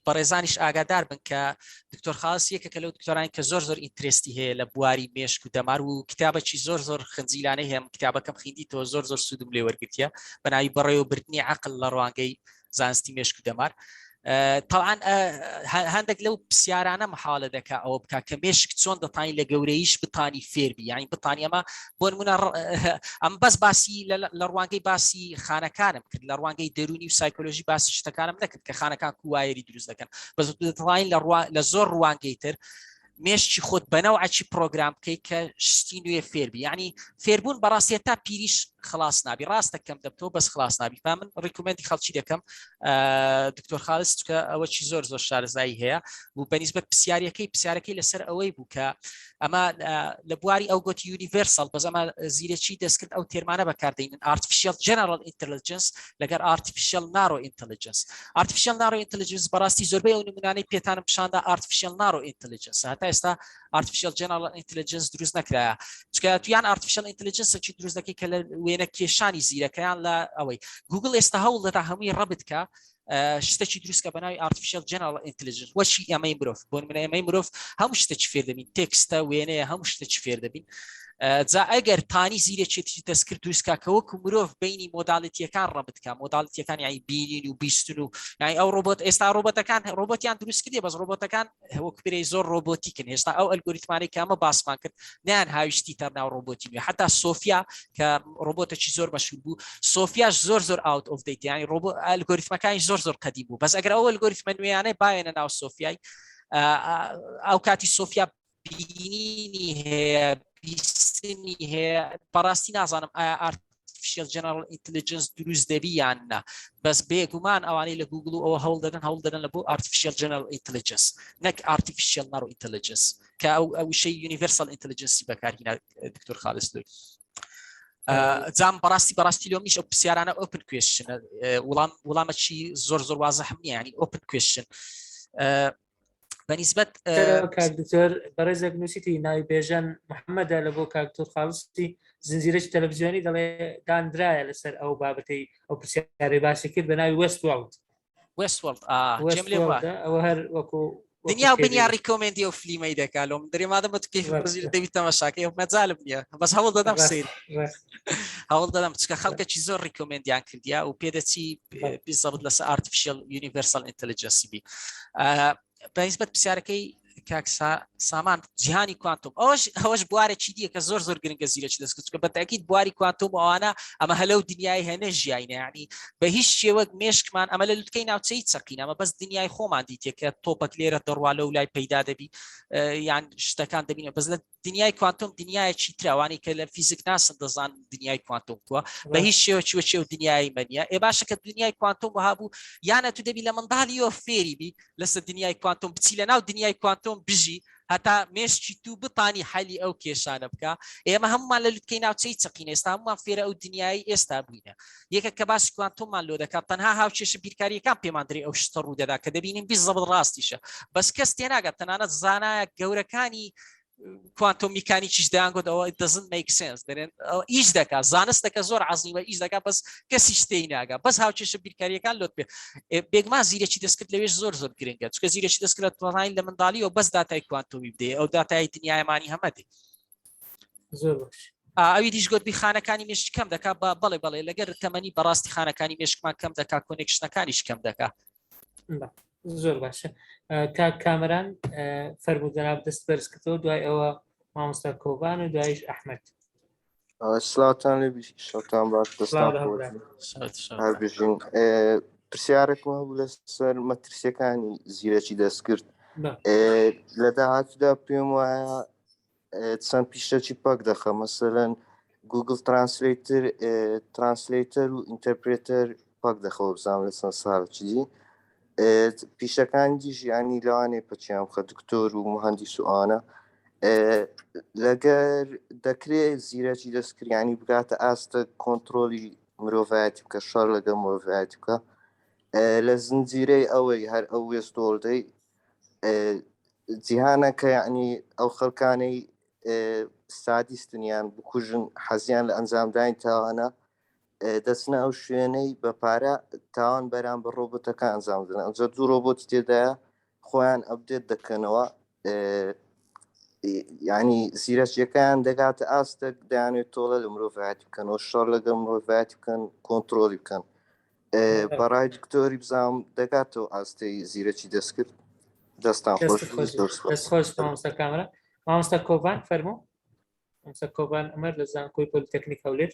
بەڕێزانیش ئاگادار بن کە دکتۆر خاص یەکێکە لەو دکتۆرانی کە زۆر زۆر interest ی هەیە لە بواری مێشک و دەمار و کتابەکی زۆر زۆر خنجیلانەی هەیە کتابەکەم خیندی تۆ زۆر زۆر سوودم لێ وەرگتیە بە ناوی بەڕێوەبردنی عقل لە ڕوانگەی زانستی مێشک و دەمار تاوان هەندێک لەو پرسیارانە محاولە دەکا ئەوە بک کە مێشک چۆن دەتانی لە گەورەیش بتانی فێربی یانی بتانی ئەمە بۆ نمونە ئەم بەس باسی لە ڕوانگەی باسی خانەکانم کرد لە ڕوانگەی دەرونی و سایکۆلۆژی باسی شتەکانم نەکرد کە خانەکان کو wire ی دروست دەکەن بەس دەتوانین لە زۆر ڕوانگەی تر مێشکی خۆت بەنەوعەکی پرۆگرام بکەیت کە شتی نوێ فێربی یعنی فێربوون بەڕاستە تا پیریش خلاص نابی ڕاستە کەم دەبتەوە بەس خلاص نابی فا من recommend ی خەڵکی دەکەم دکتۆر خالص چکە ئەوەکی زۆر زۆر شارەزایی هەیە و بەنیسبەت پرسیارەکەی پرسیارەکەی لەسەر ئەوەی بوو کە ئەمە لە بواری ئەو گوتی universal بەس ئەمە زیرەکی دەستکرد ئەو term انە بەکاردێنن artificial general intelligence لەگەر artificial narrow intelligence artificial narrow intelligence بەڕاستی زۆربەی ئەو نمونانەی پێتانم پیشاندا artificial narrow intelligence هەتا ئێستا artificial general intelligence دروست نەکرایە چکە تویان artificial intelligence چی دروست دەکەی کە لە وێنە کێشانی زیرەکەیان لە ئەوەی گوگل ئێستا هەوڵ دەدا هەمووی ڕەبت کە شتێکی دروستکە بە ناوی artificial general intelligence وەچی ئەمەی مرۆڤ بۆ منە ئێمەی مرۆڤ هەموو شتێکی فێر دەبین text ە وێنەیە هەموو شتێکی فێر دەبین جا ئەگەر تانی زیرەکێتی دەستکرد دروستکا کە وەکو مرۆڤ بینی modality یەکان ڕەبتکە modality یەکان یانی بینین و بیستن و یانی ئەو ڕۆبۆت ئێستا ڕۆبۆتەکان ڕۆبۆتیان دروست کردی بەس ڕۆبۆتەکان وەک برێ زۆر robotic ن هێشتا ئەو ئەلگۆریتمانەی کە ئەمە باسمان کرد نیان هاویشتی تەر ناو ڕۆبۆتی نوێ حتا سۆفیا کە ڕۆبۆتێکی زۆر مەشهور بوو سۆفیاش زۆر زۆر out of date یانی ڕۆبۆ ئەلگۆریتمەکانی زۆر زۆر قەدیم بوو بەس ئەگەر ئەو ئەلگۆریتمە نوێیانەی باوێنە ناو سۆفیای ئەو کاتی سۆفیا بینینی هەیە بیستنی هەیە بەڕاستی نازانم ئایا artificial general intelligence دروست دەبی یان نا بەس بێگومان ئەوانەی لە گوگل و ئەوە هەوڵ دەدەن هەوڵ دەدەن لە بۆ artificial general intelligence نەک artificial narrow intelligence کە ئەو ئەو شەی universal intelligence ی بەکارهینا دکتۆر خالص لوی جام بەڕاستی بەڕاستی لۆ منیش ئەو پرسیارانە open question وڵام وڵامەکی زۆر زۆر وازحم نییە ینی open question بەنیسبەت کاک دکتۆر بەڕێزێک نووسیتی ناوی بێژەن محەممەدە لە بۆ کاک دکتۆر خاڵسی زنجیرەی تەلەڤزیۆنی دەڵێ دانرایە لەسەر ئەو بابەتەی ئەو پرسیارەی باسی کرد بە ناوی وێست وڵد وێست وڵد ئەوە هەر وەکو دنیا و بنیا recommend ی ئەو فلیمەی دەکا لۆم درێ مادەم بە کەیف بەزیر دەبی تەماشاکەی ئەو مەجالم نییە بەس هەوڵ دەدەم سیر هەوڵ دەدەم چکە خەڵکەکی زۆر recommend یان کردیا و پێدەچی بیزەبت لەسەر artificial universal intelligence ی بی بەنسبەت پرسیارەکەی کاک سامان جیهانی کوانتۆم ئەوش ئەوەش بوارێکی دیە کە زۆر زۆر گرنگە زیرەکی دەستکرد چونکە بەتاکیید بواری کوانتۆم ئەوانە ئەمە هەلەو دنیای هەنە ژیاینە یعنی بە هیچ شێوەک مێشکمان ئەمە لە لوتکەی ناوچەی چەقین ئەمە بەس دنیای خۆمان دیتێ کە تۆپەک لێرە دەڕوا لەو لای پەیدا دەبی یان شتەکان دەبینە بەس لە دنیای کوانتۆم دنیایەکی تراوانی کە لە فیزیک ناسن دەزان دنیای کوانتۆم کووە بە هیچ شێوە چوە چێ و دنیای مەنیە ئێ باشە کە دنیای کوانتۆم وها بوو یانە تو دەبی لە منداڵیەوە فێری بی لەسەر دنیای کوانتۆم بچی لە ناو دنیای کوانتۆم بژی. هەتا مێشکی تو بتانی حەلی ئەو کێشانە بکە. ئێمە هەمومان لە لوتکەی ناوچەی چەقین، ئێستا هەمومان فێرە ئەو دنیای ئێستا بووینە. یەکە کە باسی کوانتۆممان لۆ دەکات تەنها هاوکێشە بیرکاریەکان پێمان درێ ئەو شتە ڕوو دەدا کە دەبینین بیزەبت ڕاستیشە، بەس کەس تێناگات. تەنانەت زانایە گەورەکانی کوانتۆم میکانیکیش دەیانگوت ئەوە it doesn't make sense، دەرێن ئیش دەکا، زانستەکە زۆر عەزیمە ئیش دەکا، بەس کەسیش تێی ناگا، بەس هاوکێشە بیرکاریەکان لۆت پێ. بێگومان زیرەکی دەستکرد لەوێش زۆر زۆر گرنگە، چونکە زیرەکی دەستکرد توانین لە منداڵیەوە بەس داتای کوانتۆمی بدەیە، ئەو داتای دنیایمانی هەمە دێ. زۆر باش. ئەوی دیش گوت بی خانەکانی مێشک کەم دەکا. بەڵێ بەڵێ، لەگەر تەمەنی بەڕاستی خانەکانی مێشکمان کەم دەکا، connection ەکانیش کەم دەکا. زۆر باشە کاک کامەران فەرموو جەناب دەست بەرز کردەوە، دوای ئەوە مامۆستا کۆبان و دوایش ئەحمەد. سلاوتان لێ بی، شەوتان باش، دەستان هەر بژین. پرسیارێکم هەبوو لەسەر مەترسیەکانی زیرەکی دەستکرد لە داهاتوودا. پێم وایە چەند پیشەکی پاک دەخە، مەسەلەن Google Translator، translator و interpreter پاک دەخەوە، بزانم لە چەند ساڵ چی پیشەکان دیش ینی لەوانێ پەچیان بخە، دکتۆر و مهندس و ئەوانە. لەگەر دەکرێت زیرەکی دەستکردیانی بگاتە ئاستە کۆنتترۆلی مرۆڤایەتی بکە، شەڕ لەگەڵ مرۆڤایەتی بکە لە زنجیرەی ئەوەی هەر ئەو Westworld ەی جیهانە کە یعنی ئەو خەڵکانەی سادیستن یان بکوژن، حەزیان لە ئەنجامدانی تاوانە، دەچنە ئەو شوێنەی بە پارە تاوان بەرام بە ڕۆبۆتەکە ئەنجام دەدەن. ئەنجا دوو ڕۆبۆتی تێدایە خۆیان update دەکەنەوە، ینی زیرەکیەکەیان دەگاتە ئاستێک دەیانێت تۆڵە لە مرۆڤایەتی بکەنەوە، شەڕ لەگەڵ مرۆڤایەتی بکەن، کۆنتترۆلی بکەن. بەڕای دکتۆری بزانام دەگاتەوە ئاستەی زیرەکی دەستکرد؟ دەستان خۆش. دەست خۆش مامۆستا کامرا. مامۆستا کۆڤان فەرموو، مامۆستا کۆڤان عومەر لە زانکۆی پۆلیتەکنیک هەولێر.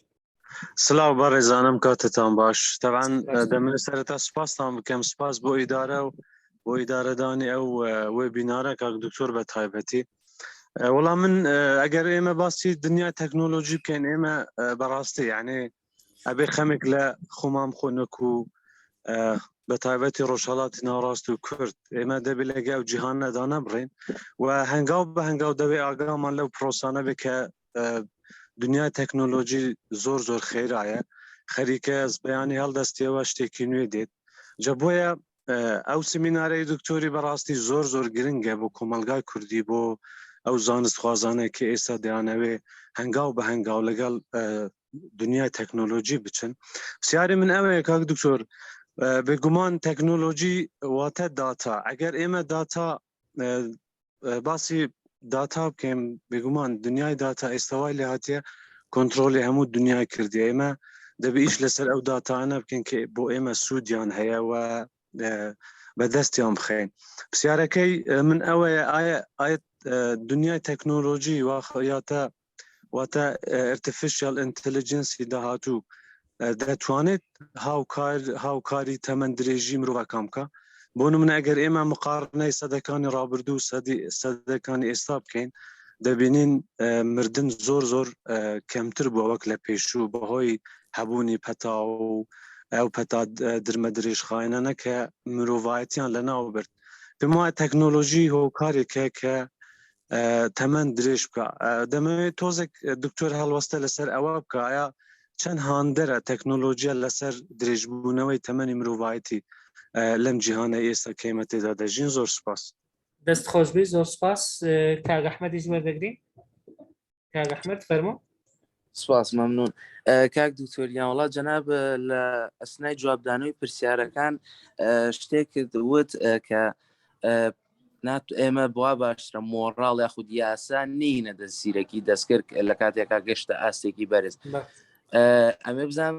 سلاو بەڕێزانم، کاتتان باش. تەبعەن دەمەوێت سەرەتا سوپاستان بکەم، سوپاس بۆ ئیدارە و بۆ ئیدارەدانی ئەو webinar ە کاک دکتۆر بە تایبەتی. وەڵام من ئەگەر ئێمە باسی دنیای تەکنۆلۆژی بکەین، ئێمە بەڕاستی یعنی ئەبێ خەمێک لە خۆمان بخۆن وەکو بە تایبەتی ڕۆژهەڵاتی ناوەڕاست و کورد. ئێمە دەبێت لەگە ئەو جیهانەدا نەبڕین و هەنگاو بە هەنگاو دەبێ ئاگامان لەو پرۆسانە بێ کە دنیای تەکنۆلۆژی زۆر زۆر خێرایە، خەریکە بەیانی هەڵدەستیەوە شتێکی نوێ دێت. جا بۆیە ئەو سمینارەی دکتۆری بەڕاستی زۆر زۆر گرنگە بۆ کۆمەلگای کوردی، بۆ ئەو زانستخوازانەی کە ئێستا دەیانەوێ هەنگاو بە هەنگاو لەگەڵ دنیای تەکنۆلۆژی بچن. پرسیاری من ئەوەیە کاک دکتۆر، بێگومان تەکنۆلۆژی واتە داتا، ئەگەر ئێمە داتا باسی داتا بکەین، بێگومان دنیای داتا ئێستاوای لێ هاتیە کۆنتترۆلی هەموو دنیای کردی. ئێمە دەبێ ئیش لەسەر ئەو داتانە بکەین کە بۆ ئێمە سوودیان هەیە و بەدەستیان بخەین. پرسیارەکەی من ئەوەیە ئایا ئایا دنیای تەکنۆلۆژی یاتە واتە artificial intelligence ی داهاتوو دەتوانێت هاوکار هاوکاری تەمەن درێژی مرۆڤەکان بکە؟ بۆ نمونە ئەگەر ئێمە مقارنەی سەدەکانی ڕابردوو سەدی سەدەکانی ئێستا بکەین، دەبینین مردن زۆر زۆر کەمتر بووە وەک لە پێشوو، بەهۆی هەبوونی پەتا و ئەو پەتا درمە درێژخایەنانە کە مرۆڤایەتیان لەناو برد. پێم وایە تەکنۆلۆژی هۆکارێکە کە تەمەن درێژ بکە. دەمەوێت تۆزێک دکتۆر هەڵوەستە لەسەر ئەوە بکە، ئایا چەند هاندەرە تەکنۆلۆژیا لەسەر درێژبوونەوەی تەمەنی مرۆڤایەتی لەم جیهانە ئێستا کەیمە تێدا دەژین؟ زۆر سپاس. دەست خۆشبی، زۆر سپاس. کاک ئەحمەدیش وەردەگرین. کاک ئەحمەد فەرموو. سپاس، مەمنون کاک دکتۆر گیان. وڵا جەناب لە ئەسنای جوابدانەوەی پرسیارەکان شتێک وت کە نات ئێمە بوا باشترە مۆڕاڵ یاخود یاسا نینە دەست زیرەکی دەستکرد لە کاتێکا گەشتە ئاستێکی بەرز. ئەمێ بزانم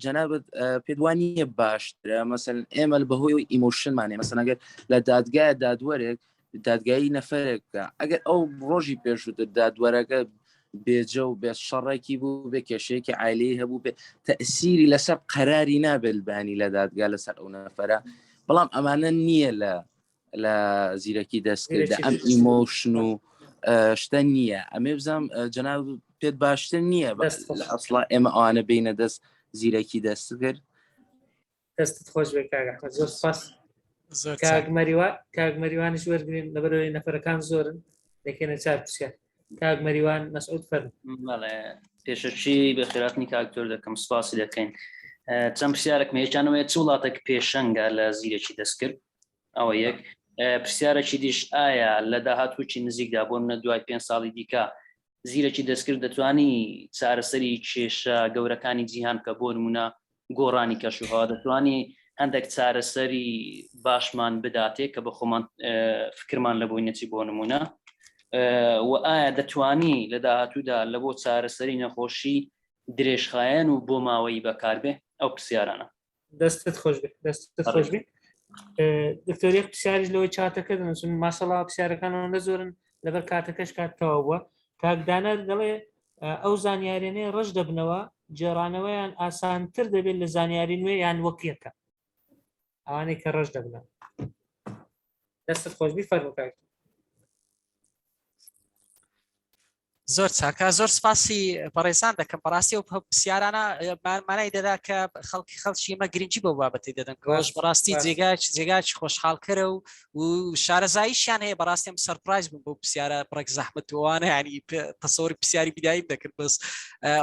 جەنابت پێت وان نییە باشترە مەسەن ئێمە بەهۆی emotion مانێ، مەسەن ئەگەر لە دادگایە دادوەرێک دادگایی نەفرێک بکە، ئەگەر ئەو ڕۆژی پێشووتر دادوەرەکە بێجە و بێ شەڕێکی بوو بێ کێشەیەکی عیلی هەبوو بێ، تەسیری لەسەر قەراری نابێت بانی لە دادگا لەسەر ئەو نەفرە. بەڵام ئەمانە نییە لە لە زیرەکی دەستکرد، ئەم emotion و شتە نییە. ئەمێ بزانام جەناب پێت باشتر نییە لە ئەسڵا ئێمە ئەوانە بینە دەست زیرەکی دەستکرد؟ دەستت خۆش بێ کاک ئەحمەد، زۆر سپاس. زۆر کاک مەریوان کاک مەریوانیش وەرگین لەبەرەوەی نەفەرەکان زۆرن دەکەینە چار پرسیار کاک مەریوان مەسعود فەرموو. بەڵێ پێشەکی بەخێراتنی کاک دکتۆر دەکەم سپاسی دەکەین چەند پرسیارێکم هەیە چ وڵاتێک پێشەنگە لە زیرەکی دەستکرد ئەوە یەک پرسیارێکی دیش ئایا لە داهاتووکی نزیکدا بۆ منە دوای پێ ساڵی دیکە زیرەکی دەستکرد دەتوانی چارەسەری کێشە گەورەکانی جیهان بکە بۆ نمونە گۆڕانی کەشوهەوا دەتوانی هەندێک چارەسەری باشمان بداتێ کە بە خۆمان فکرمان لە بۆی نەچی بۆ نمونە و ئایا دەتوانی لە داهاتوودا لە بۆ چارەسەری نەخۆشی درێژخایەن و بۆ ماوەی بەکاربێ ئەو پرسیارانە دەستت خۆش بێت دەستت خۆش بێت دکتۆر یەک پرسیاریش لەوەی چاتەکە دەنووسن ماشەڵا پرسیارەکان ئەوەندە زۆرن لەبەر کاتەکەش کات تەواو بووە کاک دانەر دەڵێ ئەو زانیارێنەی ڕەش دەبنەوە گێڕانەوەیان ئاسانتر دەبێت لە زانیاری نوێ یان وەک یەکە ئەوانەی کە ڕەش دەبنەوە دەستت خۆشبی فەرموو کاک زۆر چاکە زۆر سپاسی بەڕێزان دەکەم بەڕاستی و پرسیارانە مانای دەدا کە خەڵکی خەڵکی ئمە گرنگی بۆ بابەتی دەدەن کەش بەڕاستی جێگاچ جێگاچ خۆشحاڵکەرە و و شارەزاییشیان هەیە بەڕاستی ئەم surprise بووم بۆ پرسیارە بڕێک زەحمەت وانە ینی تەسەوری پرسیاری بیدایم دەکرد بەس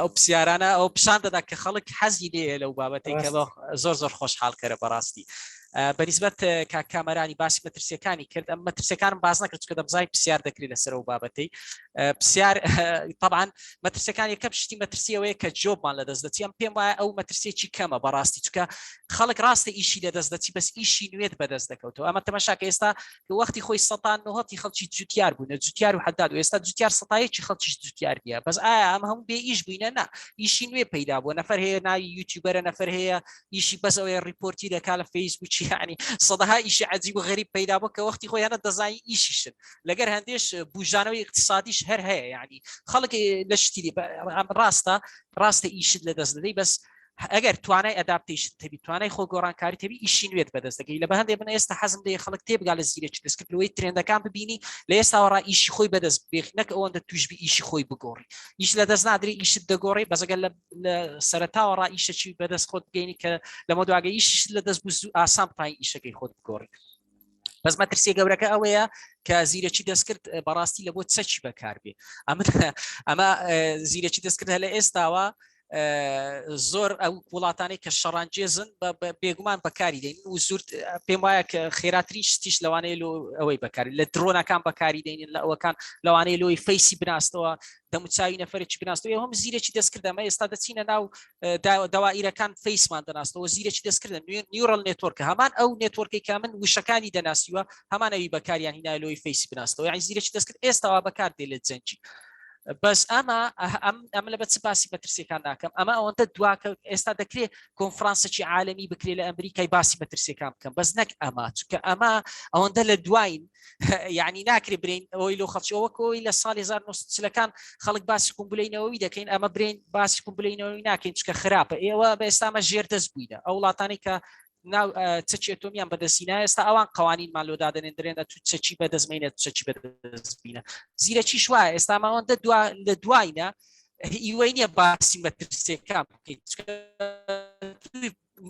ئەو پرسیارانە ئەو پیشان دەدا کە خەڵک حەزی لێیە لەو بابەتێک کە زۆر زۆر خۆشحاڵکەرە بەڕاستی بەنیسبەت کاک کامەرانی باسی مەترسیەکانی کرد ئەم مەترسیەکانم باز نەکرد چکە دەمزای پرسیار دەکرێت لەسەر ئەو بابەتەی پرسیار طبعا مەترسیەکان یەکەم شتی مەترسیەوەیە کە job مان لەدەست دەچی ئەم پێم وایە ئەو مەترسیەکی کەمە بەڕاستی چکە خەڵک ڕاستە ئیشی لەدەست دەچی بەس ئیشی نوێت بەدەست دەکەوتەوە ئەمە تەماشاکە ئێستا وەختی خۆی سەتان نهۆتی خەڵکی جوتیار بوونە جوتیار و حداد و ئێستا جوتیار سەتایەکی خەڵکیش جوتیار نییە بەس ئایا ئەم هەموو بێ ئیش بووینە نا ئیشی نوێ پەیدا بووە نەفەر هەیە ناوی YouTuber ە نەفەر هەیە ئیشی بەس ئەوەیە report ی دەکا لە فەیسبووکی یعنی سەدەها ئیشی عجیب و غەریب پەیدا بوو کە وەختی خۆیانە دەزانی ئیشیشن لەگەر هەندێش بوژانەوەی اقتصادیش هەر هەیە یعنی خەڵک لە شتی ڕاستە ڕاستە ئیشت لە دەست دەدەی بەس ئەگەر توانای adaptation تەبی توانای خۆ گۆڕانکاری تەبی ئیشی نوێت بەدەست دەگەی لە بە هەندێک من ئێستا حەزم لێ خەڵک تێبگا لە زیرەکی دەستکردنەوەی trend ەکان ببینی لە ئێستاوە ڕا ئیشی خۆی بەدەست بێخ نەک ئەوەندە توشبی ئیشی خۆی بگۆڕی ئیش لە دەست نادری ئیشت دەگۆڕی بەزەگەر لە لە سەرەتاوە ڕا ئیشەکی بەدەست خۆت بگەینی کە لەمە دواگە ئیشیشت لە دەست بوو زوو ئاسان بتوانین ئیشەکەی خۆت بگۆڕی بەس مەترسیە گەورەکە ئەوەیە کە زیرەکی دەستکرد بەڕاستی لە بۆ چەکی بەکاربێ ئەمە ئەمە زیرەکی دەستکرد لە ئێستاوە زۆر ئەو وڵاتانەی کە شەڕانجێزن بێگومان بەکاری دێن و زۆر پێم وایە کە خێراترین شتیش لەوانەیە لۆ ئەوەی بەکاری لە درۆنەکان بەکاری دێنن لە ئەوەکان لەوانەیە لۆی face ی بناستەوە دەموچاوی نەفەرێکی بناستەوە هەم زیرەکی دەستکردە ئەمە ئێستا دەچینە ناو دەوائیرەکان face مان دەناستەوە زیرەکی دەستکردە neural network هەمان ئەو network ەی کە من وشەکانی دەناسیوە هەمان ئەوی بەکاریان هینا لۆی face ی بناستەوە یعنی زیرەکی دەستکرد ئێستاوا بەکار دێ لە جەنگی بەس ئەمە ئەم ئەمە لە بە چ باسی مەترسیەکان ناکەم ئەمە ئەوەندە دواکە ئێستا دەکرێت کۆنفرانسێکی عالمی بکرێت لە ئەمریکای باسی مەترسیەکان بکەم بەس نەک ئەمە چونکە ئەمە ئەوەندە لە دواین یعنی ناکرێ برین ئەوەی لۆ خەڵکی ئەوە کۆی لە ساڵی 1940ەکان خەڵک باسی قومبلەی نەوەوی دەکەین ئەمە برین باسی قومبلەی نەوەوی ناکەین چکە خراپە ئێوە بە ئێستامە ژێر دەست بووینە ئەو وڵاتانی کە ناو چەکی ئەتۆمیان بەدەستینا ئێستا ئەوان قوانینمان لۆ دادەنێن درێنە تو چەکی بەدەستمینە چەکی بەدەست بینە زیرەکی وایە ئێستا ماوەندە دوا لە دواینە ئیوەی نییە باسی مەترسیەکان بکەیت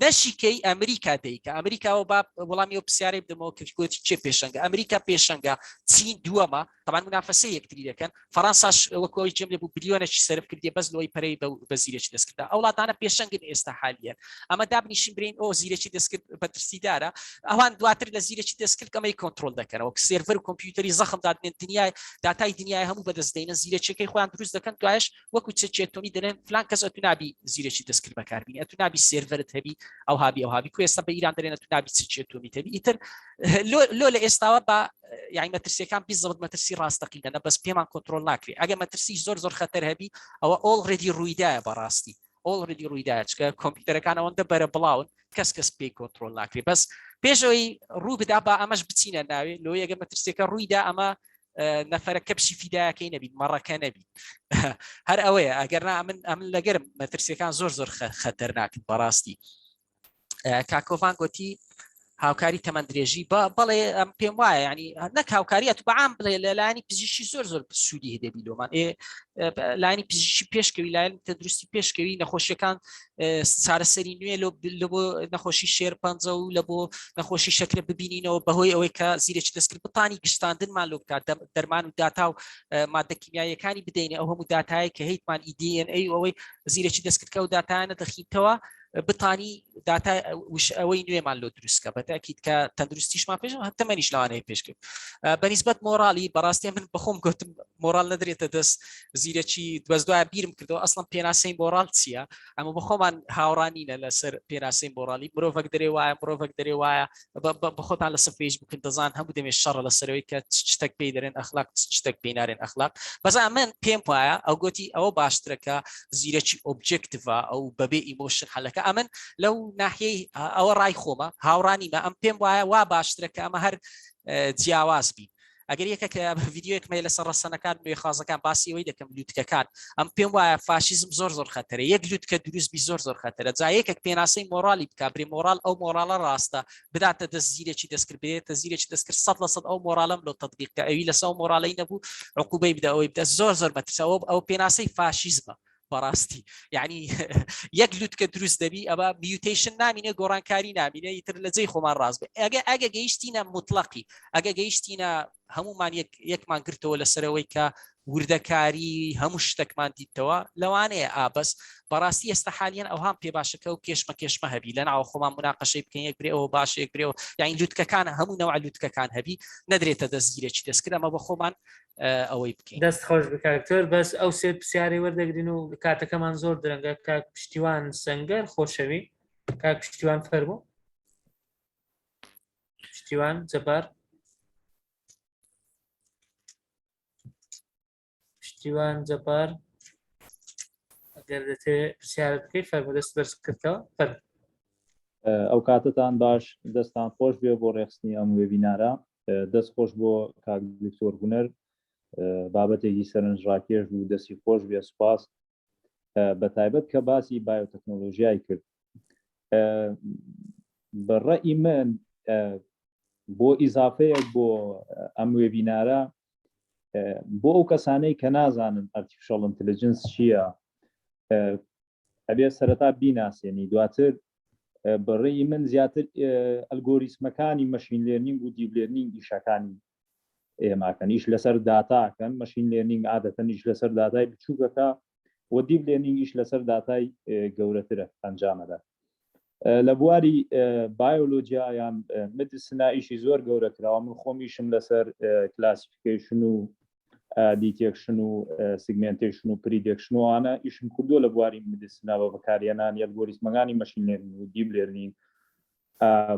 نەشیکەی ئەمریکا دەیکا ئەمریکاوە با وەڵامی ئەو پرسیارەی بدەمەوە کە گوتی چێ پێشەنگە ئەمریکا پێشەنگە چین دووەمە تەبان منافەسە یەکتری دەکەن فەرەنساش وەکو ئەوەی جێم لێ بوو بلیۆنێکی سەرف کردیە بەس لۆی پەرەی بە زیرەکی دەستکردا ئەو وڵاتانە پێشەنگن ئێستا حالیەن ئەمە دابنیشین برین ئۆ زیرەکی دەستکرد مەترسیدارە ئەوان دواتر لە زیرەکی دەستکرد ئەمەی کۆنترۆل دەکەنەوە سێرڤەر و کۆمپیوتەری زەخم دادنێن دنیای داتای دنیای هەموو بەدەست دەینە زیرەکیەکەی خۆیان دروست دەکەن دوایش وەکو چەکی ئەتۆمی دەلێن فلان کەس ئەتو نابی زیرەکی دەستکرد بەکاربینی ئەتو نابی سێرڤەرت هەبی ئەو هابی ئەو هابی کو ئێستا بە ئیران دەلێن ئەتو نابی چەکی ئەتۆمی هەبی ئیتر لۆ لۆ لە ئێستاوە با یعنی مەترسیەکان بیزەبت مەترسی ڕاستەقینە نە بەس پێمان کۆنترۆل ناکرێ ئەگە مەترسی زۆر زۆر خەتەر هەبی ئەوە already ڕوویدایە بەڕاستی already ڕوویدایە چکە کۆمپیوتەرەکان ئەوەندە بەرە بڵاون کەس کەس پێی کۆنترۆل ناکرێ بەس پێشەوەی ڕوو بدا با ئەمەش بچینە ناوێ لۆ یەگە مەترسیەکە ڕوویدا ئەمە نەفرە کەپشی فیدایەکەی نەبیت مەڕەکە نەبیت هەر ئەوەیە ئەگەر نا من ئەمن لەگەرم مەترسیەکان زۆر زۆر خەتەرناکن بەڕاستی کاکۆڤان گوتی. هاوکاری تەمەن درێژی بە بەڵێ ئەم پێم وایە ینی نەک هاوکاریە تو بەعام بڵێ لە لایەنی پزیشکی زۆر زۆر سوودی دەبی لۆمان ئێ لایەنی پزیشکی پێشکەوی لایەن تەندروستی پێشکەوی نەخۆشیەکان چارەسەری نوێ لە بۆ نەخۆشی شێرپەنجە و لە بۆ نەخۆشی شەکرە ببینینەوە بەهۆی ئەوەی کە زیرەکی دەستکرد بتانی گشتاندنمان لۆ بکات دەرمان و داتا و مادە کیمیاییەکانی بدەینێ ئەو هەموو داتایە کە هەیتمان ئیDNA و ئەوەی زیرەکی دەستکردکە و داتایانە دەخینتەوە بتانی داتا ئەوەی نوێمان لۆ دروستکە بەتاکیت کە تەندروستیشمان پێش تەمەنیش لەوانەیە پێشکرد بەنیسبەت مۆرالی بەڕاستی من بەخۆم گوتم مۆرال نەدرێتە دەست زیرەکی بەس دوای بیرم کردەوە ئەسڵم پێناسەی مۆرال چییە ئەمە بەخۆمان هاوڕانینە لەسەر پێناسەی مۆرالی مرۆڤێک دەرێ وایە مرۆڤێک دەرێ وایە بەخۆتان لەسەر فەیسبووکن دەزان هەموو دەمێ شەڕە لەسەرەوەی کە شتێک پێی دەرێن ئەخلاق شتێک پێی نارێن ئەخلاق بەس من پێم وایە ئەو گوتی ئەوە باشترە کە زیرەکی objective ە ئەو بەبێ emotion حەلەکە ئەمن لەو ناحیەی ئەوە ڕای خۆمە هاوڕانیمە ئەم پێم وایە وا باشترە کە ئەمە هەر جیاواز بی ئەگەر یەکە کە ڤیدیۆیەکم هەیە لەسەر ڕەسەنەکان نوێخوازەکان باسی ئەوەی دەکەم لوتکەکان ئەم پێم وایە فاشیزم زۆر زۆر خەتەرە یەک لوتکە دروست بی زۆر زۆر خەتەرە جا یەکێک پێناسەی مۆرالی بکا برێ مۆرال ئەو مۆراڵە ڕاستە بداتە دەست زیرەکی دەستکرد بێتە زیرەکی دەستکرد سە لە سەد ئەو مۆرالم لۆ تەطبیق کە ئەوی لەسەر ئەو مۆراڵەی نەبوو عقوبەی بدە ئەوەی بدە زۆر زۆر مەترسە ئەو ئەو پێناسەی فاشیزمە بەڕاستی یعنی یەک لوتکە دروست دەبی ئەوە mutation نامینێ گۆڕانکاری نامینێ ئیتر لە جێی خۆمان ڕاست بێ ئەگە ئەگە گەیشتینە مطلقی ئەگە گەیشتینە هەمومان یەک یەکمان گرتەوە لەسەرەوەی کە وردەکاری هەموو شتێکمان دیتەوە لەوانەیە ئابەس بەڕاستی ئێستا حالیان ئەوهام پێ باشەکە و کێشمە کێشمە هەبی لە ناوە خۆمان مناقەشەی بکەین یەک برێ ئەوە باشە یەک برێەوە یاین لوتکەکان هەموو نەوە لوتکەکان هەبی نەدرێتە دەست زیرەکی دەستکرد ئەمە بە خۆمان ئەوەی بکەین. دەست خۆش بێ کاک دکتۆر بەس ئەو سێ پرسیارەی وەردەگرین و کاتەکەمان زۆر درەنگە کاک پشتیوان سەنگەر خۆشەوی کاک پشتیوان فەرموو پشتیوان جەبار پشتیوان جەبار ئەگەر دەتێ پرسیارت بکەی فەرموو دەست بەرز کردەوە فەرموو ئەو کاتتان باش دەستان خۆش بێ بۆ ڕێخستنی ئەم webinar ە دەست خۆش بۆ کاک دکتۆر هونەر بابەتێکی سەرنجڕاکێش بوو دەستی خۆش بێ سوپاس بە تایبەت کە باسی بایۆتەکنۆلۆژیای کرد بە ڕەئی من بۆ ئیزافەیەک بۆ ئەم webinar ە بۆ ئەو کەسانەی کە نازانن artificial intelligence چییە ئەبێ سەرەتا بیناسێنی دواتر بەڕێی من زیاتر ئەلگۆریسمەکانی machine learning و deep learning ئیشەکانی ئێماکەن ئیش لەسەر داتاکەن machine learning عادەتەن ئیش لەسەر داتای بچووکەکە و deep learning ئیش لەسەر داتای گەورەترە ئەنجامەدا لە بواری بایۆلۆجیا یان medicine ا ئیشی زۆر گەورە کراوە من خۆم ئیشم لەسەر classification و detection و segmentation و prediction و ئەوانە ئیشم کردووە لە بواری medicine ا بە بەکارهێنانی ئەلگۆریسمەکانی machine learning و deep learning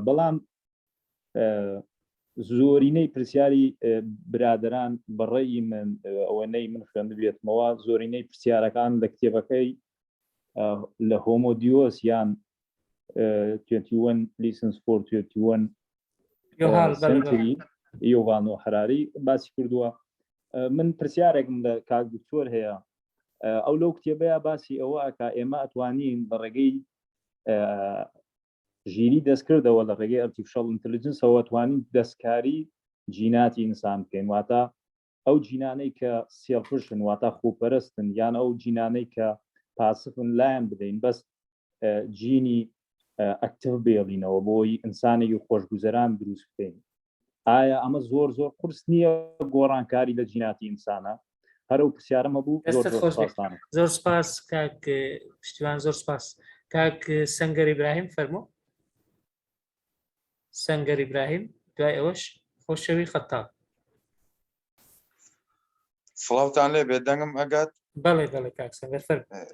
بەڵام زۆرینەی پرسیاری برادران بەڕێی من ئەوەنەی من خوێندبێتمەوە زۆرینەی پرسیارەکان لە کتێبەکەی لە Homo Deus یان 21 Lessons for 21 Century یۆڤال نۆح هەراری باسی کردووە من پرسیارێکم لە کاک دکتۆر هەیە ئەو لەو کتێبەیە باسی ئەوە ئەکا ئێمە ئەتوانین بە ڕێگەی ژیری دەستکردەوە لە ڕێگەی artificial intelligence ەوە توانین دەستکاری جیناتی ئینسان بکەین واتە ئەو جینانەی کە selfish ن واتە خۆپەرستن یان ئەو جینانەی کە passive ن لایان بدەین بەس جینی active بێڵینەوە بۆی ئینسانێکی خۆشگوزەران دروست بکەین ئایا ئەمە زۆر زۆر قورس نییە گۆڕانکاری لە جیناتی ئینسانە هەر ئەو پرسیارم هەبوو زۆر دەستت زۆر خۆش بێت سپاستانە زۆر سپاس کاک پشتیوان زۆر سپاس کاک سەنگەر ئیبراهیم فەرموو سەنگەر ئیبراهیم دوای ئەوەش خۆشەوی خەتاب سڵاوتان لێ بێت دەنگم ئەگات بەڵێ بەڵێ کاک سەنگەر فەرموو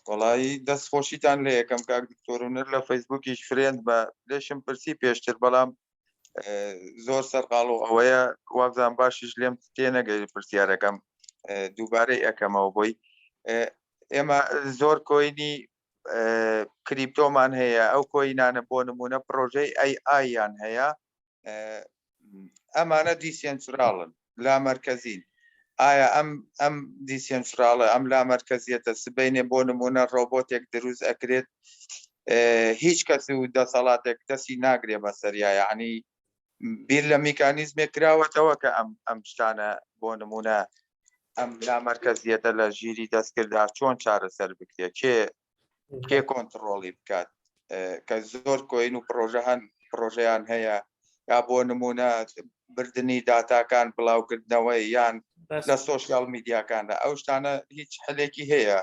وەڵایی دەست خۆشیتان لێ یەکەم کاک دکتۆر هونەر لە فەیسبوکیش friend بە لێشم پرسی پێشتر بەڵام زۆر سەرقاڵ و ئەوەیە وابزان باشیش لێم تێنەگەی پرسیارەکەم دووبارەی ئەەکەمەوە بۆی ئێمە زۆر coin ی crypto مان هەیە ئەو coin انە بۆ نمونە پرۆژەی AI یان هەیە ئەمانە decentral ن لامەرکەزین ئایا ئەم ئەم decentral ە ئەم لامەرکەزیەتە سبینێ بۆ نمونە ڕۆبۆتێک دروست ئەکرێت هیچ کەس و دەسەڵاتێک دەستی ناگرێ بەسەریا یعنی بیر لە میکانیزمێک کراوەتەوە کە ئەم ئەم شتانە بۆ نمونە ئەم لامەرکەزیەتە لە ژیری دەستکردا چۆن چارەسەر بکرێت کێ کێ کۆنتڕۆڵی بکات کە زۆر coin و پرۆژە هەن پرۆژەیان هەیە یا بۆ نمونە بردننی داتاکان بڵاوکردنەوەی یان لە social میدیاکاندا ئەو شتانە هیچ حلێکی هەیە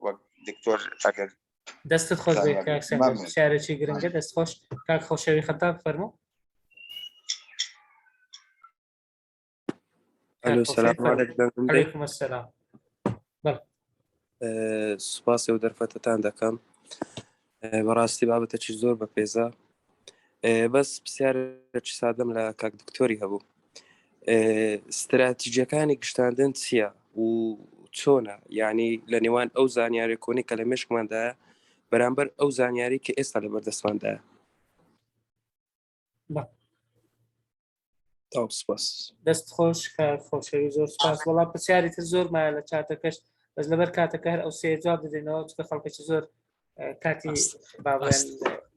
وەک دکتۆر ئەگەر دەستت خۆش بێت کاک سەردار پرسیارێکی گرنگە دەست خۆش کاک خۆشەوی خەتاب فەرموو ئەلو سلام علیکم علیکم السلام بەڵێ سوپاسی و دەرفەتەتان دەکەم بەڕاستی بابەتەکی زۆر بەپێزە بەس پرسیارێکی سادەم لە کاک دکتۆری هەبوو ستراتیجیەکانی گشتاندن چییە و چۆنە یعنی لە نێوان ئەو زانیاری کۆنی کە لە مشکماندایە بەرامبەر ئەو زانیاری کە ئێستا لە بەردەستماندایە تاو سپاس دەست خۆش خۆشەوی زۆر سپاس وەڵا پرسیاری تر زۆر مایە لە چاتەکەش بەس لەبەر کاتەکە هەر ئەو سێ جواب دەدەینەوە چکە خەڵکێکی زۆر کاتی باڵێن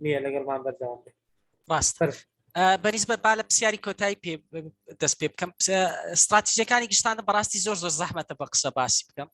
نییە لەگەڵمان بەردەوام بێت ڕاست بەنیسبەت با لە پرسیاری کۆتایی پێ دەست پێ بکەم استراتیژەکانی گشتاندن بەڕاستی زۆر زۆر زەحمەتە بە قسە باسی بکەم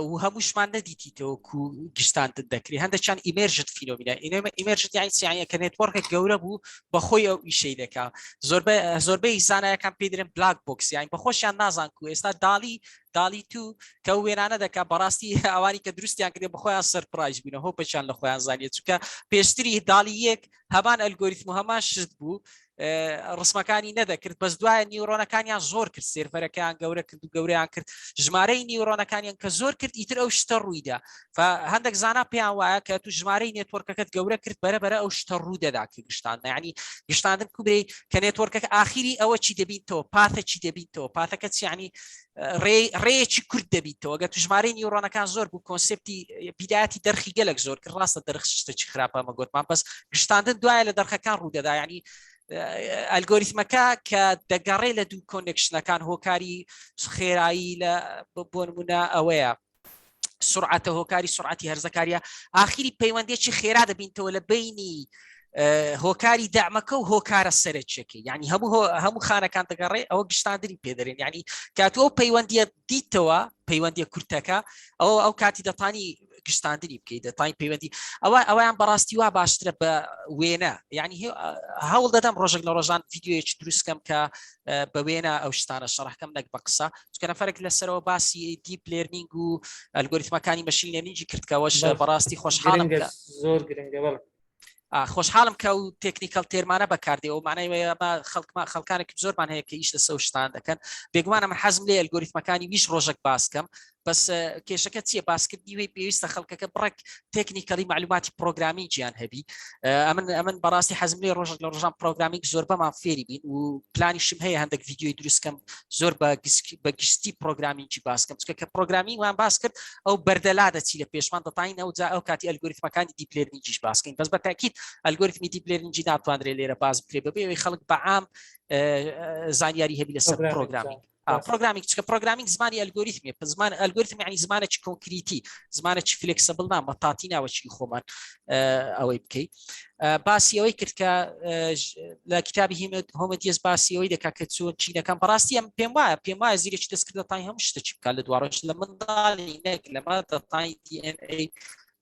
و هەمووشمان نەدیتیتەوە کو گشتاندن دەکرێت هەندێکیان emergent phenomena emergent یانی چیانە کە network ە گەورە بوو بەخۆی ئەو ئیشەی دەکا زۆربەی زۆربەی زانایەکان پێ درێن black box یان بەخۆشیان نازان کو ئێستا DALL-E DALL-E 2 کە وێنانە دەکا بەڕاستی ئەوانی کە دروستیان کردێ بەخۆیان surprise بوون هۆپەچیان لە خۆیان زانیە چونکە پێشتری DALL-E یەک هەمان ئەلگۆریتم و هەمان شت بوو ڕسمەکانی نەدەکرد بەس دوایە neuron ەکانیان زۆر کرد سێرڤەرەکەیان گەورە کرد و گەوریان کرد ژمارەی neuron ەکانیان کە زۆر کرد ئیتر ئەو شتە ڕوویدا هەندێک زانا پێیان وایە کە تو ژمارەی network ەکەت گەورە کرد بەرە بەرە ئەو شتە ڕوو دەدا کە گشتان یعنی گشتاندن کوبرەی کە network ەکە ئاخیری ئەوە چی دەبینەوە path ە چی دەبینەوە path ەکە چیانی ڕێیەکی کورت دەبیتەوە گەر ژمارەی neuron ەکان زۆر بوو concept ی بیداەتی دەرخی گەلک زۆر کرد ڕاستە دەرخ شتێکی خراپە مە گوتمان بەس گشتاندن دوایە لە دەرخەکان ڕوودەدا ینی ئەلگۆریتمەکە کە دەگەڕێ لە دوو connection ەکان هۆکاری خێرایی لە بۆ نمونە ئەوەیە سرعەتە هۆکاری سرعەتی هەرزەکاریە ئاخیری پەیوەندێکی خێرا دەبینتەوە لە بینی هۆکاری دامەکە و هۆکارە سەرەکیەکەی یعنی هەموو هەموو خانەکان دەگەڕێ ئەوە گشتاندنی پێدەرێن یعنی کاتو ئەو پەیوەندیە دیتەوە پەیوەندیە کورتەکە ئەوە ئەو کاتی دەتانی گشتاندنی بکەیت دەتانی پەیوەندی ئەوە ئەویان بەڕاستی وا باشترە بە وێنە یعنی هەوڵ دەدەم ڕۆژێک لە ڕۆژان ڤیددیوەیەکی دروستکەم کە بە وێنە ئەو شتانە شەڕحکەم نەک بە قسە چکە نەفرێک لەسەرەوە باسی deep learning و ئەلگۆریتمەکانی machine learning ی کردکەوەش بەڕاستی خۆشحاڵم زۆر گرنگە بەڵێ خۆشحاڵم کە و technical term انە بەکاردێ و معنای ئەمە خەڵکمان خەڵکانێکی زۆرمان هەیە کە ئیش لەسەر شتان دەکەن بێگومانە من حەزم لێ ئەلگۆریتمەکانی ویش ڕۆژێک باسکەم بەس کێشەکە چییە باسکردنی وی پێویستە خەڵکەکە بڕێک technically معلوماتی programming یان هەبی ئەمن ئەمن بەڕاستی حەزم لێ ڕۆژێک لە ڕۆژان programming زۆربەمان فێری بین و پلانیشم هەیە هەندێک ڤیدیۆی دروستکەم زۆر بە گشتی programming ی باسکەم چکە کە programming وان باس کرد ئەو بەردەلا دەچی لە پێشمان دەتانین ئەو جا ئەو کاتی ئەلگۆریتمەکانی deep learning یش باسکەین بەس بە تاکید ئەلگۆریتمی deep learning ی ناتوانرێت لێرە باس بکرێت بەبێ ئەوەی خەڵک بەعام زانیاری هەبی لەسەر programming programming چکە programming زمانی ئەلگۆریتمی زمان ئەلگۆریتم یعنی زمانێکی کۆنکریتی زمانێکی flexible نا مەتاتی ناوەچی خۆمان ئەوەی بکەیت باسی ئەوەی کرد کە لە کتابی هۆمەدیەس باسی ئەوەی دەکات کە چۆن چینەکان بەڕاستی ئەم پێم وایە پێم وایە زیرێکی دەستکرد دەتوانین هەموو شتێکی بکات لە دواڕۆژ لە منداڵی نەک لەمە دەتوانین DNA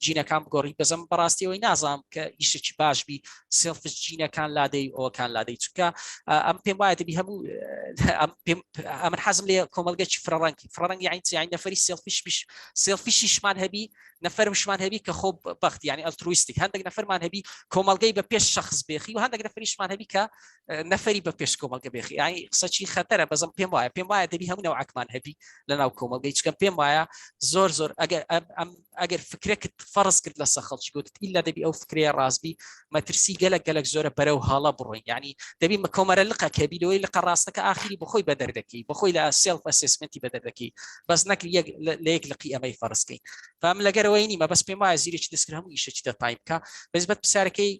جینەکان بگۆڕی بەزەم بەڕاستی ئەوەی نازانم کە ئیشێکی باش بی self جینەکان لادەی ئەوەکان لادەی چونکە ئەم پێم وایە دەبی هەموو ئەمن حەزم لێ کۆمەلگەکی فرەڕەنگی فرەڕەنگی عین یعنی نەفەری selfish بیش selfish یشمان هەبی نەفەرمشمان هەبی کە خۆ بەخت یعنی altruistic هەندێک نەفەرمان هەبی کۆمەلگەی بە پێش شخص بێخی و هەندێک نەفەریشمان هەبی کە نەفەری بە پێش کۆمەلگە بێخی یعنی قسەچی خەتەرە بەزم پێم وایە پێم وایە دەبی هەموو نەوعەکمان هەبی لە ناو کۆمەلگەی چکە پێم وایە زۆر زۆر ئەگەر ئەم ئەگەر فکرەکت فەرز کرد لەسەر خەڵکی گوتت ئیلا دەبی ئەو فکرەیە ڕاستبی مەترسی گەلک گەلک زۆرە بەرەو هەڵە بڕۆین یعنی دەبی کۆمەرە لقە کەبی لەوەی لقە ڕاستەکە ئاخری بخۆی بەدەر دەکەی بەخۆی لە self assessment ی بەدەر دەکەی بەس نەک یەک لە یەک لقی ئەمەی فەرزکەین فام لەگەرەوەی نیمە بەس پێم وایە زیرێکی دەستکرد هەموو ئیشێکی دەتایم بکە بەس بەت پرسیارەکەی.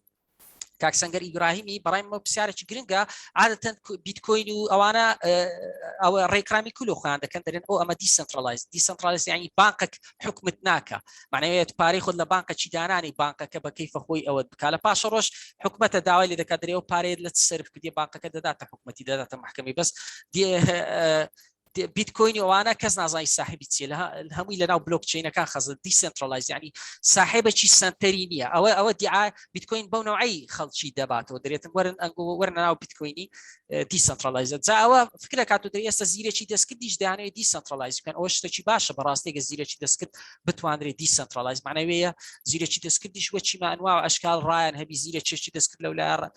کاک سەنگەر ئیبراهیمی بەڕای منەوە پرسیارێکی گرنگە عادەتەن بیتکۆین و ئەوانە ئەوە ڕێکرامی کولو خۆیان دەکەن دەرێن ئەو ئەمە decentralize decentralize یعنی بانقێک حکومت ناکە معناوێت پارەی خۆت لە بانقەکی دانانی بانقەکە بە کەیفە خۆی ئەوەت بکە لە پاشە ڕۆژ حکومەتە داوای لێ دەکات دەرێ ئەو پارەیەت لە چ سەرف کردی بانقەکە دەداتە حکومەتی دەداتە محکەمی بەس بیتکۆینی ئەوانە کەس نازانی ساحبی چیە لە هەمووی لەناو blockchain ەکان خەزە decentralize ینی ساحێبێکی سەنتەری نییە ئەوە ئەوە دیعا بیتکۆین بەو نەوعی خەڵکی دەباتەوە دەرێتن وەرن ئەنگۆ وەرنە ناو بیتکۆینی decentralize ە جا ئەوە فکرە کات و دەری ئێستا زیرەکی دەستکردیش دەیانەوێت decentralize بکەن ئەوە شتێکی باشە بەڕاستێکە زیرەکی دەستکرد بتوانرێت decentralize معناوەیە زیرەکی دەستکردیش وەچی مانوا و ئەشکال ڕایان هەبی زیرەکێکی دەستکرد لەو لایە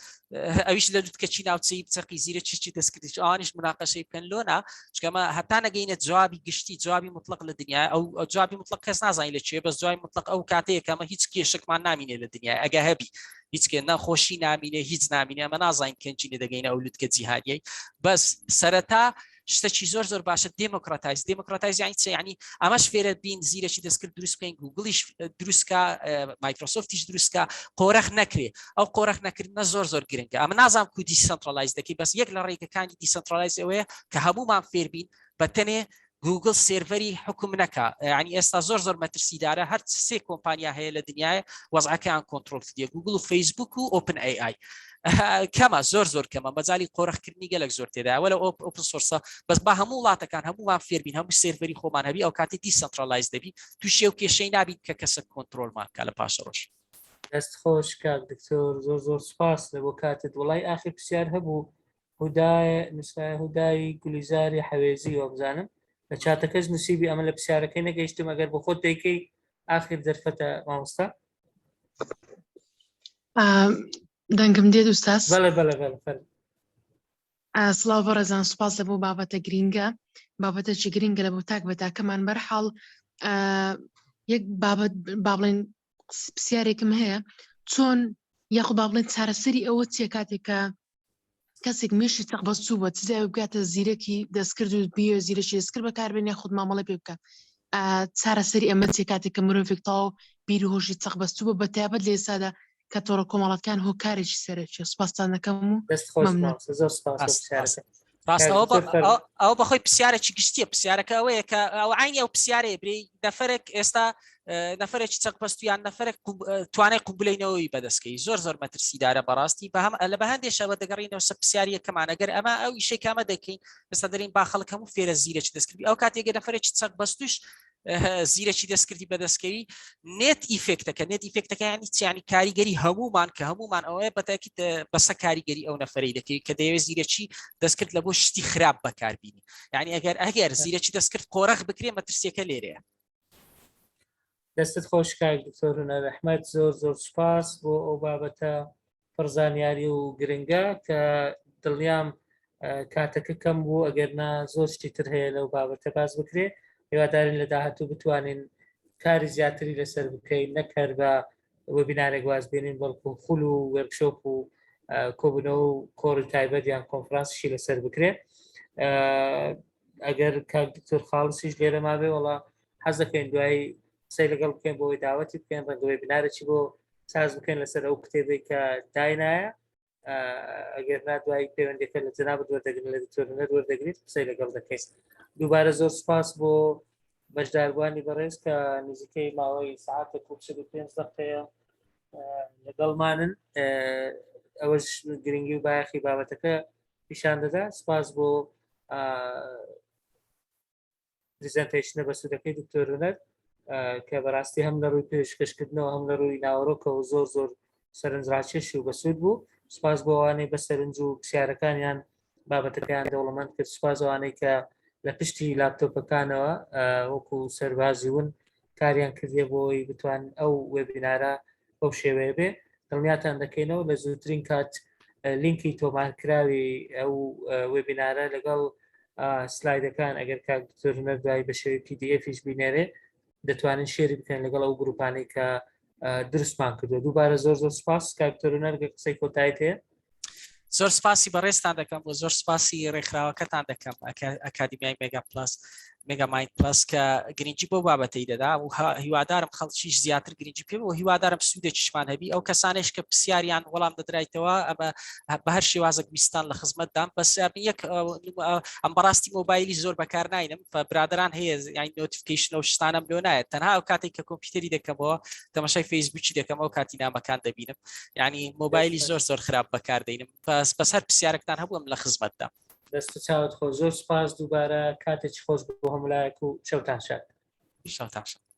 ئەویش لە لوتکەچی ناوچەی بچەقی زیرە چێکی دەستکردیش ئەوانیش مناقەشەی بکەن لۆنا چکەمە هەتا نەگەینە جوابی گشتی جوابی مطلق لە دنیا ئەو جوابی مطلق کەس نازانانی لە چێ بەس جوابی مطلق ئەو کاتەیە کەمە هیچ کێشکمان نامینێ لە دنیا ئەگە هەبی هیچ کێ نەخۆشی نامینێ هیچ نامینێ ئەمە نازانین کەنجینە دەگەینە ئەو لوتکە جیهانیەی بەس سەرەتا شتەکی زۆر زۆر باشە democratize democratize یانی چ ینی ئەمەش فێرە بین زیرەکی دەستکرد دروست بکەین گوگڵیش دروستکە مایکرۆسۆفتیش دروستکە قۆرەخ نەکرێ ئەو قۆرەخ نەکردنە زۆر زۆر گرنگە ئەمە نازانم کو decentralize دەکەی بەس یەک لە ڕێگەکانی decentralize ئەوەیە کە هەمومان فێربین بە تەنێ گوگل سێرڤەری حکوم نەکا ینی ئێستا زۆر زۆر مەترسیدارە هەر سێ کۆمپانیا هەیە لە دنیاە وەزعەکەیان کۆنترۆل کردیە گوگل و فەیسبوک و OpenAI کەمە زۆر زۆر کەمە مەجای قۆرخکردنی گەلک زۆر تێدا وەلە open source ە بەس با هەموو وڵاتەکان هەمومان فێربین هەموو سێرڤەری خۆمان هەبی ئەو کاتی decentralize دەبی تووشی و کێشەی نابیت کە کەسە کۆنترۆلمان کە لە پاشە ڕۆژ. دەست خۆش کاک دکتۆر زۆر زۆر سپاس لە بۆ کاتت وڵی ئاخر پرسیار هەبوو هودای نووسرایە هودای گولیزاری حەوێزی وابزانم لە چاتەکەش نووسیبی ئەمە لە پرسیارەکەی نەگەیشتم ئەگەر بۆ خۆت دەیکەی ئاخر دەرفەتە مامۆستا. دەنگم دێت ئوستاز؟ بەڵێ بەڵێ بەڵێ فەرموو. سڵاو بەڕێزان سوپاس لە بۆ بابەتە گرینگە بابەتێکی گرینگە لە بۆ تاک بە تاکەمان بەرحاڵ یەک بابەت با بڵێن پرسیارێکم هەیە چۆن یاخود با بڵێن چارەسەری ئەوە چیە کاتێک کە کەسێک مێشی چەقبەستوو بووە چ جای بگاتە زیرەکی دەستکرد و بیە زیرەکی دەستکرد بەکاربێن یاخود مامەڵە پێ بکە چارەسەری ئەمە چیە کاتێک کە مرۆڤێک تەواو بیر و هۆشی چەقبەستوو بووە بە تایبەت لە ئێستادا کە تۆڕە کۆمەڵاتکان هۆکارێکی سەرەکیە سوپاستان دەکەم و دەست خۆش مەمنون. مامۆستا زۆر سپاس بۆ ڕاست پرسیارەکە. ڕاست ڕاست کاک ئەوە دکتۆر فەرموو. ئەوە بەخۆی پرسیارێکی گشتیە پرسیارەکە ئەوەیە کە ئەو عینی ئەو پرسیارەیە برێ نەفرێک ئێستا نەفرێکی چەق بەستویان نەفرێک توانای قوبلینەوەی بەدەستکەی زۆر زۆر مەترسیدارە بەڕاستی بە هەم لە بە هەندێک شەوە دەگەڕینەوە سە پرسیاریەکەمان ئەگەر ئەمە ئەو ئیشەی کامە دەکەین ئێستا دەرین با خەڵک هەموو فێرە زیرەکی دەستکردی ئەو کاتێکگە نەفرێکی چەق بەستوش زیرەکی دەستکردی بەدەستکەوی net effect ەکە net effect ەکە ینی چیانی کاریگەری هەمومان کە هەمومان ئەوەیە بەتاکیت بەسە کاریگەری ئەو نەفرەی دەکەوی کە دەیەوێت زیرەکی دەستکرد لە بۆ شتی خراپ بەکاربینی یعنی ئەگەر ئەگەر زیرەکی دەستکرد قۆرەخ بکرێ مەترسیەکە لێرەیە. دەستت خۆش کاک دکتۆر هونەر ئەحمەد زۆر زۆر سوپاس بۆ ئەو بابەتە پڕ زانیاری و گرنگە کە دڵنیام کاتەکە کەم بوو ئەگەر نا زۆر شتی تر هەیە لەو بابەتە باس بکرێ هیوادارین لە داهاتوو بتوانین کاری زیاتری لەسەر بکەین نەک هەر بە webinar ێک واز بێنین بەڵکو خول و workshop و کۆبوونەوە و کۆڕی تایبەت یان کۆنفرانسیشی لەسەر بکرێ ئەگەر کاک دکتۆر خاڵسیش لێرە مابێ وەڵا حەز دەکەین دوایی قسەی لەگەڵ بکەین بۆ ئەوەی داوەتی بکەین ڕەنگە webinar ێکی بۆ ساز بکەین لەسەر ئەو کتێبێک کە داینایە ئەگەر نا دوایی پەیوەندەکە لە جەنابت وەردەگرن لە دکتۆر هونەر وەردەگریت قسەی لەگەڵ دەکەین دووبارە زۆر سپاس بۆ بەشداربووانی بەڕێز کە نزیکەی ماوەی ساعتێک و 45 دقەیە لەگەڵمانن ئەوەش گرنگی و بایەخی بابەتەکە پیشان دەدا سپاس بۆ presentation ە بەسوودەکەی دکتۆر هونەر کە بەڕاستی هەم لە ڕووی پێشکەشکردنەوە هەم لە ڕووی ناوەڕۆکەوە زۆر زۆر سەرنجڕاکێش و بەسوود بوو سپاس بۆ ئەوانەی بە سەرنج و پرسیارەکانیان بابەتەکەیان دەوڵەمەند کرد سپاس ئەوانەی کە لە پشتی لاپتۆپەکانەوە وەکو سەربازی ون کاریان کردیە بۆی بتوان ئەو webinar ە بەو شێوەیە بێ دڵنیاتان دەکەینەوە لە زووترین کات لینکی تۆمارکراوی ئەو webinar ە لەگەڵ slide ەکان ئەگەر کاک دکتۆر هونەر دوایی بە شێوەی PDF یش بینێرێ دەتوانین share ی بکەن لەگەڵ ئەو گروپانەی کە دروستمان کردو دووبارە زۆر زۆر سپاس کاک دکتۆر هونەر قسەی کۆتاییت هەیە زۆر سپاسی بەڕێزتان دەکەم و زۆر سپاسی ڕێکخراوەکەتان دەکەم ئەکادیمیای مێگا پلاس. Mega Mind Plus کە گرنگی بۆ بابەتەی دەدا و هیوادارم خەڵکیش زیاتر گرنگی پێ و هیوادارم سوودێکیشمان هەبی ئەو کەسانێش کە پرسیاریان وەڵام دەدرایتەوە ئەمە بە هەر شێوازێک ویستان لە خزمەتدام بەس یەک ئەم بەڕاستی مۆبایلی زۆر بەکار ناینم برادران هەیە یان notification و شتانم لۆ نایەت تەنها ئەو کاتێک کە کۆمپیوتەری دەکەمەوە تەماشای فەیسبوکی دەکەم ئەو کاتی نامەکان دەبینم یعنی مۆبایلی زۆر زۆر خراپ بەکاردەینم بەس بەس هەر پرسیارێکتان هەبووم لە خزمەتدا دەست چاوت خۆش زۆر سپاس دووبارە کاتێکی خۆش بۆ هەمولایەک و شەوتان شاد شەوتان شاد.